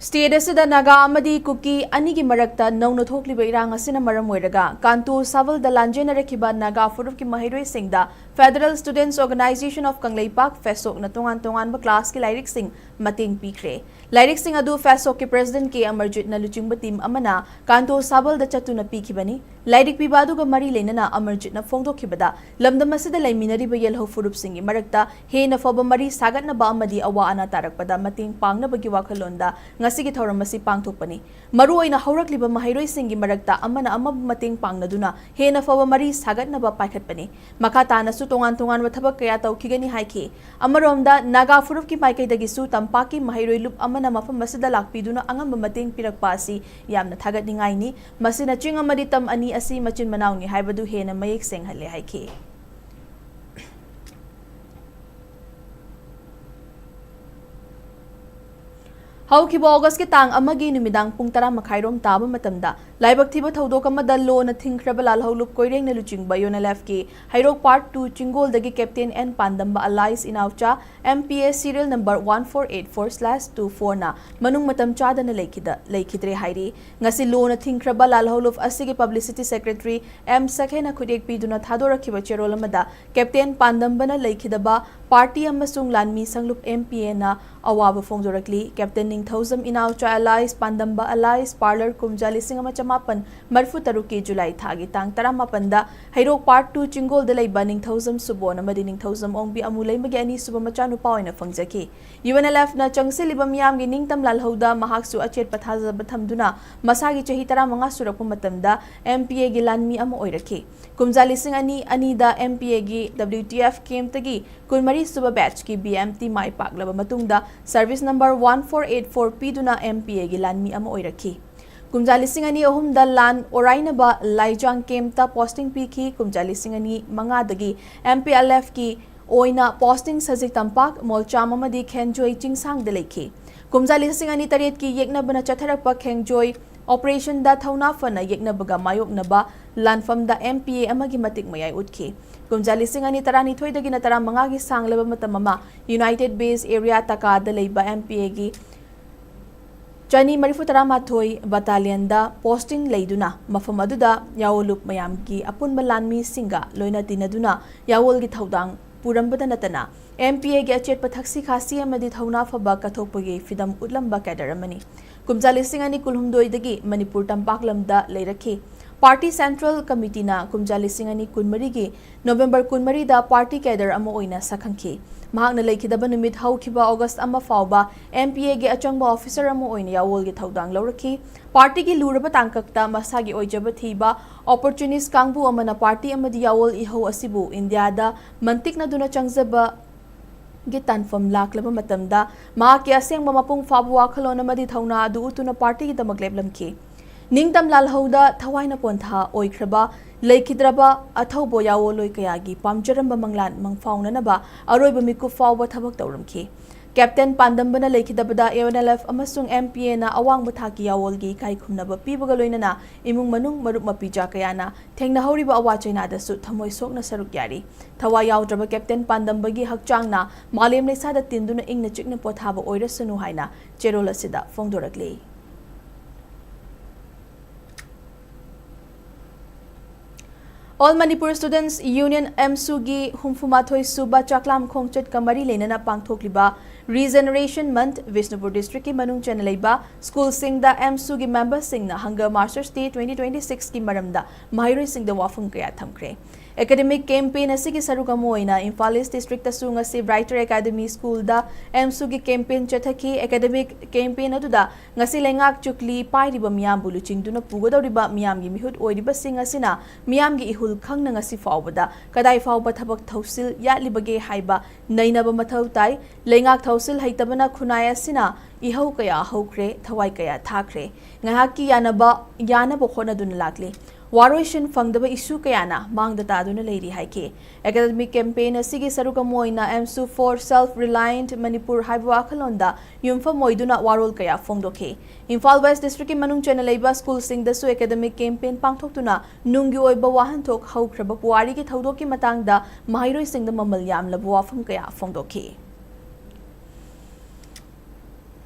ꯁ꯭ꯇꯦꯠ ꯑꯁꯤꯗ ꯅꯥꯒꯥ ꯑꯃꯗꯤ ꯀꯨꯀꯤ ꯑꯅꯤꯒꯤ ꯃꯔꯛꯇ ꯅꯧꯅ ꯊꯣꯛꯂꯤꯕ ꯏꯔꯥꯡ ꯑꯁꯤꯅ ꯃꯔꯝ ꯑꯣꯏꯔꯒ ꯀꯥꯟꯇꯣ ꯁꯥꯕꯜꯗ ꯂꯥꯟꯖꯦꯟꯅꯔꯛꯈꯤꯕ ꯅꯥꯒꯥ ꯐꯨꯔꯨꯞꯀꯤ ꯃꯍꯩꯔꯣꯏꯁꯤꯡꯗ Federal Students Organisation of Kangleipak, ꯐꯦꯁꯣꯛꯅ ꯇꯣꯉꯥꯟ ꯇꯣꯉꯥꯟꯕ ꯀ꯭ꯂꯥꯁꯀꯤ ꯂꯥꯏꯔꯤꯛꯁꯤꯡ ꯃꯇꯦꯡ ꯄꯤꯈ꯭ꯔꯦ꯫ ꯂꯥꯏꯔꯤꯛꯁꯤꯡ ꯑꯗꯨ ꯐꯦꯁꯣꯛꯀꯤ ꯄ꯭ꯔꯦꯁꯤꯗꯦꯟꯠ ꯀꯦ ꯑꯃꯔꯖꯤꯠꯅ ꯂꯨꯆꯤꯡꯕ ꯇꯤꯝ ꯑꯃꯅ ꯀꯥꯟꯇꯣ ꯁꯥꯕꯜꯗ ꯆꯠꯇꯨꯅ ꯄꯤꯈꯤꯕꯅꯤ꯫ ꯂꯥꯏꯔꯤꯛ ꯄꯤꯕ ꯑꯗꯨꯒ ꯃꯔꯤ ꯂꯩꯅꯅ ꯑꯃꯔꯖꯤꯠꯅ ꯐꯣꯡꯗꯣꯛꯈꯤꯕꯗ, ꯂꯝꯗꯝ ꯑꯁꯤꯗ ꯂꯩꯃꯤꯟꯅꯔꯤꯕ ꯌꯦꯜꯍꯧ ꯐꯨꯔꯨꯞꯁꯤꯡꯒꯤ ꯃꯔꯛꯇ ꯍꯦꯟꯅ ꯐꯕ ꯃꯔꯤ ꯁꯥꯒꯠꯅꯕ ꯑꯃꯗꯤ ꯑꯋꯥ ꯑꯅꯥ ꯇꯥꯔꯛꯄꯗ ꯃꯇꯦꯡ ꯄꯥꯡꯅꯕꯒꯤ ꯋꯥꯈꯜꯂꯣꯟꯗ ꯉꯁꯤꯒꯤ ꯊꯧꯔꯝ ꯑꯁꯤ ꯄꯥꯡꯊꯣꯛꯄꯅꯤ꯫ ꯃꯔꯨꯑꯣꯏꯅ ꯍꯧꯔꯛꯂꯤꯕ ꯃꯍꯩꯔꯣꯏꯁꯤꯡꯒꯤ ꯃꯔꯛꯇ ꯑꯃꯅ ꯑꯃꯕꯨ ꯃꯇꯦꯡ ꯄꯥꯡꯅꯗꯨꯅ ꯍꯦꯟꯅ ꯐꯕ ꯃꯔꯤ ꯁꯥꯒꯠꯅꯕ ꯄꯥꯏꯈꯠꯄꯅꯤ꯫ ꯃꯈꯥ ꯇꯥꯅꯁꯨ ꯇꯣꯉꯥꯟ ꯇꯣꯉꯥꯟꯕ ꯊꯕꯛ ꯀꯌꯥ ꯇꯧꯈꯤꯒꯅꯤ ꯍꯥꯏꯈꯤ꯫ ꯑꯃꯔꯣꯝꯗ, ꯅꯥꯒꯥ ꯐꯨꯔꯨꯞꯀꯤ ꯃꯥꯏꯀꯩꯗꯒꯤꯁꯨ ꯇꯝꯄꯥꯛꯀꯤ ꯃꯍꯩꯔꯣꯏ ꯂꯨꯞ ꯑꯃꯅ ꯃꯐꯝ ꯑꯁꯤꯗ ꯂꯥꯛꯄꯤꯗꯨꯅ ꯑꯉꯝꯕ ꯃꯇꯦꯡ ꯄꯤꯔꯛꯄ ꯑꯁꯤ ꯌꯥꯝꯅ ꯊꯥꯒꯠꯅꯤꯡꯉꯥꯏꯅꯤ꯫ ꯃꯁꯤꯅ ꯆꯤꯡ ꯑꯃꯗꯤ ꯇꯝ ꯑꯅꯤ ꯑꯁꯤ ꯃꯆꯤꯟ ꯃꯅꯥꯎꯅꯤ ꯍꯥꯏꯕꯗꯨ ꯍꯦꯟꯅ ꯃꯌꯦꯛ ꯁꯦꯡꯍꯜꯂꯦ ꯍꯥꯏꯈꯤ꯫ ꯍꯧꯈꯤꯕ ꯑꯣꯒꯁꯀꯤ ꯇꯥꯡ ꯑꯃꯒꯤ ꯅꯨꯃꯤꯗꯥꯡ ꯄꯨꯡ ꯇꯔꯥ ꯃꯈꯥꯏꯔꯣꯝ ꯇꯥꯕ ꯃꯇꯝꯗ ꯂꯥꯏꯕꯛ ꯊꯤꯕ ꯊꯧꯗꯣꯛ ꯑꯃꯗ ꯂꯣꯅ ꯊꯤꯡꯈ꯭ꯔꯕ ꯂꯥꯜꯍꯧꯂꯨꯞ ꯀꯣꯏꯔꯦꯡꯅ ꯂꯨꯆꯤꯡꯕ UNLFꯀꯤ ꯍꯩꯔꯣꯛ Part Two ꯆꯤꯡꯒꯣꯜꯗꯒꯤ Captain N ꯄꯥꯟꯗꯝꯕ alias ꯏꯅꯥꯎꯆꯥ MPA serial number one four eight four slash two fourꯅ ꯃꯅꯨꯡ ꯃꯇꯝ ꯆꯥꯗꯅ ꯂꯩꯈꯤꯗ-, ꯂꯩꯈꯤꯗ꯭ꯔꯦ ꯍꯥꯏꯔꯤ꯫ ꯉꯁꯤ ꯂꯣꯅ ꯊꯤꯡꯈ꯭ꯔꯕ ꯂꯥꯜꯍꯧꯂꯨꯞ ꯑꯁꯤꯒꯤ publicity secretary M ꯁꯈꯦꯅ ꯈꯨꯠꯌꯦꯛ ꯄꯤꯗꯨꯅ ꯊꯥꯗꯣꯔꯛꯈꯤꯕ ꯆꯦꯔꯣꯜ ꯑꯃꯗ Captain ꯄꯥꯟꯗꯝꯕꯅ ꯂꯩꯈꯤꯗꯕ party ꯑꯃꯁꯨꯡ ꯂꯥꯟꯃꯤ ꯁꯪꯂꯨꯞ MPAꯅ ꯑꯋꯥꯕ ꯐꯣꯡꯗꯣꯔꯛꯂꯤ꯫ Captain ꯅꯤꯡꯊꯧꯖꯝ ꯏꯅꯥꯎꯆꯥ alias ꯄꯥꯟꯗꯝꯕ alias Parlour ꯀꯨꯝꯖꯥ ꯂꯤꯁꯤꯡ ꯑꯃ ꯆꯃꯥꯄꯟ ꯃꯔꯤꯐꯨ ꯇꯔꯨꯛꯀꯤ ꯖꯨꯂꯥꯏ ꯊꯥꯒꯤ ꯇꯥꯡ ꯇꯔꯥꯃꯥꯄꯟꯗ ꯍꯩꯔꯣꯛ Part Two ꯆꯤꯡꯒꯣꯜꯗ ꯂꯩꯕ ꯅꯤꯡꯊꯧꯖꯝ ꯁꯨꯕꯣꯟ ꯑꯃꯗꯤ ꯅꯤꯡꯊꯧꯖꯝ ꯑꯣꯡꯕꯤ ꯑꯃꯨꯂꯩꯃꯒꯤ ꯑꯅꯤꯁꯨꯕ ꯃꯆꯥꯅꯨꯄꯥ ꯑꯣꯏꯅ ꯐꯪꯖꯈꯤ꯫ UNLFꯅ ꯆꯪꯁꯤꯜꯂꯤꯕ ꯃꯤꯌꯥꯝꯒꯤ ꯅꯤꯡꯇꯝ ꯂꯥꯜꯍꯧꯗ ꯃꯍꯥꯛꯁꯨ ꯑꯆꯦꯠꯄ ꯊꯥꯖꯕ ꯊꯝꯗꯨꯅ ꯃꯁꯥꯒꯤ ꯆꯍꯤ ꯇꯔꯥꯃꯉꯥ ꯁꯨꯔꯛꯄ ꯃꯇꯝꯗ MPAꯒꯤ ꯂꯥꯟꯃꯤ ꯑꯃ ꯑꯣꯏꯔꯛꯈꯤ꯫ ꯀꯨꯝꯖꯥ ꯂꯤꯁꯤꯡ ꯑꯅꯤ ꯑꯅꯤꯗ MPAꯒꯤ WTF campꯇꯒꯤ ꯀꯨꯟꯃꯔꯤ ꯁꯨꯕ batchꯀꯤ BMT ꯃꯥꯏ ꯄꯥꯛꯂꯕ ꯃꯇꯨꯡꯗ service number one four eight four ꯄꯤꯗꯨꯅ MPAꯒꯤ ꯂꯥꯟꯃꯤ ꯑꯃ ꯑꯣꯏꯔꯛꯈꯤ꯫ ꯀꯨꯝꯖꯥ ꯂꯤꯁꯤꯡ ꯑꯅꯤ ꯑꯍꯨꯝꯗ ꯂꯥꯟ ꯑꯣꯔꯥꯏꯅꯕ ꯂꯥꯏꯖꯥꯡ campꯇ posting ꯄꯤꯈꯤ꯫ ꯀꯨꯝꯖꯥ ꯂꯤꯁꯤꯡ ꯑꯅꯤ ꯃꯉꯥꯗꯒꯤ MPLFꯀꯤ ꯑꯣꯏꯅ posting ꯁꯖꯤꯛ ꯇꯝꯄꯥꯛ, ꯃꯣꯜꯆꯥꯝ ꯑꯃꯗꯤ ꯈꯦꯟꯖꯣꯏ ꯆꯤꯡꯁꯥꯡꯗ ꯂꯩꯈꯤ꯫ ꯀꯨꯝꯖꯥ ꯂꯤꯁꯤꯡ ꯑꯅꯤ ꯇꯔꯦꯠꯀꯤ ꯌꯦꯛꯅꯕꯅ ꯆꯠꯊꯔꯛꯄ ꯈꯦꯟꯖꯣꯏ operationꯗ ꯊꯧꯅꯥ ꯐꯅ ꯌꯦꯛꯅꯕꯒ ꯃꯥꯌꯣꯛꯅꯕ ꯂꯥꯟꯐꯝꯗ MPA ꯑꯃꯒꯤ ꯃꯇꯤꯛ ꯃꯌꯥꯏ ꯎꯠꯈꯤ꯫ ꯀꯨꯝꯖꯥ ꯂꯤꯁꯤꯡ ꯑꯅꯤ ꯇꯔꯥꯅꯤꯊꯣꯏꯗꯒꯤꯅ ꯇꯔꯥꯃꯉꯥꯒꯤ ꯁꯥꯡꯂꯕ ꯃꯇꯝ ꯑꯃ United Base Area ꯇꯀꯥꯗ ꯂꯩꯕ MPAꯒꯤ ꯆꯅꯤ ꯃꯔꯤꯐꯨ ꯇꯔꯥꯃꯥꯊꯣꯏ battalionꯗ posting ꯂꯩꯗꯨꯅ ꯃꯐꯝ ꯑꯗꯨꯗ ꯌꯥꯑꯣꯂꯨꯞ ꯃꯌꯥꯝꯒꯤ ꯑꯄꯨꯟꯕ ꯂꯥꯟꯃꯤꯁꯤꯡꯒ ꯂꯣꯏꯅ ꯇꯤꯟꯅꯗꯨꯅ ꯌꯥꯑꯣꯜꯒꯤ ꯊꯧꯗꯥꯡ ꯄꯨꯔꯝꯕꯗ ꯅꯠꯇꯅ MPAꯒꯤ ꯑꯆꯦꯠꯄ ꯊꯛꯁꯤ ꯈꯥꯁꯤ ꯑꯃꯗꯤ ꯊꯧꯅꯥ ꯐꯕ ꯀꯠꯊꯣꯛꯄꯒꯤ ꯐꯤꯗꯝ ꯎꯠꯂꯝꯕ cadre ꯑꯃꯅꯤ꯫ ꯀꯨꯝꯖꯥ ꯂꯤꯁꯤꯡ ꯑꯅꯤ ꯀꯨꯟꯍꯨꯝꯗꯣꯏꯗꯒꯤ ꯃꯅꯤꯄꯨꯔ ꯇꯝꯄꯥꯛ ꯂꯝꯗ ꯂꯩꯔꯛꯈꯤ꯫ Party Central Committeeꯅ ꯀꯨꯝꯖꯥ ꯂꯤꯁꯤꯡ ꯑꯅꯤ ꯀꯨꯟꯃꯔꯤꯒꯤ November ꯀꯨꯟꯃꯔꯤꯗ party cadre ꯑꯃ ꯑꯣꯏꯅ ꯁꯛꯈꯪꯈꯤ꯫ ꯃꯍꯥꯛꯅ ꯂꯩꯈꯤꯗꯕ ꯅꯨꯃꯤꯠ ꯍꯧꯈꯤꯕ August ꯑꯃ ꯐꯥꯎꯕ MPAꯒꯤ ꯑꯆꯪꯕ officer ꯑꯃ ꯑꯣꯏꯅ ꯌꯥꯑꯣꯜꯒꯤ ꯊꯧꯗꯥꯡ ꯂꯧꯔꯛꯈꯤ꯫ Partyꯒꯤ ꯂꯨꯔꯕ ꯇꯥꯡꯀꯛꯇ ꯃꯁꯥꯒꯤ ꯑꯣꯏꯖꯕ ꯊꯤꯕ opportunist ꯀꯥꯡꯕꯨ ꯑꯃꯅ party ꯑꯃꯗꯤ ꯌꯥꯑꯣꯜ ꯏꯍꯧ ꯑꯁꯤꯕꯨ ꯏꯟꯗꯤꯌꯥꯗ ꯃꯟꯇꯤꯛꯅꯗꯨꯅ ꯆꯪꯖꯕꯒꯤ ꯇꯥꯟꯐꯝ ꯂꯥꯛꯂꯕ ꯃꯇꯝꯗ ꯃꯍꯥꯛꯀꯤ ꯑꯁꯦꯡꯕ ꯃꯄꯨꯡ ꯐꯥꯕ ꯋꯥꯈꯜꯂꯣꯟ ꯑꯃꯗꯤ ꯊꯧꯅꯥ ꯑꯗꯨ ꯎꯠꯇꯨꯅ partyꯒꯤꯗꯃꯛ ꯂꯦꯞꯂꯝꯈꯤ꯫ ꯅꯤꯡꯇꯝ ꯂꯥꯜꯍꯧꯗ ꯊꯋꯥꯏꯅ ꯄꯣꯟꯊꯥ ꯑꯣꯏꯈ꯭ꯔꯕ ꯂꯩꯈꯤꯗ꯭ꯔꯕ ꯑꯊꯧꯕ ꯌꯥꯑꯣꯜꯂꯣꯏ ꯀꯌꯥꯒꯤ ꯄꯥꯝꯖꯔꯝꯕ ꯃꯪꯂꯥꯟ ꯃꯪꯐꯥꯎꯅꯅꯕ ꯑꯔꯣꯏꯕ ꯃꯤꯀꯨꯞ ꯐꯥꯎꯕ ꯊꯕꯛ ꯇꯧꯔꯝꯈꯤ꯫ ꯀꯦꯞꯇꯦꯟ ꯄꯥꯟꯗꯝꯕꯅ ꯂꯩꯈꯤꯗꯕꯗ ꯑꯦ ꯑꯦꯟ ꯑꯦꯜ ꯑꯦꯐ ꯑꯃꯁꯨꯡ ꯑꯦꯝ ꯄꯤ ꯑꯦꯅ ꯑꯋꯥꯡꯕ ꯊꯥꯛꯀꯤ ꯌꯥꯋꯣꯜꯒꯤ ꯏꯀꯥꯏ ꯈꯨꯝꯅꯕ ꯄꯤꯕꯒ ꯂꯣꯏꯅꯅ ꯏꯃꯨꯡ ꯃꯅꯨꯡ, ꯃꯔꯨꯞ ꯃꯄꯤꯖꯥ ꯀꯌꯥꯅ ꯊꯦꯡꯅꯍꯧꯔꯤꯕ ꯑꯋꯥ ꯆꯩꯅꯥꯗꯁꯨ ꯊꯃꯣꯏ ꯁꯣꯛꯅ ꯁꯔꯨꯛ ꯌꯥꯔꯤ꯫ ꯊꯋꯥꯏ ꯌꯥꯎꯗ꯭ꯔꯕ ꯀꯦꯞꯇꯦꯟ ꯄꯥꯟꯗꯝꯕꯒꯤ ꯍꯛꯆꯥꯡꯅ ꯃꯥꯂꯦꯝ ꯂꯩꯁꯥꯗ ꯇꯤꯟꯗꯨꯅ ꯏꯪꯅ ꯆꯤꯛꯅ ꯄꯣꯊꯥꯕ ꯑꯣꯏꯔꯁꯅꯨ ꯍꯥꯏꯅ ꯆꯦꯔꯣꯜ ꯑꯁꯤꯗ ꯐꯣꯡꯗꯣꯔꯛꯂꯤ꯫ All Manipur Students Union, ꯑꯦꯝꯁꯨꯒꯤ ꯍꯨꯝꯐꯨꯃꯥꯊꯣꯏ ꯁꯨꯕ ꯆꯥꯛꯂꯥꯝ ꯈꯣꯡꯆꯠꯀ ꯃꯔꯤ ꯂꯩꯅꯅ ꯄꯥꯡꯊꯣꯛꯂꯤꯕ Regeneration Month, ꯕꯤꯁꯅꯨꯄꯨꯔ ꯗꯤꯁꯇ꯭ꯔꯤꯛꯀꯤ ꯃꯅꯨꯡ ꯆꯟꯅ ꯂꯩꯕ ꯁ꯭ꯀꯨꯜꯁꯤꯡꯗ ꯑꯦꯝꯁꯨꯒꯤ ꯃꯦꯝꯕꯔꯁꯤꯡꯅ Hunger Martyrs Day twenty twenty-six ꯀꯤ ꯃꯔꯝꯗ ꯃꯍꯩꯔꯣꯏꯁꯤꯡꯗ ꯋꯥꯐꯝ ꯀꯌꯥ ꯊꯝꯈ꯭ꯔꯦ꯫ ꯑꯦꯀꯥꯗꯦꯃꯤꯛ ꯀꯦꯝꯄꯦꯟ ꯑꯁꯤꯒꯤ ꯁꯔꯨꯛ ꯑꯃ ꯑꯣꯏꯅ ꯏꯝꯐꯥꯜ ꯏꯁ ꯗꯤꯁꯇ꯭ꯔꯤꯛꯇꯁꯨ ꯉꯁꯤ ꯕ꯭ꯔꯥꯏꯇꯔ ꯑꯦꯀꯥꯗꯃꯤ ꯁ꯭ꯀꯨꯜꯗ ꯑꯦꯝꯁꯨꯒꯤ ꯀꯦꯝꯄꯦꯟ ꯆꯠꯊꯈꯤ꯫ ꯑꯦꯀꯥꯗꯦꯃꯤꯛ ꯀꯦꯝꯄꯦꯟ ꯑꯗꯨꯗ ꯉꯁꯤ ꯂꯩꯉꯥꯛ ꯆꯨꯛꯂꯤ ꯄꯥꯏꯔꯤꯕ ꯃꯤꯌꯥꯝꯕꯨ ꯂꯨꯆꯤꯡꯗꯨꯅ ꯄꯨꯒꯗꯧꯔꯤꯕ ꯃꯤꯌꯥꯝꯒꯤ ꯃꯤꯍꯨꯠ ꯑꯣꯏꯔꯤꯕꯁꯤꯡ ꯑꯁꯤꯅ ꯃꯤꯌꯥꯝꯒꯤ ꯏꯍꯨꯜ ꯈꯪꯅ ꯉꯁꯤ ꯐꯥꯎꯕꯗ ꯀꯗꯥꯏ ꯐꯥꯎꯕ ꯊꯕꯛ ꯊꯧꯁꯤꯜ ꯌꯥꯠꯂꯤꯕꯒꯦ ꯍꯥꯏꯕ ꯅꯩꯅꯕ ꯃꯊꯧ ꯇꯥꯏ꯫ ꯂꯩꯉꯥꯛ ꯊꯧꯁꯤꯜ ꯍꯩꯇꯕꯅ ꯈꯨꯟꯅꯥꯏ ꯑꯁꯤꯅ ꯏꯍꯧ ꯀꯌꯥ ꯍꯧꯈ꯭ꯔꯦ, ꯊꯋꯥꯏ ꯀꯌꯥ ꯊꯥꯈ꯭ꯔꯦ꯫ ꯉꯥꯏꯍꯥꯛꯀꯤ ꯌꯥꯅꯕ, ꯌꯥꯅꯕ ꯍꯣꯠꯅꯗꯨꯅ ꯂꯥꯛꯂꯤ꯫ ꯋꯥꯔꯣꯏꯁꯤꯟ ꯐꯪꯗꯕ ꯏꯁꯨ ꯀꯌꯥꯅ ꯃꯥꯡꯗ ꯇꯥꯗꯨꯅ ꯂꯩꯔꯤ ꯍꯥꯏꯈꯤ꯫ ꯑꯦꯀꯥꯗꯃꯤꯛ ꯀꯦꯝꯄꯦꯟ ꯑꯁꯤꯒꯤ ꯁꯔꯨꯛ ꯑꯃ ꯑꯣꯏꯅ ꯑꯦꯝꯁꯨ for Self Reliant Manipur ꯍꯥꯏꯕ ꯋꯥꯈꯜꯂꯣꯟꯗ ꯌꯨꯝꯐꯝ ꯑꯣꯏꯗꯨꯅ ꯋꯥꯔꯣꯜ ꯀꯌꯥ ꯐꯣꯡꯗꯣꯛꯈꯤ꯫ ꯏꯝꯐꯥꯜ ꯋꯦꯁ ꯗꯤꯁꯇ꯭ꯔꯤꯛꯀꯤ ꯃꯅꯨꯡ ꯆꯟꯅ ꯂꯩꯕ ꯁ꯭ꯀꯨꯜꯁꯤꯡꯗꯁꯨ ꯑꯦꯀꯥꯗꯃꯤꯛ ꯀꯦꯝꯄꯦꯟ ꯄꯥꯡꯊꯣꯛꯇꯨꯅ ꯅꯨꯡꯒꯤ ꯑꯣꯏꯕ ꯋꯥꯍꯟꯊꯣꯛ ꯍꯧꯈ꯭ꯔꯕ ꯄꯨꯋꯥꯔꯤꯒꯤ ꯊꯧꯗꯣꯛꯀꯤ ꯃꯇꯥꯡꯗ ꯃꯍꯩꯔꯣꯏꯁꯤꯡꯗ ꯃꯃꯜ ꯌꯥꯝꯂꯕ ꯋꯥꯐꯝ ꯀꯌꯥ ꯐꯣꯡꯗꯣꯛꯈꯤ꯫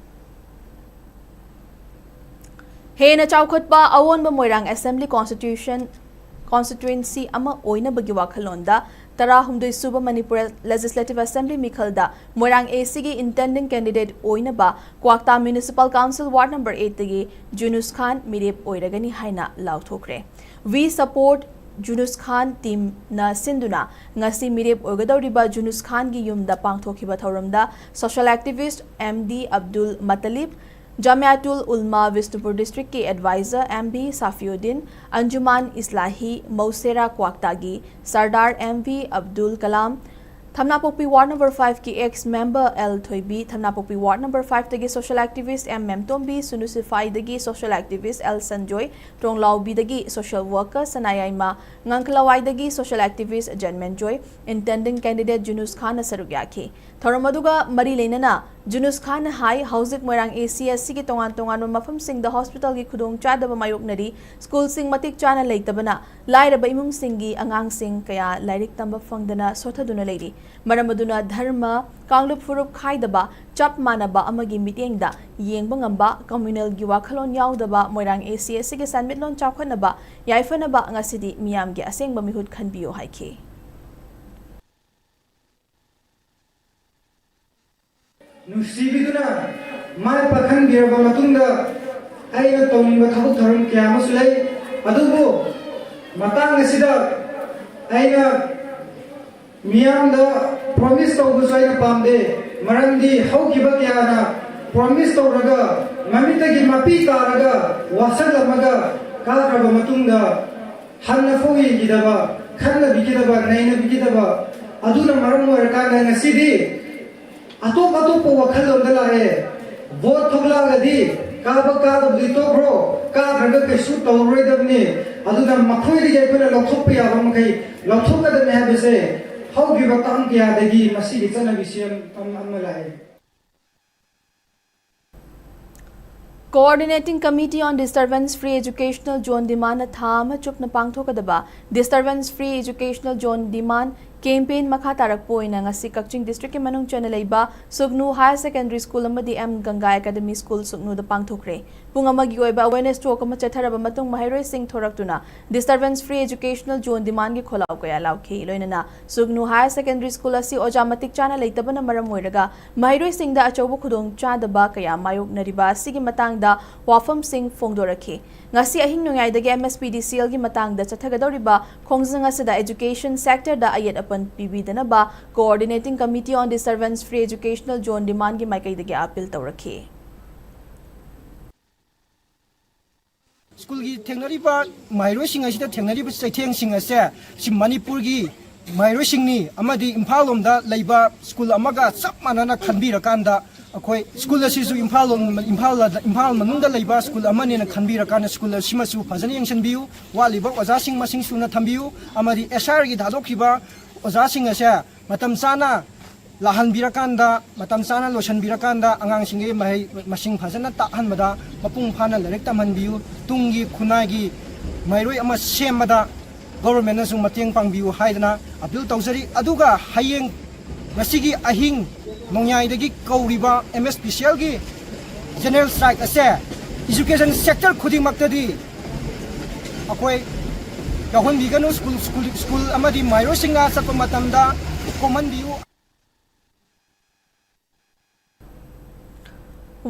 ꯍꯦꯟꯅ ꯆꯥꯎꯈꯠꯄ ꯑꯑꯣꯟꯕ ꯃꯣꯏꯔꯥꯡ ꯑꯦꯁꯦꯝꯕ꯭ꯂꯤ ꯀꯣꯟꯁꯇꯤꯇ꯭ꯌꯨꯁꯟ, ꯀꯣꯟꯁꯇꯤꯇ꯭ꯋꯦꯟꯁꯤ ꯑꯃ ꯑꯣꯏꯅꯕꯒꯤ ꯋꯥꯈꯜꯂꯣꯟꯗ ꯇꯔꯥꯍꯨꯝꯗꯣꯏ ꯁꯨꯕ ꯃꯅꯤꯄꯨꯔ ꯂꯦꯖꯤꯁꯂꯦꯇꯤꯚ ꯑꯦꯁꯦꯝꯕ꯭ꯂꯤ ꯃꯤꯈꯜꯗ ꯃꯣꯏꯔꯥꯡ ꯑꯦꯁꯤꯒꯤ ꯏꯟꯇꯦꯟꯗꯤꯡ ꯀꯦꯟꯗꯤꯗꯦꯠ ꯑꯣꯏꯅꯕ ꯀ꯭ꯋꯥꯛꯇꯥ ꯃ꯭ꯌꯨꯅꯤꯁꯤꯄꯥꯜ ꯀꯥꯎꯟꯁꯤꯜ ꯋꯥꯔꯗ ꯅꯝꯕꯔ ꯑꯩꯠꯇꯒꯤ ꯖꯨꯅꯨꯁ ꯈꯥꯟ ꯃꯤꯔꯦꯞ ꯑꯣꯏꯔꯒꯅꯤ ꯍꯥꯏꯅ ꯂꯥꯎꯊꯣꯛꯈ꯭ꯔꯦ꯫ We Support Junus Khan ꯇꯤꯝꯅ ꯁꯤꯟꯗꯨꯅ ꯉꯁꯤ ꯃꯤꯔꯦꯞ ꯑꯣꯏꯒꯗꯧꯔꯤꯕ ꯖꯨꯅꯨꯁ ꯈꯥꯟꯒꯤ ꯌꯨꯝꯗ ꯄꯥꯡꯊꯣꯛꯈꯤꯕ ꯊꯧꯔꯝꯗ social activist M D Abdul Matlib, Jamiatul Ulma Bishnupur ꯗꯤꯁꯇ꯭ꯔꯤꯛꯀꯤ adviser M B Shafiuddin, Anjuman Islahi Mausera ꯀ꯭ꯋꯥꯛꯇꯥꯒꯤ ꯁꯔꯗꯥꯔ ꯑꯦꯝ ꯚꯤ ꯑꯕꯗꯨꯜ ꯀꯂꯥꯝ, ꯊꯝꯅꯥꯄꯣꯛꯄꯤ Ward number five ꯀꯤ ex member L ꯊꯣꯏꯕꯤ, ꯊꯝꯅꯥꯄꯣꯛꯄꯤ Ward number five ꯇꯒꯤ social activist M ꯃꯦꯝꯇꯣꯝꯕꯤ, ꯁꯨꯅꯨ ꯁꯤꯐꯥꯏꯗꯒꯤ social activist L Sanjoy, ꯇ꯭ꯔꯣꯡꯂꯥꯎꯕꯤꯗꯒꯤ social worker ꯁꯅꯥꯌꯥꯏꯃ, ꯉꯥꯡꯈꯂꯋꯥꯏꯗꯒꯤ social activist ꯖꯟꯃꯦꯟꯖꯣꯏ, intending candidate ꯖꯨꯅꯨꯁ ꯈꯥꯟꯅ ꯁꯔꯨꯛ ꯌꯥꯈꯤ꯫ ꯊꯧꯔꯝ ꯑꯗꯨꯒ ꯃꯔꯤ ꯂꯩꯅꯅ ꯖꯨꯅꯨꯁ ꯈꯥꯟꯅ ꯍꯥꯏ, ꯍꯧꯖꯤꯛ ꯃꯣꯏꯔꯥꯡ A C S C ꯒꯤ ꯇꯣꯉꯥꯟ ꯇꯣꯉꯥꯟꯕ ꯃꯐꯝꯁꯤꯡꯗ hospital ꯒꯤ ꯈꯨꯗꯣꯡꯆꯥꯗꯕ ꯃꯥꯌꯣꯛꯅꯔꯤ, school ꯁꯤꯡ ꯃꯇꯤꯛ ꯆꯥꯅ ꯂꯩꯇꯕꯅ ꯂꯥꯏꯔꯕ ꯏꯃꯨꯡꯁꯤꯡꯒꯤ ꯑꯉꯥꯡꯁꯤꯡ ꯀꯌꯥ ꯂꯥꯏꯔꯤꯛ ꯇꯝꯕ ꯐꯪꯗꯅ ꯁꯣꯊꯗꯨꯅ ꯂꯩꯔꯤ꯫ ꯃꯔꯝ ꯑꯗꯨꯅ ꯙꯔꯃ, ꯀꯥꯡꯂꯨꯞ ꯐꯨꯔꯨꯞ ꯈꯥꯏꯗꯕ, ꯆꯞ ꯃꯥꯟꯅꯕ ꯑꯃꯒꯤ ꯃꯤꯠꯌꯦꯡꯗ ꯌꯦꯡꯕ ꯉꯝꯕ, communal ꯒꯤ ꯋꯥꯈꯜꯂꯣꯟ ꯌꯥꯎꯗꯕ ꯃꯣꯏꯔꯥꯡ A C S C ꯒꯤ ꯁꯦꯟꯃꯤꯠꯂꯣꯟ ꯆꯥꯎꯈꯠꯅꯕ, ꯌꯥꯏꯐꯅꯕ ꯉꯁꯤꯗꯤ ꯃꯤꯌꯥꯝꯒꯤ ꯑꯁꯦꯡꯕ ꯃꯤꯍꯨꯠ ꯈꯟꯕꯤꯌꯨ ꯍꯥꯏꯈꯤ꯫ ꯅꯨꯡꯁꯤꯕꯤꯗꯨꯅ ꯃꯥꯏ ꯄꯥꯛꯍꯟꯕꯤꯔꯕ ꯃꯇꯨꯡꯗ ꯑꯩꯅ ꯇꯧꯅꯤꯡꯕ ꯊꯕꯛ ꯊꯧꯔꯝ ꯀꯌꯥ ꯑꯃꯁꯨ ꯂꯩ꯫ ꯑꯗꯨꯕꯨ ꯃꯇꯥꯡ ꯑꯁꯤꯗ ꯑꯩꯅ ꯃꯤꯌꯥꯝꯗ promise ꯇꯧꯕꯁꯨ ꯑꯩꯅ ꯄꯥꯝꯗꯦ꯫ ꯃꯔꯝꯗꯤ ꯍꯧꯈꯤꯕ ꯀꯌꯥꯅ promise ꯇꯧꯔꯒ ꯃꯃꯤꯠꯇꯒꯤ ꯃꯄꯤ ꯇꯥꯔꯒ ꯋꯥꯁꯛꯂꯝꯃꯒ ꯀꯥꯈ꯭ꯔꯕ ꯃꯇꯨꯡꯗ ꯍꯟꯅ ꯐꯥꯎ ꯌꯦꯡꯈꯤꯗꯕ, ꯈꯟꯅꯕꯤꯈꯤꯗꯕ, ꯅꯩꯅꯕꯤꯈꯤꯗꯕ ꯑꯗꯨꯅ ꯃꯔꯝ ꯑꯣꯏꯔꯀꯥꯟꯗ ꯉꯁꯤꯗꯤ ꯑꯇꯣꯞ ꯑꯇꯣꯞꯄ ꯋꯥꯈꯜꯂꯣꯟꯗ ꯂꯥꯛꯑꯦ꯫ Vote ꯊꯣꯛꯂꯛꯑꯒꯗꯤ ꯀꯥꯕ ꯀꯥꯗꯕꯗꯤ ꯇꯣꯛꯈ꯭ꯔꯣ, ꯀꯥꯈ꯭ꯔꯒ ꯀꯩꯁꯨ ꯇꯧꯔꯔꯣꯏꯗꯕꯅꯤ꯫ ꯑꯗꯨꯅ ꯃꯈꯣꯏꯗꯒꯤ ꯑꯩꯈꯣꯏꯅ ꯂꯧꯊꯣꯛꯄ ꯌꯥꯕ ꯃꯈꯩ ꯂꯧꯊꯣꯛꯀꯗꯕꯅꯤ ꯍꯥꯏꯕꯁꯦ ꯍꯧꯈꯤꯕ ꯇꯥꯡ ꯀꯌꯥꯗꯒꯤ ꯃꯁꯤꯒꯤ ꯆꯠꯅꯕꯤꯁꯤ ꯑꯃ, ꯑꯃ ꯂꯥꯛꯑꯦ꯫ Coordinating Committee on Disturbance Free Educational Zone demand ꯅ ꯊꯥ ꯑꯃ ꯆꯨꯞꯅ ꯄꯥꯡꯊꯣꯛꯀꯗꯕ Disturbance Free Educational Zone demand campaign ꯃꯈꯥ ꯇꯥꯔꯛꯄ ꯑꯣꯏꯅ ꯉꯁꯤ ꯀꯛꯆꯤꯡ district ꯀꯤ ꯃꯅꯨꯡ ꯆꯟꯅ ꯂꯩꯕ ꯁꯨꯒꯅꯨ Higher Secondary School ꯑꯃꯗꯤ M ꯒꯪꯒꯥ Academy School ꯁꯨꯒꯅꯨꯗ ꯄꯥꯡꯊꯣꯛꯈ꯭ꯔꯦ꯫ ꯄꯨꯡ ꯑꯃꯒꯤ ꯑꯣꯏꯕ awareness talk ꯑꯃ ꯆꯠꯊꯔꯕ ꯃꯇꯨꯡ ꯃꯍꯩꯔꯣꯏꯁꯤꯡ ꯊꯣꯔꯛꯇꯨꯅ Disturbance Free Educational Zone demand ꯒꯤ ꯈꯣꯜꯂꯥꯎ ꯀꯌꯥ ꯂꯥꯎꯈꯤ꯫ ꯂꯣꯏꯅꯅ ꯁꯨꯒꯅꯨ Higher Secondary School ꯑꯁꯤ ꯑꯣꯖꯥ ꯃꯇꯤꯛ ꯆꯥꯅ ꯂꯩꯇꯕꯅ ꯃꯔꯝ ꯑꯣꯏꯔꯒ ꯃꯍꯩꯔꯣꯏꯁꯤꯡꯗ ꯑꯆꯧꯕ ꯈꯨꯗꯣꯡꯆꯥꯗꯕ ꯀꯌꯥ ꯃꯥꯌꯣꯛꯅꯔꯤꯕ ꯑꯁꯤꯒꯤ ꯃꯇꯥꯡꯗ ꯋꯥꯐꯝꯁꯤꯡ ꯐꯣꯡꯗꯣꯔꯛꯈꯤ꯫ ꯉꯁꯤ ꯑꯍꯤꯡ ꯅꯣꯡꯌꯥꯏꯗꯒꯤ M S P D C L ꯒꯤ ꯃꯇꯥꯡꯗ ꯆꯠꯊꯒꯗꯧꯔꯤꯕ ꯈꯣꯡꯖꯪ ꯑꯁꯤꯗ education sector ꯗ ꯑꯌꯦꯠ ꯑꯄꯟ ꯄꯤꯕꯤꯗꯅꯕ Coordinating Committee on Disturbance Free Educational Zone demand ꯒꯤ ꯃꯥꯏꯀꯩꯗꯒꯤ appeal ꯇꯧꯔꯛꯈꯤ꯫ ꯁ꯭ꯀꯨꯜꯒꯤ ꯊꯦꯡꯅꯔꯤꯕ ꯃꯍꯩꯔꯣꯏꯁꯤꯡ ꯑꯁꯤꯗ ꯊꯦꯡꯅꯔꯤꯕ ꯆꯩꯊꯦꯡꯁꯤꯡ ꯑꯁꯦ ꯁꯤ ꯃꯅꯤꯄꯨꯔꯒꯤ ꯃꯍꯩꯔꯣꯏꯁꯤꯡꯅꯤ ꯑꯃꯗꯤ ꯏꯝꯐꯥꯜ ꯂꯣꯝꯗ ꯂꯩꯕ ꯁ꯭ꯀꯨꯜ ꯑꯃꯒ ꯆꯞ ꯃꯥꯟꯅꯅ ꯈꯟꯕꯤꯔꯀꯥꯟꯗ, ꯑꯩꯈꯣꯏ ꯁ꯭ꯀꯨꯜ ꯑꯁꯤꯁꯨ ꯏꯝꯐꯥꯜ ꯂꯣꯝ-, ꯏꯝꯐꯥꯜ ꯂꯗ-, ꯏꯝꯐꯥꯜ ꯃꯅꯨꯡꯗ ꯂꯩꯕ ꯁ꯭ꯀꯨꯜ ꯑꯃꯅꯦꯅ ꯈꯟꯕꯤꯔꯀꯥꯟꯗ ꯁ꯭ꯀꯨꯜ ꯑꯁꯤꯃꯁꯨ ꯐꯖꯅ ꯌꯦꯡꯁꯤꯟꯕꯤꯌꯨ꯫ ꯋꯥꯠꯂꯤꯕ ꯑꯣꯖꯥꯁꯤꯡ ꯃꯁꯤꯡ ꯁꯨꯅ ꯊꯝꯕꯤꯌꯨ꯫ ꯑꯃꯗꯤ ꯑꯦꯁ ꯑꯥꯔꯒꯤ ꯊꯥꯗꯣꯛꯈꯤꯕ ꯑꯣꯖꯥꯁꯤꯡ ꯑꯁꯦ ꯃꯇꯝ ꯆꯥꯅ ꯂꯥꯛꯍꯟꯕꯤꯔꯀꯥꯟꯗ, ꯃꯇꯝ ꯆꯥꯅ ꯂꯣꯏꯁꯤꯟꯕꯤꯔꯀꯥꯟꯗ, ꯑꯉꯥꯡꯁꯤꯡꯒꯤ ꯃꯍꯩ ꯃꯁꯤꯡ ꯐꯖꯅ ꯇꯥꯛꯍꯟꯕꯗ, ꯃꯄꯨꯡ ꯐꯥꯅ ꯂꯥꯏꯔꯤꯛ ꯇꯝꯍꯟꯕꯤꯌꯨ꯫ ꯇꯨꯡꯒꯤ ꯈꯨꯟꯅꯥꯏꯒꯤ ꯃꯍꯩꯔꯣꯏ ꯑꯃ ꯁꯦꯝꯕꯗ ꯒꯣꯚꯔꯟꯃꯦꯟꯠꯅꯁꯨ ꯃꯇꯦꯡ ꯄꯥꯡꯕꯤꯌꯨ ꯍꯥꯏꯗꯅ ꯑꯄꯤꯜ ꯇꯧꯖꯔꯤ꯫ ꯑꯗꯨꯒ ꯍꯌꯦꯡ, ꯉꯁꯤꯒꯤ ꯑꯍꯤꯡ ꯅꯣꯡꯌꯥꯏꯗꯒꯤ ꯀꯧꯔꯤꯕ ꯑꯦꯝ ꯑꯦꯁ ꯄꯤ ꯁꯤ ꯑꯦꯜꯒꯤ ꯖꯦꯅꯔꯦꯜ ꯁ꯭ꯇ꯭ꯔꯥꯏꯛ ꯑꯁꯦ ꯏꯖꯨꯀꯦꯁꯟ ꯁꯦꯛꯇꯔ ꯈꯨꯗꯤꯡꯃꯛꯇꯗꯤ ꯑꯩꯈꯣꯏ ꯌꯥꯎꯍꯟꯕꯤꯒꯅꯨ꯫ ꯁ꯭ꯀꯨꯜ, ꯁ꯭ꯀꯨꯜ, ꯁ꯭ꯀꯨꯜ ꯑꯃꯗꯤ ꯃꯍꯩꯔꯣꯏꯁꯤꯡꯒ ꯆꯠꯄ ꯃꯇꯝꯗ ꯀꯣꯝꯍꯟꯕꯤꯌꯨ꯫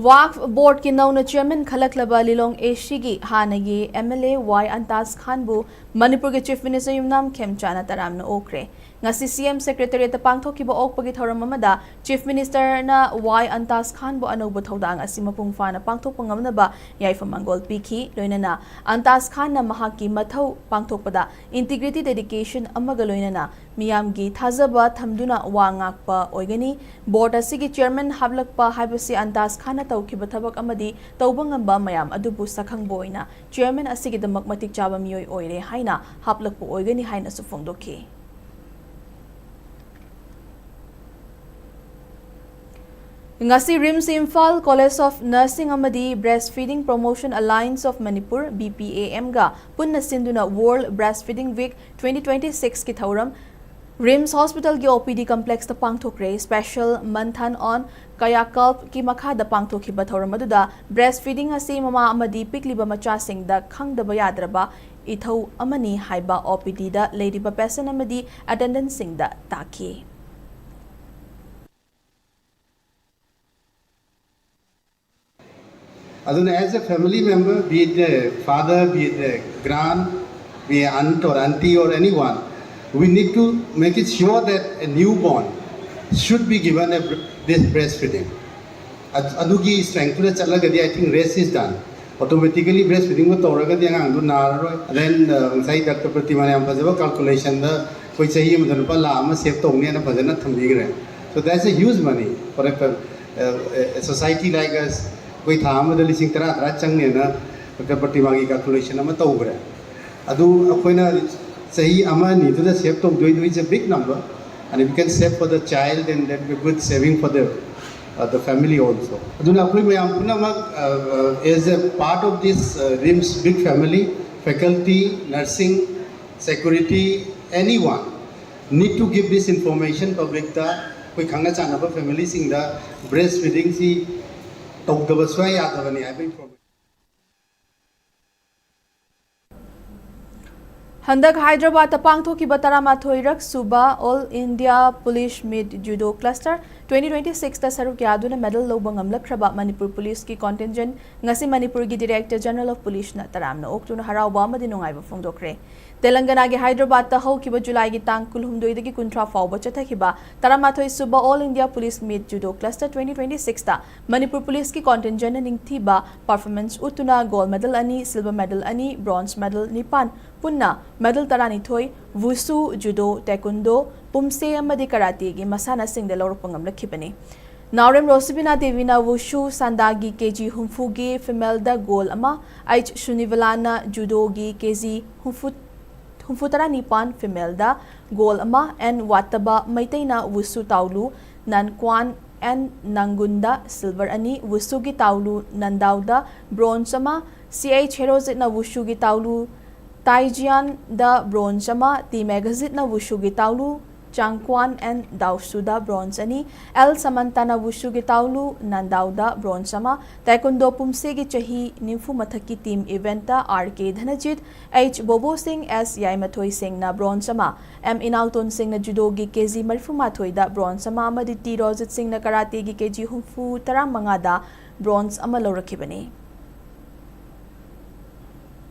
ꯋꯥꯛꯐ ꯕꯣꯔꯗꯀꯤ ꯅꯧꯅ ꯆꯤꯌꯔꯃꯦꯟ ꯈꯜꯂꯛꯂꯕ ꯂꯤꯂꯣꯡ ꯑꯦꯁꯤꯒꯤ ꯍꯥꯟꯅꯒꯤ ꯑꯦꯝ ꯑꯦꯜ ꯑꯦ ꯋꯥꯏ ꯑꯟꯇꯥꯖ ꯈꯥꯟꯕꯨ ꯃꯅꯤꯄꯨꯔꯒꯤ ꯆꯤꯐ ꯃꯤꯅꯤꯁꯇꯔ ꯌꯨꯝꯅꯥꯝ ꯈꯦꯝꯆꯥꯅ ꯇꯔꯥꯝꯅ ꯑꯣꯛꯈ꯭ꯔꯦ꯫ ꯉꯁꯤ ꯁꯤ ꯑꯦꯝ ꯁꯦꯀ꯭ꯔꯦꯇꯔꯤꯌꯦꯠꯇ ꯄꯥꯡꯊꯣꯛꯈꯤꯕ ꯑꯣꯛꯄꯒꯤ ꯊꯧꯔꯝ ꯑꯃꯗ ꯆꯤꯐ ꯃꯤꯅꯤꯁꯇꯔꯅ ꯋꯥꯏ ꯑꯟꯇꯥꯖ ꯈꯥꯟꯕꯨ ꯑꯅꯧꯕ ꯊꯧꯗꯥꯡ ꯑꯁꯤ ꯃꯄꯨꯡ ꯐꯥꯅ ꯄꯥꯡꯊꯣꯛꯄ ꯉꯝꯅꯕ ꯌꯥꯏꯐ ꯃꯪꯒꯣꯜ ꯄꯤꯈꯤ꯫ ꯂꯣꯏꯅꯅ ꯑꯟꯇꯥꯖ ꯈꯥꯟꯅ ꯃꯍꯥꯛꯀꯤ ꯃꯊꯧ ꯄꯥꯡꯊꯣꯛꯄꯗ ꯏꯟꯇꯤꯒ꯭ꯔꯤꯇꯤ, ꯗꯦꯗꯤꯀꯦꯁꯟ ꯑꯃꯒ ꯂꯣꯏꯅꯅ ꯃꯤꯌꯥꯝꯒꯤ ꯊꯥꯖꯕ ꯊꯝꯗꯨꯅ ꯋꯥ ꯉꯥꯛꯄ ꯑꯣꯏꯒꯅꯤ꯫ ꯕꯣꯔꯗ ꯑꯁꯤꯒꯤ ꯆꯤꯌꯔꯃꯦꯟ ꯍꯥꯞꯂꯛꯄ ꯍꯥꯏꯕꯁꯤ ꯑꯟꯇꯥꯖ ꯈꯥꯟꯅ ꯇꯧꯈꯤꯕ ꯊꯕꯛ ꯑꯃꯗꯤ ꯇꯧꯕ ꯉꯝꯕ ꯃꯌꯥꯝ ꯑꯗꯨꯕꯨ ꯁꯛꯈꯪꯕ ꯑꯣꯏꯅ ꯆꯤꯌꯔꯃꯦꯟ ꯑꯁꯤꯒꯤꯗꯃꯛ ꯃꯇꯤꯛ ꯆꯥꯕ ꯃꯤꯑꯣꯏ ꯑꯣꯏꯔꯦ ꯍꯥꯏꯅ ꯍꯥꯞꯂꯛꯄ ꯑꯣꯏꯒꯅꯤ ꯍꯥꯏꯅꯁꯨ ꯐꯣꯡꯗꯣꯛꯈꯤ꯫ ꯉꯁꯤ RIMS Imphal, college of nursing ꯑꯃꯗꯤ breast feeding promotion alliance of Manipur, B P A ꯑꯦꯝꯒ ꯄꯨꯟꯅ ꯁꯤꯟꯗꯨꯅ world breast feeding week twenty twenty ꯁꯤꯛꯁꯀꯤ ꯊꯧꯔꯝ ꯔꯤꯝꯁ ꯍꯣꯁꯄꯤꯇꯥꯜꯒꯤ ꯑꯣ ꯄꯤ ꯗꯤ ꯀꯝꯄ꯭ꯂꯦꯛꯁꯇ ꯄꯥꯡꯊꯣꯛꯈ꯭ꯔꯦ꯫ ꯁ꯭ꯄꯦꯁꯦꯜ ꯃꯟꯊꯟ ꯑꯣꯟ ꯀꯌꯥꯀꯜꯞꯀꯤ ꯃꯈꯥꯗ ꯄꯥꯡꯊꯣꯛꯈꯤꯕ ꯊꯧꯔꯝ ꯑꯗꯨꯗ ꯕ꯭ꯔꯦꯁ ꯐꯤꯗꯤꯡ ꯑꯁꯤ ꯃꯃꯥ ꯑꯃꯗꯤ ꯄꯤꯛꯂꯤꯕ ꯃꯆꯥꯁꯤꯡꯗ ꯈꯪꯗꯕ ꯌꯥꯗ꯭ꯔꯕ ꯏꯊꯧ ꯑꯃꯅꯤ ꯍꯥꯏꯕ ꯑꯣ ꯄꯤ ꯗꯤꯗ ꯂꯩꯔꯤꯕ ꯄꯦꯁꯦꯟ ꯑꯃꯗꯤ ꯑꯦꯇꯦꯟꯗꯦꯟꯠꯁꯤꯡꯗ ꯇꯥꯛꯈꯤ꯫ ꯑꯗꯨꯅ, as a family member, be it a father, be it a grand, be it aunt or auntie or anyone, we need to make it sure that a newborn should be given a br- this breastfeeding. ꯑꯗ- ꯑꯗꯨꯒꯤ strength ꯇꯨꯗ ꯆꯠꯂꯒꯗꯤ, I think, rest is done. Automatically breastfeeding ꯕꯨ ꯇꯧꯔꯒꯗꯤ ꯑꯉꯥꯡꯗꯨ ꯅꯥꯔꯔꯣꯏ꯫ Then, uh, ꯉꯁꯥꯏ doctor ꯄ꯭ꯔꯇꯤꯃꯥꯅ ꯌꯥꯝ ꯐꯖꯕ calculation ꯗ ꯑꯩꯈꯣꯏ ꯆꯍꯤ ꯑꯃꯗ ꯂꯨꯄꯥ ꯂꯥꯈ ꯑꯃ save ꯇꯧꯅꯦꯅ ꯐꯖꯅ ꯊꯝꯕꯤꯈ꯭ꯔꯦ꯫ So that's a huge money for a, a, a society like us. ꯑꯩꯈꯣꯏ ꯊꯥ ꯑꯃꯗ ꯂꯤꯁꯤꯡ ꯇꯔꯥ ꯇꯔꯥ ꯆꯪꯅꯦꯅ ꯗꯣꯛꯇꯔ ꯄ꯭ꯔꯇꯤꯃꯥꯒꯤ calculation ꯑꯃ ꯇꯧꯈ꯭ꯔꯦ꯫ ꯑꯗꯨ ꯑꯩꯈꯣꯏꯅ ꯆꯍꯤ ꯑꯃ ꯑꯅꯤꯗꯨꯗ save ꯇꯧꯗꯣꯏꯗꯣ is a big number, and we can save for the child and that will be good saving for the, uh, the family also. ꯑꯗꯨꯅ ꯑꯩꯈꯣꯏ ꯃꯌꯥꯝ ꯄꯨꯝꯅꯃꯛ, uh, uh, as a part of this, uh, RIMS big family, faculty, nursing, security, anyone need to give this information publicꯇ, ꯑꯩꯈꯣꯏ ꯈꯪꯅ ꯆꯥꯟꯅꯕ familyꯁꯤꯡꯗ breast feedingꯁꯤ ꯇꯧꯗꯕ ꯁꯨꯡꯌꯥ ꯌꯥꯗꯕꯅꯤ ꯍꯥꯏꯕ information꯫ ꯍꯟꯗꯛ ꯍꯥꯏꯗ꯭ꯔꯕꯥꯗꯇ ꯄꯥꯡꯊꯣꯛꯈꯤꯕ ꯇꯔꯥꯃꯥꯊꯣꯏꯔꯛ ꯁꯨꯕ All India Police Meet Judo Cluster twenty twenty-sixꯇ ꯁꯔꯨꯛ ꯌꯥꯗꯨꯅ medal ꯂꯧꯕ ꯉꯝꯂꯛꯈ꯭ꯔꯕ ꯃꯅꯤꯄꯨꯔ ꯄꯨꯂꯤꯁꯀꯤ contingent ꯉꯁꯤ ꯃꯅꯤꯄꯨꯔꯒꯤ Director General of Policeꯅ ꯇꯔꯥꯝꯅ ꯑꯣꯛꯇꯨꯅ ꯍꯔꯥꯎꯕ ꯑꯃꯗꯤ ꯅꯨꯡꯉꯥꯏꯕ ꯐꯣꯡꯗꯣꯛꯈ꯭ꯔꯦ꯫ ꯇꯦꯂꯪꯒꯅꯥꯒꯤ ꯍꯥꯏꯗ꯭ꯔꯕꯥꯗꯇ ꯍꯧꯈꯤꯕ ꯖꯨꯂꯥꯏꯒꯤ ꯇꯥꯡ ꯀꯨꯟꯍꯨꯝꯗꯣꯏꯗꯒꯤ ꯀꯨꯟꯊ꯭ꯔꯥ ꯐꯥꯎꯕ ꯆꯠꯊꯈꯤꯕ ꯇꯔꯥꯃꯥꯊꯣꯏ ꯁꯨꯕ All India Police Meet Judo Cluster twenty twenty-sixꯇ Manipur ꯄꯨꯂꯤꯁꯀꯤ contingentꯅ ꯅꯤꯡꯊꯤꯕ performance ꯎꯠꯇꯨꯅ gold medal ꯑꯅꯤ, silver medal ꯑꯅꯤ, bronze medal ꯅꯤꯄꯥꯟ, ꯄꯨꯟꯅ medal ꯇꯔꯥꯅꯤꯊꯣꯏ, wushu, judo, taekwondo, ꯄꯨꯝꯁꯦ ꯑꯃꯗꯤ karateꯒꯤ ꯃꯁꯥꯟꯅꯁꯤꯡꯗ ꯂꯧꯔꯛꯄ ꯉꯝꯂꯛꯈꯤꯕꯅꯤ꯫ ꯅꯥꯎꯔꯦꯝ ꯔꯣꯁꯤꯕꯤꯅꯥ ꯗꯦꯕꯤꯅ wushu ꯁꯟꯗꯥꯒꯤ KG ꯍꯨꯝꯐꯨꯒꯤ femaleꯗ gold ꯑꯃ, H ꯁꯨꯅꯤꯕꯂꯥꯅ judoꯒꯤ KG ꯍꯨꯝꯐꯨ, ꯍꯨꯝꯐꯨꯇꯔꯥ ꯅꯤꯄꯥꯟ femaleꯗ gold ꯑꯃ, N ꯋꯥꯠꯇꯕ ꯃꯩꯇꯩꯅ wushu ꯇꯥꯎꯂꯨ ꯅꯟꯀ꯭ꯋꯥꯟ N ꯅꯪꯒꯨꯟꯗ silver ꯑꯅꯤ, wushuꯒꯤ ꯇꯥꯎꯂꯨ ꯅꯟꯗꯥꯎꯗ bronze ꯑꯃ, CH ꯍꯦꯔꯣꯖꯤꯠꯅ wushuꯒꯤ ꯇꯥꯎꯂꯨ ꯇꯥꯏꯖꯤꯌꯥꯟꯗ bronze ꯑꯃ, T ꯃꯦꯘꯖꯤꯠꯅ wushuꯒꯤ ꯇꯥꯎꯂꯨ ꯆꯥꯡꯀ꯭ꯋꯥꯟ N ꯗꯥꯎꯁꯨꯗ bronze ꯑꯅꯤ, L ꯁꯃꯟꯇꯥꯅ wushuꯒꯤ ꯇꯥꯎꯂꯨ ꯅꯟꯗꯥꯎꯗ bronze ꯑꯃ, taekwondo ꯄꯨꯝꯁꯦꯒꯤ ꯆꯍꯤ ꯅꯤꯐꯨ ꯃꯊꯛꯀꯤ team eventꯇ R K ꯙꯅꯖꯤꯠ, H ꯕꯣꯕꯣ ꯁꯤꯡ, S ꯌꯥꯏꯃꯊꯣꯏ ꯁꯤꯡꯅ bronze ꯑꯃ, M ꯏꯅꯥꯎꯇꯣꯟ ꯁꯤꯡꯅ judoꯒꯤ KG ꯃꯔꯤꯐꯨ ꯃꯥꯊꯣꯏꯗ bronze ꯑꯃ ꯑꯃꯗꯤ T ꯔꯣꯖꯤꯠ ꯁꯤꯡꯅ karateꯒꯤ KG ꯍꯨꯝꯐꯨ ꯇꯔꯥ ꯃꯉꯥꯗ bronze ꯑꯃ ꯂꯧꯔꯛꯈꯤꯕꯅꯤ꯫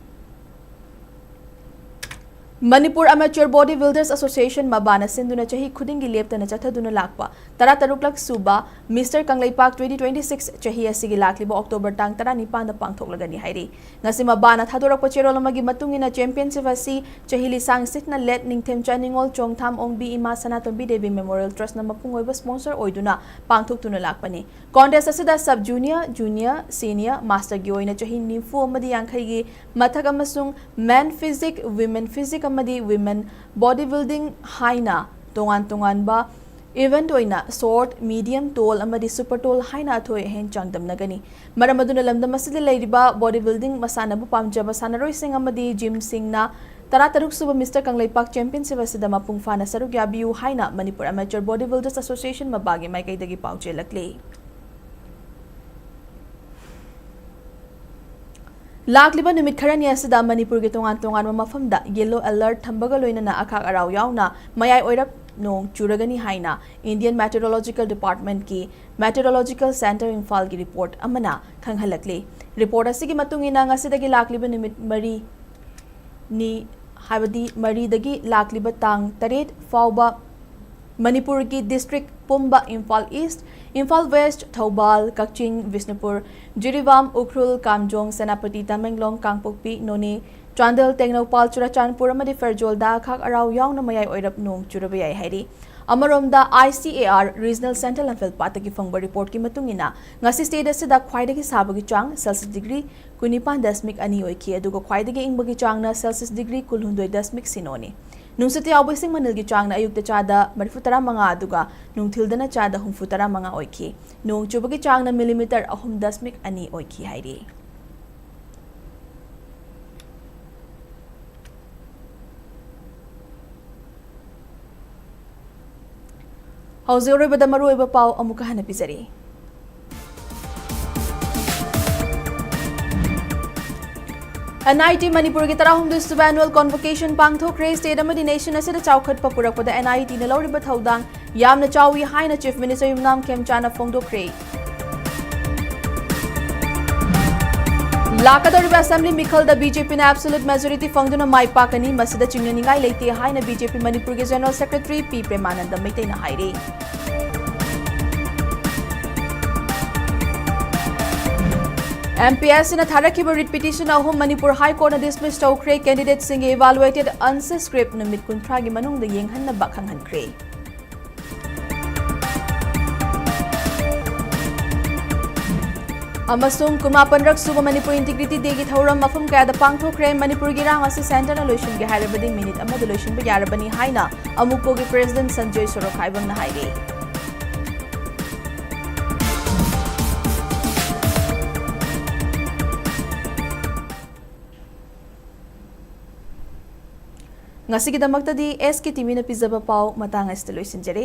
Manipur Amateur Body Builders Association, ꯃꯕꯥꯅ ꯁꯤꯟꯗꯨꯅ ꯆꯍꯤ ꯈꯨꯗꯤꯡꯒꯤ ꯂꯦꯞꯇꯅ ꯆꯠꯊꯗꯨꯅ ꯂꯥꯛꯄ ꯇꯔꯥꯇꯔꯨꯛꯂꯛ ꯁꯨꯕ Mister ꯀꯪꯂꯩꯄꯥꯛ twenty twenty-six ꯆꯍꯤ ꯑꯁꯤꯒꯤ ꯂꯥꯛꯂꯤꯕ October ꯇꯥꯡ ꯇꯔꯥꯅꯤꯄꯥꯟꯗ ꯄꯥꯡꯊꯣꯛꯂꯒꯅꯤ ꯍꯥꯏꯔꯤ꯫ ꯉꯁꯤ ꯃꯕꯥꯅ ꯊꯥꯗꯣꯔꯛꯄ ꯆꯦꯔꯣꯜ ꯑꯃꯒꯤ ꯃꯇꯨꯡ ꯏꯟꯅ, championship ꯑꯁꯤ ꯆꯍꯤ ꯂꯤꯁꯥꯡ ꯁꯤꯠꯅ ꯂꯦꯠ ꯅꯤꯡꯊꯦꯝꯆꯥ ꯅꯤꯉꯣꯜ ꯆꯣꯡꯊꯥꯝ ꯑꯣꯡꯕꯤ ꯏꯃꯥ ꯁꯅꯥꯇꯣꯝꯕꯤ ꯗꯦꯕꯤ Memorial Trustꯅ ꯃꯄꯨꯡ ꯑꯣꯏꯕ sponsor ꯑꯣꯏꯗꯨꯅ ꯄꯥꯡꯊꯣꯛꯇꯨꯅ ꯂꯥꯛꯄꯅꯤ꯫ Contest ꯑꯁꯤꯗ sub junior, junior, senior, masterꯒꯤ ꯑꯣꯏꯅ ꯆꯍꯤ ꯅꯤꯐꯨ ꯑꯃꯗꯤ ꯌꯥꯡꯈꯩꯒꯤ ꯃꯊꯛ ꯑꯃꯁꯨꯡ men physique, women physique ꯑꯃꯗꯤ women body building ꯍꯥꯏꯅ ꯇꯣꯉꯥꯟ ꯇꯣꯉꯥꯟꯕ event ꯑꯣꯏꯅ short, medium, tall ꯑꯃꯗꯤ super tall ꯍꯥꯏꯅ ꯑꯊꯣꯏ ꯑꯍꯦꯟ ꯆꯥꯡꯗꯝꯅꯒꯅꯤ꯫ ꯃꯔꯝ ꯑꯗꯨꯅ ꯂꯝꯗꯝ ꯑꯁꯤꯗ ꯂꯩꯔꯤꯕ body building ꯃꯁꯥꯟꯅꯕꯨ ꯄꯥꯝꯖꯕ ꯁꯥꯟꯅꯔꯣꯏꯁꯤꯡ ꯑꯃꯗꯤ gymꯁꯤꯡꯅ ꯇꯔꯥꯇꯔꯨꯛ ꯁꯨꯕ Mister ꯀꯪꯂꯩꯄꯥꯛ championship ꯑꯁꯤꯗ ꯃꯄꯨꯡ ꯐꯥꯅ ꯁꯔꯨꯛ ꯌꯥꯕꯤꯌꯨ ꯍꯥꯏꯅ Manipur Amateur Body Builders Association ꯃꯕꯥꯒꯤ ꯃꯥꯏꯀꯩꯗꯒꯤ ꯄꯥꯎꯖꯦꯜꯂꯛꯂꯤ꯫ ꯂꯥꯛꯂꯤꯕ ꯅꯨꯃꯤꯠ ꯈꯔꯅꯤ ꯑꯁꯤꯗ ꯃꯅꯤꯄꯨꯔꯒꯤ ꯇꯣꯉꯥꯟ ꯇꯣꯉꯥꯟꯕ ꯃꯐꯝꯗ yellow alert ꯊꯝꯕꯒ ꯂꯣꯏꯅꯅ ꯑꯈꯥꯛ ꯑꯔꯥꯎ ꯌꯥꯎꯅ ꯃꯌꯥꯏ ꯑꯣꯏꯔꯞ ꯅꯣꯡ ꯆꯨꯔꯒꯅꯤ ꯍꯥꯏꯅ Indian Meteorological Departmentꯀꯤ Meteorological Centre ꯏꯝꯐꯥꯜꯒꯤ report ꯑꯃꯅ ꯈꯪꯍꯜꯂꯛꯂꯤ꯫ Report ꯑꯁꯤꯒꯤ ꯃꯇꯨꯡ ꯏꯟꯅ ꯉꯁꯤꯗꯒꯤ ꯂꯥꯛꯂꯤꯕ ꯅꯨꯃꯤꯠ ꯃꯔꯤ ꯅꯤ, ꯍꯥꯏꯕꯗꯤ ꯃꯔꯤꯗꯒꯤ ꯂꯥꯛꯂꯤꯕ ꯇꯥꯡ ꯇꯔꯦꯠ ꯐꯥꯎꯕ ꯃꯅꯤꯄꯨꯔꯒꯤ district ꯄꯨꯝꯕ, ꯏꯝꯐꯥꯜ East, ꯏꯝꯐꯥꯜ West, ꯊꯧꯕꯥꯜ, ꯀꯛꯆꯤꯡ, ꯕꯤꯁꯅꯨꯄꯨꯔ, ꯖꯤꯔꯤꯕꯥꯝ, ꯎꯈ꯭ꯔꯨꯜ, ꯀꯥꯝꯖꯣꯡ, ꯁꯦꯅꯥꯄꯇꯤ, ꯇꯃꯦꯡꯂꯣꯡ, ꯀꯥꯡꯄꯣꯛꯄꯤ, ꯅꯣꯅꯦ, ꯆꯥꯟꯗꯦꯜ, ꯇꯦꯡꯅꯧꯄꯥꯜ, ꯆꯨꯔꯥꯆꯥꯟꯄꯨꯔ ꯑꯃꯗꯤ ꯐꯦꯔꯖꯣꯜꯗ ꯑꯈꯥꯛ ꯑꯔꯥꯎ ꯌꯥꯎꯅ ꯃꯌꯥꯏ ꯑꯣꯏꯔꯞ ꯅꯣꯡ ꯆꯨꯔꯕ ꯌꯥꯏ ꯍꯥꯏꯔꯤ꯫ ꯑꯃꯔꯣꯝꯗ, I C A R Regional Centre ꯂꯝꯐꯦꯜ ꯄꯥꯠꯇꯒꯤ ꯐꯪꯕ reportꯀꯤ ꯃꯇꯨꯡ ꯏꯟꯅ, ꯉꯁꯤ state ꯑꯁꯤꯗ ꯈ꯭ꯋꯥꯏꯗꯒꯤ ꯁꯥꯕꯒꯤ ꯆꯥꯡ Celsius degree ꯀꯨꯟꯅꯤꯄꯥꯟ ꯗꯁꯃꯤꯛ ꯑꯅꯤ ꯑꯣꯏꯈꯤ, ꯑꯗꯨꯒ ꯈ꯭ꯋꯥꯏꯗꯒꯤ ꯏꯪꯕꯒꯤ ꯆꯥꯡꯅ Celsius degree ꯀꯨꯟꯍꯨꯝꯗꯣꯏ ꯗꯁꯃꯤꯛ ꯁꯤꯅꯣꯅꯤ꯫ ꯅꯨꯡꯁꯤꯠꯇ ꯌꯥꯎꯕ ꯏꯁꯤꯡ ꯃꯅꯤꯜꯒꯤ ꯆꯥꯡꯅ ꯑꯌꯨꯛꯇ ꯆꯥꯗ ꯃꯔꯤꯐꯨ ꯇꯔꯥ ꯃꯉꯥ ꯑꯗꯨꯒ ꯅꯨꯡꯊꯤꯜꯗꯅ ꯆꯥꯗ ꯍꯨꯝꯐꯨ ꯇꯔꯥ ꯃꯉꯥ ꯑꯣꯏꯈꯤ꯫ ꯅꯣꯡ ꯆꯨꯕꯒꯤ ꯆꯥꯡꯅ millimeter ꯑꯍꯨꯝ ꯗꯁꯃꯤꯛ ꯑꯅꯤ ꯑꯣꯏꯈꯤ ꯍꯥꯏꯔꯤ꯫ ꯍꯧꯖꯤꯛ ꯑꯔꯣꯏꯕꯗ ꯃꯔꯨꯑꯣꯏꯕ ꯄꯥꯎ ꯑꯃꯨꯛꯀ ꯍꯟꯅ ꯄꯤꯖꯔꯤ꯫ N I T ꯃꯅꯤꯄꯨꯔꯒꯤ ꯇꯔꯥꯍꯨꯝꯗꯣꯏ ꯁꯨꯕ annual convocation ꯄꯥꯡꯊꯣꯛꯈ꯭ꯔꯦ꯫ State ꯑꯃꯗꯤ nation ꯑꯁꯤꯗ ꯆꯥꯎꯈꯠꯄ ꯄꯨꯔꯛꯄꯗ N I Tꯅ ꯂꯧꯔꯤꯕ ꯊꯧꯗꯥꯡ ꯌꯥꯝꯅ ꯆꯥꯎꯏ ꯍꯥꯏꯅ Chief Minister ꯌꯨꯝꯅꯥꯝ ꯈꯦꯝꯆꯥꯅ ꯐꯣꯡꯗꯣꯛꯈ꯭ꯔꯦ꯫ ꯂꯥꯛꯀꯗꯧꯔꯤꯕ ꯑꯦꯁꯦꯝꯕ꯭ꯂꯤ ꯃꯤꯈꯜꯗ ꯕꯤ ꯖꯦ ꯄꯤꯅ absolute majority ꯐꯪꯗꯨꯅ ꯃꯥꯏ ꯄꯥꯛꯀꯅꯤ, ꯃꯁꯤꯗ ꯆꯤꯡꯅꯅꯤꯡꯉꯥꯏ ꯂꯩꯇꯦ ꯍꯥꯏꯅ ꯕꯤ ꯖꯦ ꯄꯤ ꯃꯅꯤꯄꯨꯔꯒꯤ ꯖꯦꯅꯔꯦꯜ ꯁꯦꯀ꯭ꯔꯦꯇꯔꯤ ꯄꯤ ꯄ꯭ꯔꯦꯃꯥꯅꯟꯗ ꯃꯩꯇꯩꯅ ꯍꯥꯏꯔꯤ꯫ ꯑꯦꯝ ꯄꯤ ꯑꯦꯁ ꯁꯤꯅ ꯊꯥꯔꯛꯈꯤꯕ ꯔꯤꯠ ꯄꯤꯇꯤꯁꯟ ꯑꯍꯨꯝ ꯃꯅꯤꯄꯨꯔ ꯍꯥꯏ ꯀꯣꯔꯠꯅ ꯗꯤꯁꯃꯤꯁ ꯇꯧꯈ꯭ꯔꯦ꯫ ꯀꯦꯟꯗꯤꯗꯦꯠꯁꯤꯡꯒꯤ ꯏꯚꯥꯂꯨꯑꯦꯇꯦꯗ ꯑꯟꯁꯔ ꯁ꯭ꯀ꯭ꯔꯤꯞ ꯅꯨꯃꯤꯠ ꯀꯨꯟꯊ꯭ꯔꯥꯒꯤ ꯃꯅꯨꯡꯗ ꯌꯦꯡꯍꯟꯅꯕ ꯈꯪꯍꯟꯈ꯭ꯔꯦ꯫ ꯑꯃꯁꯨꯡ ꯀꯨꯟꯃꯥꯄꯟꯔꯛ ꯁꯨꯕ ꯃꯅꯤꯄꯨꯔ ꯏꯟꯇꯤꯒ꯭ꯔꯤꯇꯤ ꯗꯦꯒꯤ ꯊꯧꯔꯝ ꯃꯐꯝ ꯀꯌꯥꯗ ꯄꯥꯡꯊꯣꯛꯈ꯭ꯔꯦ꯫ ꯃꯅꯤꯄꯨꯔꯒꯤ ꯏꯔꯥꯡ ꯑꯁꯤ ꯁꯦꯟꯇꯔꯅ ꯂꯣꯏꯁꯤꯟꯒꯦ ꯍꯥꯏꯔꯕꯗꯤ ꯃꯤꯅꯤꯠ ꯑꯃꯗ ꯂꯣꯏꯁꯤꯟꯕ ꯌꯥꯔꯕꯅꯤ ꯍꯥꯏꯅ ꯑꯃꯨꯀꯣꯒꯤ ꯄ꯭ꯔꯦꯁꯤꯗꯦꯟꯠ ꯁꯟꯖꯣꯏ ꯁꯣꯔꯣꯈꯥꯏꯕꯝꯅ ꯍꯥꯏꯔꯤ꯫ ꯉꯁꯤꯒꯤꯗꯃꯛꯇꯗꯤ ꯑꯦꯁ ꯀꯦ ꯇꯤ ꯚꯤꯅ ꯄꯤꯖꯕ ꯄꯥꯎ ꯃꯇꯥꯡ ꯑꯁꯤꯗ ꯂꯣꯏꯁꯤꯟꯖꯔꯦ꯫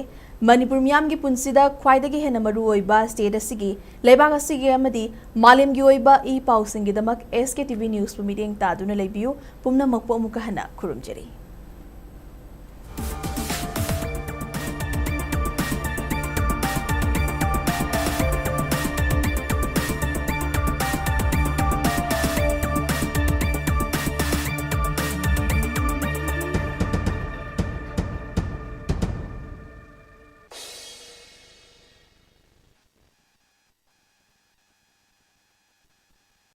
ꯃꯅꯤꯄꯨꯔ ꯃꯤꯌꯥꯝꯒꯤ ꯄꯨꯟꯁꯤꯗ ꯈ꯭ꯋꯥꯏꯗꯒꯤ ꯍꯦꯟꯅ ꯃꯔꯨ ꯑꯣꯏꯕ ꯁ꯭ꯇꯦꯠ ꯑꯁꯤꯒꯤ, ꯂꯩꯕꯥꯛ ꯑꯁꯤꯒꯤ ꯑꯃꯗꯤ ꯃꯥꯂꯦꯝꯒꯤ ꯑꯣꯏꯕ ꯏ ꯄꯥꯎꯁꯤꯡꯒꯤꯗꯃꯛ ꯑꯦꯁ ꯀꯦ ꯇꯤ ꯚꯤ ꯅ꯭ꯌꯨꯁꯄꯨ ꯃꯤꯠꯌꯦꯡ ꯇꯥꯗꯨꯅ ꯂꯩꯕꯤꯌꯨ꯫ ꯄꯨꯝꯅꯃꯛꯄꯨ ꯑꯃꯨꯛꯀ ꯍꯟꯅ ꯈꯨꯔꯨꯝꯖꯔꯤ꯫